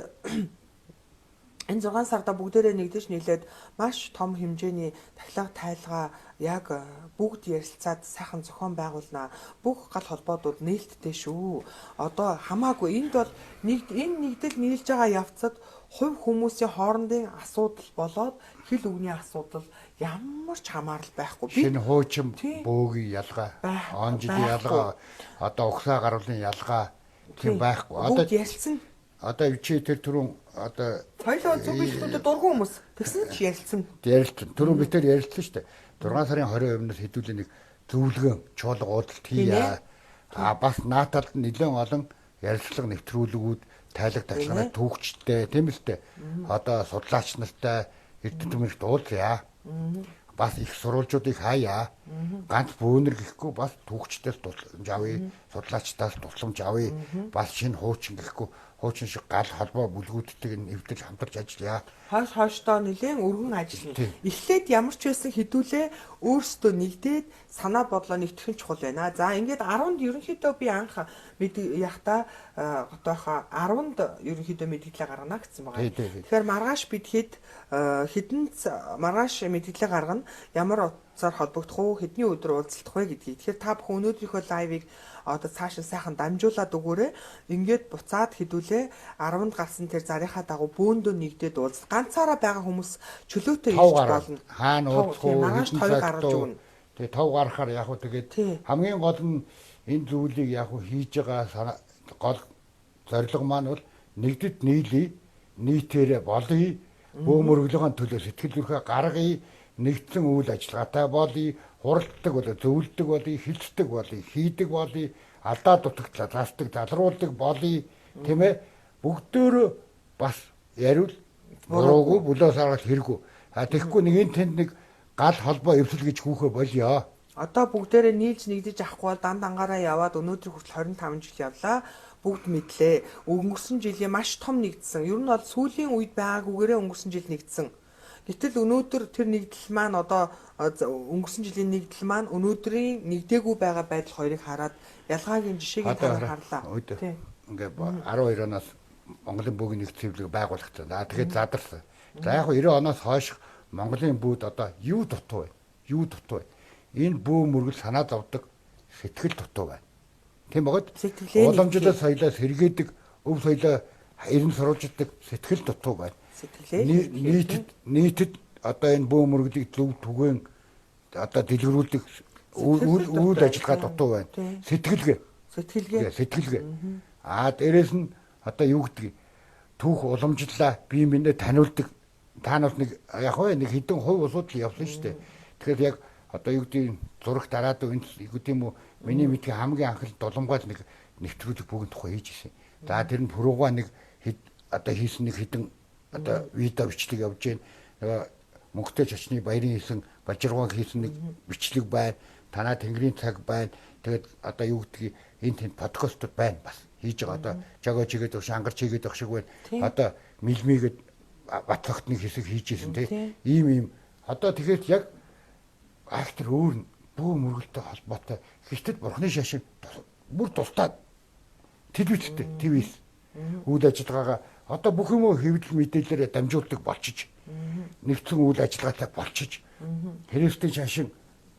энэ 6 сарда бүгдээрээ нэгдэж нийлээд маш том хэмжээний тахилга тайлгаа яг бүгд ярилцаад сайхан зохион байгуулнаа. Бүх гал холбоодууд нээлттэй шүү. Одоо хамаагүй энд бол энэ нэгдэл нийлж байгаа явцад хувь хүмүүсийн хоорондын асуудал болоод хэл үгний асуудал ямар ч хамаарал байхгүй. Шинэ хуучин бөөгийн ялгаа, он жилийн ялгаа, одоо угсаа гаруулын ялгаа тийм байхгүй. Одоо ярилцсан. Одоо чи тэр түрүүн одоо хоёулаа зөв бичлүүдээ дургуун хүмүүс тэгсэн ч ярилцсан. Ярилцсан. Түрүүн бид тэр ярилцсан шүү дээ. 6 сарын 22-наас хэдүүлээ нэг зөвлөгөө чуулга уудалт хийя. А бас нааталд нэлээд олон ярилцлага нэвтрүүлгүүд тайлаг тахилгааны түүхчтэй тийм л дээ. Одоо судлаач нартай эрдэмтэн мэрэгт уулзъя. Бас их сурвалжуудыг хаяа. Ганц бөөнөр гэхгүй бас түүхчдээс тусламж авъя, судлаачдаас тусламж авъя. Бас шинэ хуучин гэхгүй хуучин шиг гал холбоо бүлгүүдтэйг нь эвдэж хамтарч ажиллая. Хойш хойштоо нэлээд өргөн ажиллана. Эхлээд ямар ч байсан хэдүүлээ өөрсдөө нэгдээд санаа бодлоо нэгтгэх нь чухал байна. За ингээд 10-нд ерөнхийдөө би анх яхта готоохоо 10-нд ерөнхийдөө мэдгэлээ гаргана гэсэн байгаа. Тэгэхээр маргааш бид хэдэн маргааш мэдгэлээ гаргана. Ямар утсаар холбогдох уу, хэдний өдөр уулзах вэ гэдгийг. Тэгэхээр та бүхэн өнөөдрийнхөө лайвыг одоо цааш нь сайхан дамжуулаад өгөөрэй. Ингээд буцаад хэдүүлээ 10-нд гарсан тэр зарынхаа дагуу бөөндөө нэгдээд уулзах. Ганцаараа байгаа хүмүүс чөлөөтэй ирж болно. Хаана уулзах уу? Маргааш 5 гаргаж өгнө. Тэгээ 5 гаргахаар яг хөө тэгээд хамгийн гол нь энэ зүйлийг яг хөө хийж байгаа гол зорилго маань бол нэгдэд нийлье, нийтээрээ болъё, бөө мөрөглөгөө төлөө сэтгэл зүрхээ гаргая, нэгдсэн үйл ажиллагаатай болъё, хуралддаг болоо, зөвлөдөг болъё, хилцдэг болъё, хийдэг болъё, алдаа дутагдлаа засдаг, залруулдаг болъё, тийм ээ. Бүгдөө бас яриул буруугүй бүлөө саргал хэрэггүй. А тэгэхгүй нэг энэ тэнд нэг гал холбоо эвсэл гэж хүүхэ болёо. Одоо бүгдээрээ нийлж нэгдэж авахгүй бол дан дангаараа яваад өнөөдөр хүртэл 25 жил явлаа. Бүгд мэдлээ. Өнгөрсөн жилийн маш том нэгдсэн. Ер нь бол сүүлийн үед байгаагүйгээрээ өнгөрсөн жил нэгдсэн. Гэтэл өнөөдөр тэр нэгдэл маань одоо өнгөрсөн жилийн нэгдэл маань өнөөдрийн нэгдээгүй байгаа байдал хоёрыг хараад ялгааг нь жишээг нь харлаа. Тийм. Ингээ 12 оноос Монголын бөөгийн нэгдсэн хэвлэг байгуулагдсан. За тэгээд задарсан. За яг 90 оноос хойш Монголын бүүд одоо юу дутуу вэ? Юу дутуу вэ? Энэ бөө мөргөл санаа зовдөг сэтгэл дутуу байна. Тийм богод уламжлал соёлоо сэргээдэг, өв соёлоо эрен сурвалждаг сэтгэл дутуу байна. Нийтэд одоо энэ бөө мөрөглийг зөв түгээн одоо дэлгэрүүлдэг үйл ажиллагаа дутуу байна. Сэтгэлгээ. Сэтгэлгээ. Аа дээрэс нь одоо юу гэдгийг түүх уламжлалаа бие биенээ таниулдаг. Та нар нэг яг хөө нэг хэдэн хувь улсууд л явсан шүү дээ. Тэгэхээр яг одоо юу гэдгийг зураг дараад энэ юу гэдэм үү миний мэдхий хамгийн анх л дуламгаал нэг нэвтрүүлэг бүгд тухай хийж ирсэн. За тэр нь пүрүүгаа нэг одоо хийсэн нэг хэдэн одоо видео бичлэг явж гин нөгөө мөнгөтэй чочны баярын хийсэн балжиргаан хийсэн нэг бичлэг байна. Танаа тэнгэрийн цаг байна. Тэгээд одоо юу гэдгийг энэ тэнд подкастууд байна бас хийж байгаа. Одоо жогоо чигээд өгш ангарч хийгээд өгш шиг байна. Одоо мэлмигээд Батлогтны хэсэг хийж исэн тий. Ийм ийм одоо тэгэхээр яг актер өөр нь бөө мөргөлтэй холбоотой гэтэл бурхны шашин бүр тусдаа телевизтэй ТВ-с үйл ажиллагаагаа одоо бүх юм хэвлэл мэдээлэлээр дамжуулдаг болчиж нэгдсэн үйл ажиллагаатай болчиж Христийн шашин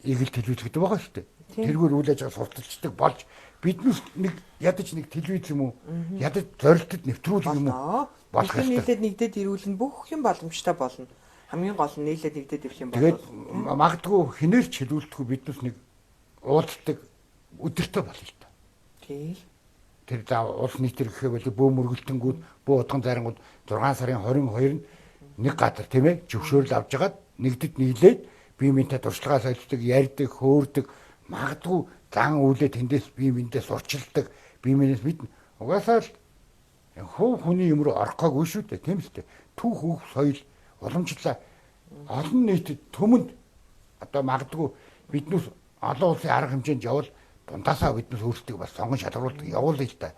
игэл телевиз гэдэг байгаа шүү дээ. Тэргээр үйл ажиллагаа сурталчдаг болж биднес нэг ядаж нэг телевиз юм уу ядаж зорилтод нэвтрүүлэг юм уу болох ёстой. Нийлээд нэгдээд ирүүл нь бүх юм боломжтой болно. Хамгийн гол нь нийлээд нэгдээд ирэх юм бол. Тэгээд магадгүй хинээр ч хэлүүлдэхгүй биднес нэг уулздаг өдөртөө болно л та. Тийм. Тэр за улс нийтэр гэхээ бол бөө мөргөлтөнгүүд бөө утган зарангууд 6 сарын 22-нд нэг газар тийм ээ зөвшөөрөл авч жагаад нэгдэд нийлээд бие биентэй туршлагаа солилцдог, ярьдаг, хөөрдөг, магадгүй зан үйлээ тэндээс бие биендээ сурчилдаг, бие биенээс мэднэ. Угаасаа л хувь хүний юм руу орох гоогүй шүү дээ, тийм үстэй. Түүх өв соёл уламжлалаа олон нийтэд түмэнд одоо магадгүй биднээс олон улсын арга хэмжээнд явбал дундаасаа биднээс өөрсдийг бас сонгон шалгаруулдаг явуулъя л та.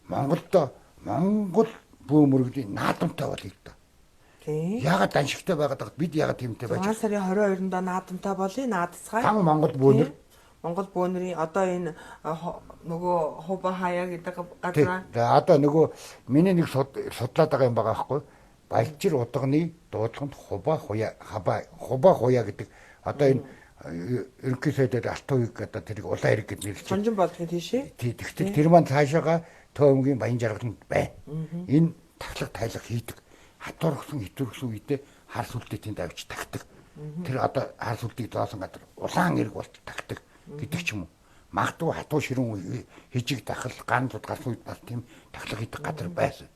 Монголд Монгол бөө мөргөлийн наадамтай болъё л та. Тийм. Яагаад даншигтай байгаад байхад бид яагаад тиймтэй байж 6 сарын 22-нд наадамтай болъё, наадцгаая. Тан Монгол бөөнөр Монгол бөөнөрийн одоо энэ нөгөө Хуба хаяа гэдэг газар. За одоо нөгөө миний нэг судлаад байгаа юм байгаа байхгүй. Балжир удганы дуудлаганд Хуба хуя хаба Хуба хуя гэдэг одоо энэ ерөнхий сайдад Алтан уйг одоо тэрийг улаан хэрэг гэж нэрлэж байна. Чонжин болдгийн тийшээ. Тий, тэгтэл тэр маань цаашаага Төв аймгийн Баян жаргаланд байна. Энэ тахлах тайлах хийдэг. Хатуурхсан хитүүрхсэн үедээ хар сүлдээ тэнд авч тагтаг. Тэр одоо хар сүлдийг зоосон газар улаан эрг болт тагтаг гэдэг ч юм уу. Магадгүй хатуу ширүүн хижиг дахал ган зуд гарсан үед бас тийм тахлах хийдэг газар байсан.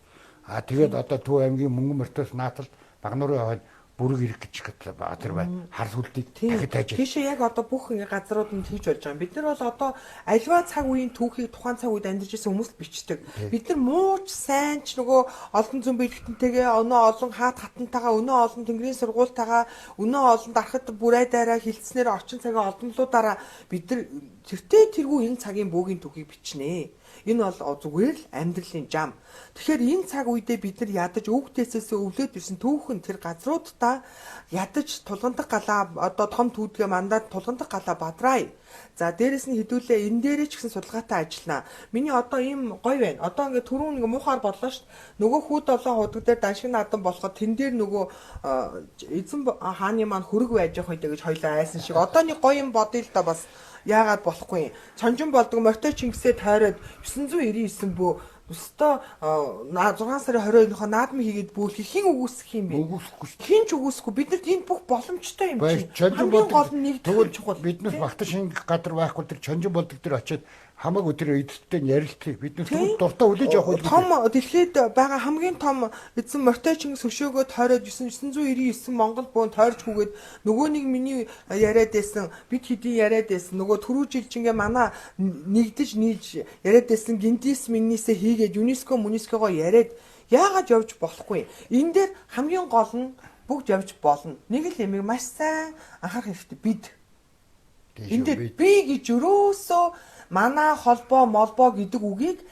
А тэгээд одоо Төв аймгийн мөнгөн мөртөөс наатал Багнуурын хойно бүрэг ирэх гэж газар байна. Хар сүлдийг дахид тайж. Тийшээ яг одоо бүх ингээ газрууд нь тэгж болж байгаа юм. Бид нар бол одоо альва цаг үеийн түүхийг тухайн цаг үед амьдарч ирсэн хүмүүс л бичдэг. Бид нар мууч сайн ч нөгөө олон зүүн бэлгэтэнтэйгээ өнөө олон хаат хатантайгаа өнөө олон тэнгэрийн сургуультайгаа өнөө олон дарахад бүрээ дайраа хилцснээр орчин цагийн олонлуудаараа бид нар тэртээ тэргүй энэ цагийн бөөгийн түүхийг бичнэ. Энэ бол зүгээр л амьдралын жам. Тэгэхээр энэ цаг үедээ бид нар ядаж өвгтээсээс өвлөөд ирсэн түүхэн тэр газруудаа ядаж тулгантах галаа одоо том түүдгээ мандаад тулгантах галаа бадраа. За дээрэс нь хэдүүлээ энэ дээрээ ч гэсэн судалгаатай ажиллана. Миний одоо ийм гоё байна. Одоо ингээ түрүүн ингээ муухаар бодлоо шүү дээ. Нөгөө хүү долоон худаг дээр даншиг надан болоход тэн дээр нөгөө эзэн хааны маань хөрөг байж явах үедээ гэж хоёлаа айсан шиг. Одоо нэг гоё юм бодъё л да бас. Яагаад болохгүй юм? Чонжин болдог морьтой Чингисээ тойроод 999 бөө өстө 6 сарын 22-нд наадмын хийгээд бөөлхийг хэн үгүйсгэх юм бэ? Үгүйсэхгүй шүү. Хэн ч үгүйсэхгүй. Биднэрт энэ бүх боломжтой юм чинь. Чонжин Хамгийн гол нь болдог. нэгдэх Тэгвэл чухал. биднээс багтан шингэх газар байхгүй тэр чонжин болдог дээр очиод хамаагүй тэр эзэдтэй нь ярилцъя. Биднээс Тийм. тэгвэл дуртай хүлээж авах байлгүй. Том дэлхийд байгаа хамгийн том эзэн морьтой Чингис хөшөөгөө тойроод 999 Монгол бөөн тойрч хүүгээд нөгөө нэг миний яриад байсан бид хэдийн яриад байсан нөгөө түрүү жил чингээ манай нэгдэж нийлж яриад байсан гинтис миннисээ хийгээд ЮНЕСКО мунескогоо яриад яагаад явж болохгүй. Энэ дээр хамгийн гол нь бүгд явж болно. Нэг л юмыг маш сайн анхаарах хэрэгтэй бид. Тийм Энэ шүү, дээр би гэж өрөөсөө манай холбоо молбоо гэдэг үгийг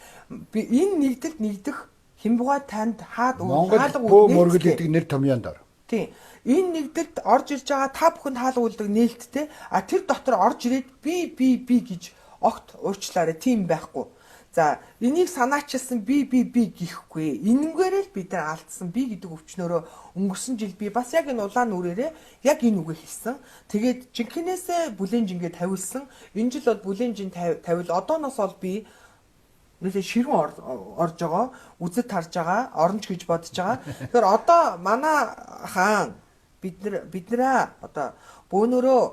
би энэ нэгдэлд нэгдэх хэмбугай танд хаад Монгол хаалга бөө мөргөл нээлттэй. гэдэг нэр томьёонд ор. Тийм. Энэ нэгдэлд орж ирж байгаа та бүхэнд хаалга үлдэг нээлттэй. А тэр дотор орж ирээд би би би гэж огт уучлаарай тийм байхгүй. За энийг санаачилсан би би би гэхгүй. Энэнгээр л бид нар алдсан би гэдэг өвчнөрөө өнгөрсөн жил би бас яг энэ улаан нүрээрээ яг энэ үгээ хэлсэн. Тэгээд жинхнээсээ бүлээн жингээ тавилсан. Энэ жил бол бүлээн жин тавил. Одооноос бол би нэлээ ширүүн орж байгаа, үзэд тарж байгаа, оронч гэж бодож байгаа. Тэгэхээр одоо манай хаан бид нар биднээ одоо бөөнөрөө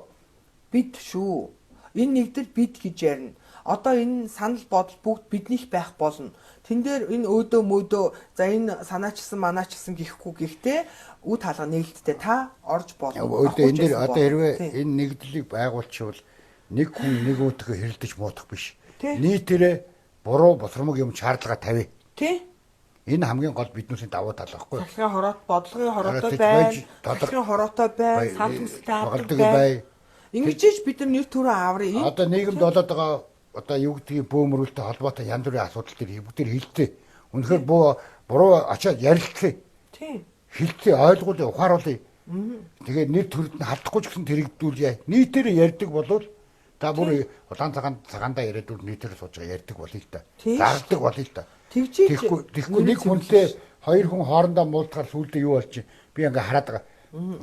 бид шүү. Энэ нэгдэл бид гэж ярина. Одоо энэ санал бодол бүгд биднийх байх болно. Тэн дээр энэ өөдөө мөөдөө за энэ санаачилсан манаачилсан гэхгүй гэхдээ үе таалга нээлттэй та орж болно. Өөдөө энэ дээр одоо хэрвээ Тийм. энэ нэгдлийг байгуулчвал нэг хүн нэг өөтгөө хэрэлдэж муудах биш. Тийм. Нийтээрээ буруу босромог юм шаардлага тавь. Тийм. Энэ хамгийн гол биднүүсийн давуу тал байхгүй юу? Салхины хороот, бодлогын хороотой Хороотой байна. байж, толгой- Салхины хороотой байна, бай, санал хүсэлтэй авдаг тоглодог байна. бай. Ингэж иж бид нар нэр төрөө аврыг. Энэ Одоо нийгэмд болоод байгаа одоо юу гэдгийг бөө мөрөлтэй холбоотой янз бүрийн асуудал төр бүгд төр хилдэ. Үнэхээр бөө буруу очиад ярилцъя. Тийм. Хилцээ ойлгуулъя, ухааруулъя. Тэгээд нэр төрд нь халдахгүй ч гэсэн тэрэгдүүлье. Нийтээр ярьдаг болвол та бүр улаан цагаан цагаандаа яриад үр нийтээр сууж байгаа ярьдаг болъё л та. Тийм шүү. Зардаг болъё л та. Тэгжиж Тэгэхгүй нэг хүнтэй хоёр хүн хоорондоо муулдахаар сүүлдээ юу болж би ингээ хараад байгаа.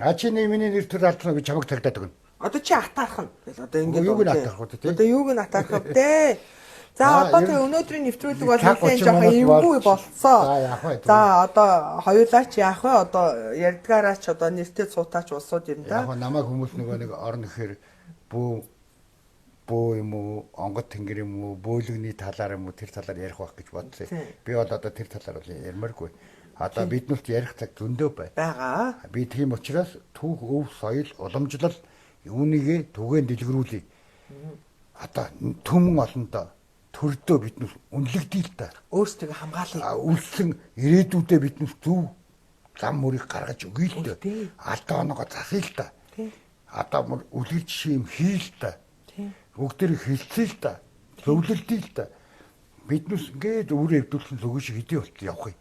А чи нэг миний нэр төр алдсан би чамайг цагдаад өгнө. Одоо чи атаархна гэл одоо ингээд Юуг нь тий. атаарх вэ, тий? Одоо юуг нь атаарх вэ? За Аа, одоо ер тэгээ нь өнөөдрийн нэвтрүүлэг бол цаг нэлээд 30 жоохон минут эвгүй болж. болцсон. За, яах вэ? За одоо хоёулаа ч яах вэ? Одоо ярьдгаараа ч одоо нэртэй цуутаач улсууд юм да. Яг нь намайг хүмүүс нөгөө нэг орно гэхээр бөө юм уу, онгод тэнгэр юм уу, бөөлөгний талаар юм уу тэр талаар ярих байх гэж бодсон. Тийм. Би бол одоо тэр талаар бол ярмааргүй. Одоо биднэрт ярих цаг зөндөө бай. Байгаа. Би тийм учраас түүх өв соёл уламжлал үүнийгээ түгээн дэлгэрүүлье. Одоо түмэн олондоо төрдөө биднес үнэлэгдээ л та. Өөрсдөө хамгаалъя. А, Үлдсэн ирээдүйдээ биднес зөв зам мөрийг гаргаж өгье л дээ. Үлдээ. Алдаа оноогоо засъя л та. Тийм. Одоо мөр үлгэр жишээ юм хий л та. Тийм. Бүгдээр хэлцээ л та. Зөвлөлдөө л та. Биднес ингээд өөрөө эвдүүлсэн зүгэн шиг хэдий болтол явах юм.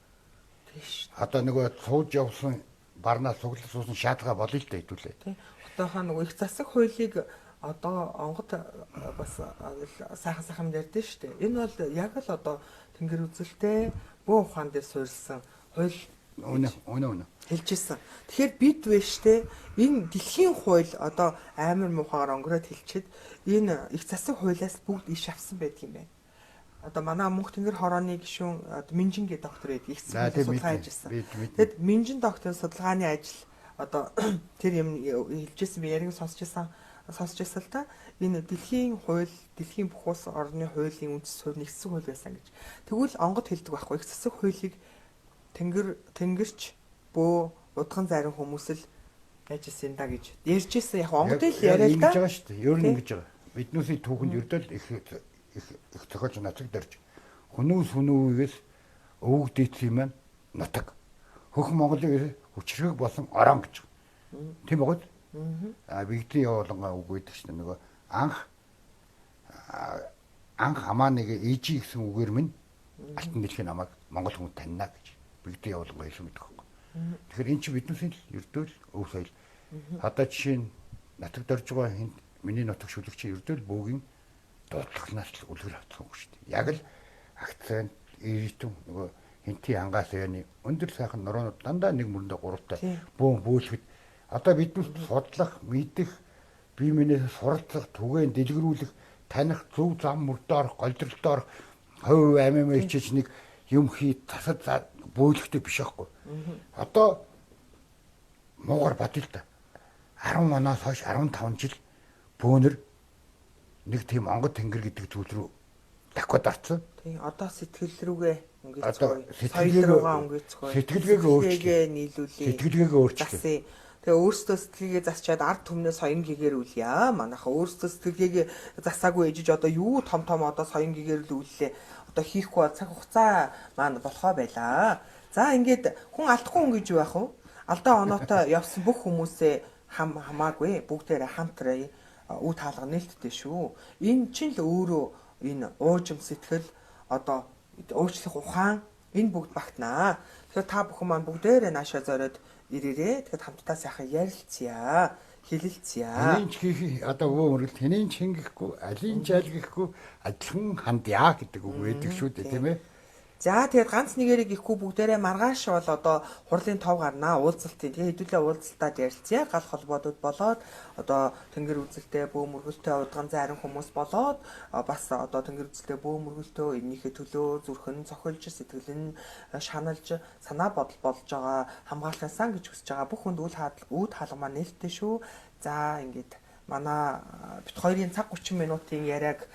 Тийм шүү. Одоо нөгөө сууж явсан барнаа суглал суусан шаардгаа болъё л та хэдүүлээ. Тийм. Одоохоо нөгөө их засаг хуулийг Одоо онгод бас сайхан сайхан ярьдэн шүү дээ. Энэ бол яг л одоо тэнгэр үзэлтэй бөө ухаан дээр суурилсан хууль. Үнэ үнэ үнэ. Хэлж ирсэн. Тэгэхээр бид вэ штэ энэ дэлхийн хууль одоо амар муухагаар өнгөрөөд хэлчихэд энэ их засаг хуулиас бүгд иш авсан байдаг юм байна. Одоо манай мөнх тэнгэр хорооны гишүүн Минжин гэ доктор байдаг. Их засаг судалгаа хийж ирсэн. Тэгэд Минжин доктор судалгааны ажил одоо тэр юм хэлжсэн, би яриг сонсч ирсэн сонсч байсан л та. Энэ дэлхийн хууль, дэлхийн бүх улс орны хуулийн үндэс суурь нэгдсэн хууль байсан гэж. Тэгвэл онгод хэлдэг байхгүй. Их засаг хуулийг тэнгэрч бөө удган зарим хүмүүс л яаж исэн да гэж ярьж исэн. Яг онгод л яриа л да. Ингэж байгаа шүү дээ. Ер нь ингэж байгаа. Биднүүсийн түүхэнд ердөө их их их зохиолч нацаг дэрж хүнүү сүнүүгээс өвөг дийдсэн юм нутаг. Хөх Монголыг хүчрэг болсон орон гэж. Тийм багт. А бигдлийн явуулангаа үг байдаг шнэ нөгөө анх анх хамаа нэг ижи гэсэн үгээр минь алтан дэлхийн намайг монгол хүн таньна гэж бигдлийн явуулангаа хэлсэн гэдэг байхгүй. Тэгэхээр эн чинь биднээсийн л ердөө л өв соёл. Одоо жишээ нь нутаг доржгоо хинт миний нутаг шүлэгч ердөө л бөөгийн дуудлагнаас л үлгэр авсан үг шүү дээ. Яг л акцент иритэн нөгөө хинтийн ангаас яаны өндөр сайхан нуруунууд дандаа нэг мөрөндөө гуравтай бөөн бөөлөхөд одоо биднээс судлах, мэдэх, бие биенээс суралцах, түгээн дэлгэрүүлэх, таних, зөв зам мөрдөө орох, голдролтой орох, хувь амиа хичээж нэг юм хий тасад бөөлөхтэй биш байхгүй. Одоо муугар бодъё л да. 10 оноос хойш 15 жил бөөнөр нэг тийм онгод тэнгэр гэдэг зүйл рүү давхад орсон. Тийм, одоо сэтгэл рүүгээ өнгөцгөө. Соёл руугаа өнгөцгөө. Сэтгэлгээгээ өөрчлөе, нийлүүлээ. Сэтгэлгээгээ өөрчлөе. Тэгээ өөрсдөө сэтгэлгээгээ засчаад ард түмнээ соён гэгээр үлье. Манайха өөрсдөө сэтгэлгээгээ засаагүй ээжиж одоо юу том том одоо соён гэгээр л үллээ. Одоо хийхгүй бол цаг хугацаа маань болохоо байлаа. За ингээд хүн алдахгүй хүн гэж юу байх вэ? Алдаа оноотой явсан бүх хүмүүсээ хамаагүй бүгдээрээ хамтраа үе таалга нээлттэй шүү. Энэ чинь л өөрөө энэ уужим сэтгэл одоо уучлах ухаан энэ бүгд багтнаа. Тэгэхээр та бүхэн маань бүгдээрээ наашаа зориод ирээрээ. Тэгэхээр хамтдаа сайхан ярилцъя, хэлэлцъя. Хэний ч хийх одоо өвөө мөргөл хэний ч хингэхгүй, алийн ч аль гэхгүй адилхан хандъя гэдэг үг байдаг шүү дээ, тийм ээ. За тэгээд ганц нэгээрээ гихгүй бүгдээрээ маргааш бол одоо хурлын тов гарнаа уулзалтын. Тэгээ хэдүүлээ уулзалтаад ярилцъя. Гал холбоодууд болоод одоо тэнгэр үзэлтэй бөө мөргөлтэй удган зарим хүмүүс болоод бас одоо тэнгэр үзэлтэй бөө мөргөлтөө энийхээ төлөө зүрхэн цохилж сэтгэл нь шаналж санаа бодол болж байгаа хамгаалахын сан гэж хүсэж байгаа бүх хүнд үд хаалга маань нээлттэй шүү. За ингээд манай бит хоёрын цаг 30 минутын яриаг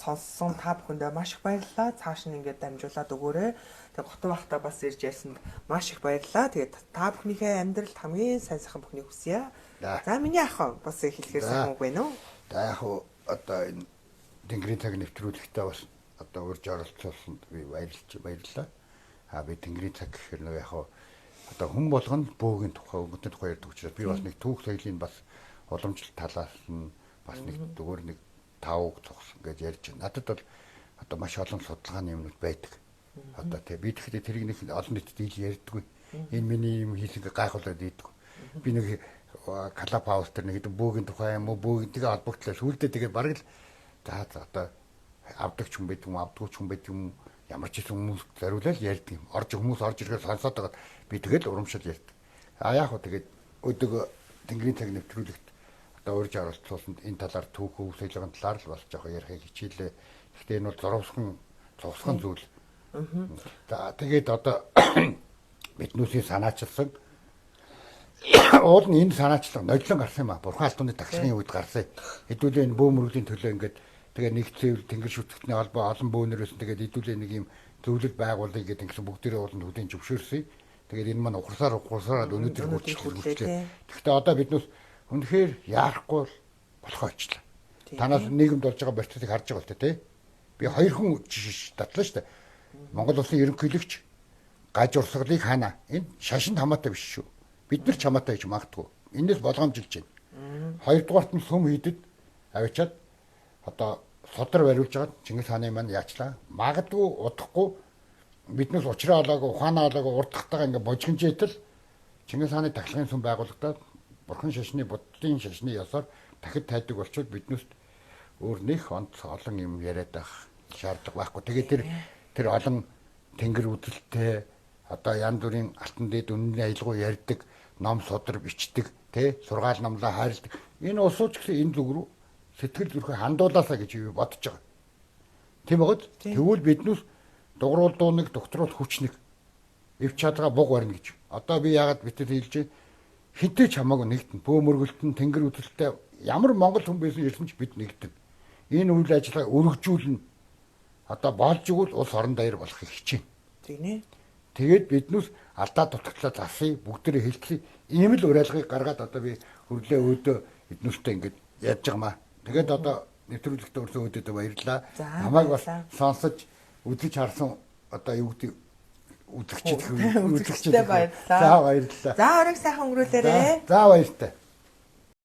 сонссон та бүхэндээ маш их баярлалаа. Цааш нь ингээд дамжуулаад өгөөрэй. Тэгээ готов байхдаа бас ирж ярьсанд маш их баярлалаа. Тэгээд та бүхнийхээ амьдралд хамгийн сайн сайхан бүхнийг хүсье. За миний ах бас хэлэхээр сайхан үг байна уу? За яг уу одоо энэ Тэнгэрийн цаг нэвтрүүлэгтээ бас одоо урьж оролцуулсанд би баярлалаа. А би Тэнгэрийн цаг гэхээр нөгөө яг уу одоо хүн болгоно бөөгийн тухай, өнгөтний тухай ярьдаг учраас би бас нэг түүх соёлын бас уламжлалт талаас нь бас нэг зүгээр нэг тав цогсон гэж ярьж байна. Надад бол одоо маш олон судалгааны юмнууд байдаг. Одоо тий би тэгэхдээ тэрийг нэг олон нийтэд ил ярьдаггүй. Энэ миний юм хийсэн гайхуулаад ийдэг. Би нэг Клаб хаус тэр нэг бөөгийн тухай юм уу бөөгөнтэйгээ холбогдлоо. Сүүлдээ тэгээ бараг л за одоо авдагч хүн байдаг юм, авдагч хүн байдаг юм, ямар ч юм хүмүүс зориулаад ярьдаг юм. Орж хүмүүс орж ирэхээр сонсоод байгаад би тэгэл урамшил ярьдаг. А яг хөө тэгээд өдөг Тэнгэрийн цаг нэвтрүүлэгт одоо урьж оролцуулсанд энэ талаар түүх өв соёлын талаар л бас жоохон ярихыг хичээлээ. Гэхдээ энэ бол зурвасхан зүйл. За тэгээд одоо биднүүсийн санаачилсан уул нь энэ санаачлага нодлон гарсан юм а. Бурхан алтууны тагсгийн үед гарсан. Хэдүүлээ энэ бөө мөргөлийн төлөө ингээд тэгээ нэгдсэн тэнгэр шүтгэхний холбоо олон бөөнөр байсан. Тэгээд хэдүүлээ нэг юм зөвлөл байгуулъя гэдэг ингэсэн бүгдээрээ ууланд хүлээн зөвшөөрсөн. Тэгээд энэ маань ухарсаар өнөөдөр хүрчлээ. Тэгэхдээ одоо биднээс үнэхээр яарахгүй болохоо очлаа. Танаас нийгэмд болж байгаа процессыг харж байгаа л та тий. Би хоёр хүн жишээ татлаа шүү дээ. Монгол улсын ерөнхийлөгч гаж урсгалыг хаана. Энэ шашинд хамаатай биш шүү. Бид нар ч хамаатай гэж магадгүй. Энээс болгоомжилж байна. Хоёрдугаарт нь сүм хийдэд авчиад одоо судар бариулж байгаа Чингис хааны маань яачлаа. Магадгүй удахгүй биднээс учраа олоогүй, ухаанаа олоогүй урдхтайгаа ингээ божигнжээтэл Чингис хааны тахилгын сүм байгуулагдаад Бурхан шашны, Буддын шашны ёсоор Дахид тайдаг болчвол биднээс өөр нэх онц олон юм яриад байх шаардлага байхгүй. Тэгээд тэр олон тэнгэр үзэлтэй одоо янз бүрийн алтан дэд үнний аялгау ярьдаг, ном судар бичдэг, тэ сургаал номлоо хайрладаг. Энэ улсууч гэсэн энэ зүг рүү сэтгэл зүрхээ хандуулаасаа гэж би бодож байгаа. Тийм байгаад тэгвэл биднээс дугруул дууныг докторол хүчник эвч чадгаа буг барина гэж. Одоо би яагаад битэд хэлж байна? Хинтээ ч хамаагүй нэгтэн. Бөө мөргөлтөн тэнгэр үзэлтэй ямар монгол хүн байсан ирсэн ч бид нэгтэн. Энэ үйл ажиллагаа өргөжүүлнэ. Одоо болж игэл улс орон даяар болохыг хичээнэ. Тэгнэ. Тэгээд биднээс алдаа дутагдлаа засъя, бүгдээрээ хэлцье. Ийм л уриалгыг гаргаад одоо би хөрлөө өөдөө эднүстэй ингэж яаж байгаа маа. Тэгээд одоо нэвтрүүлэгтээ өрсөн өөдөд баярлалаа. Намайг бас сонсож үзэж харсан одоо юу гэдэг үзэгчид үзэгчтэй баярлалаа. За баярлалаа. За оройг сайхан өнгөрүүлээрэй. За баяртай.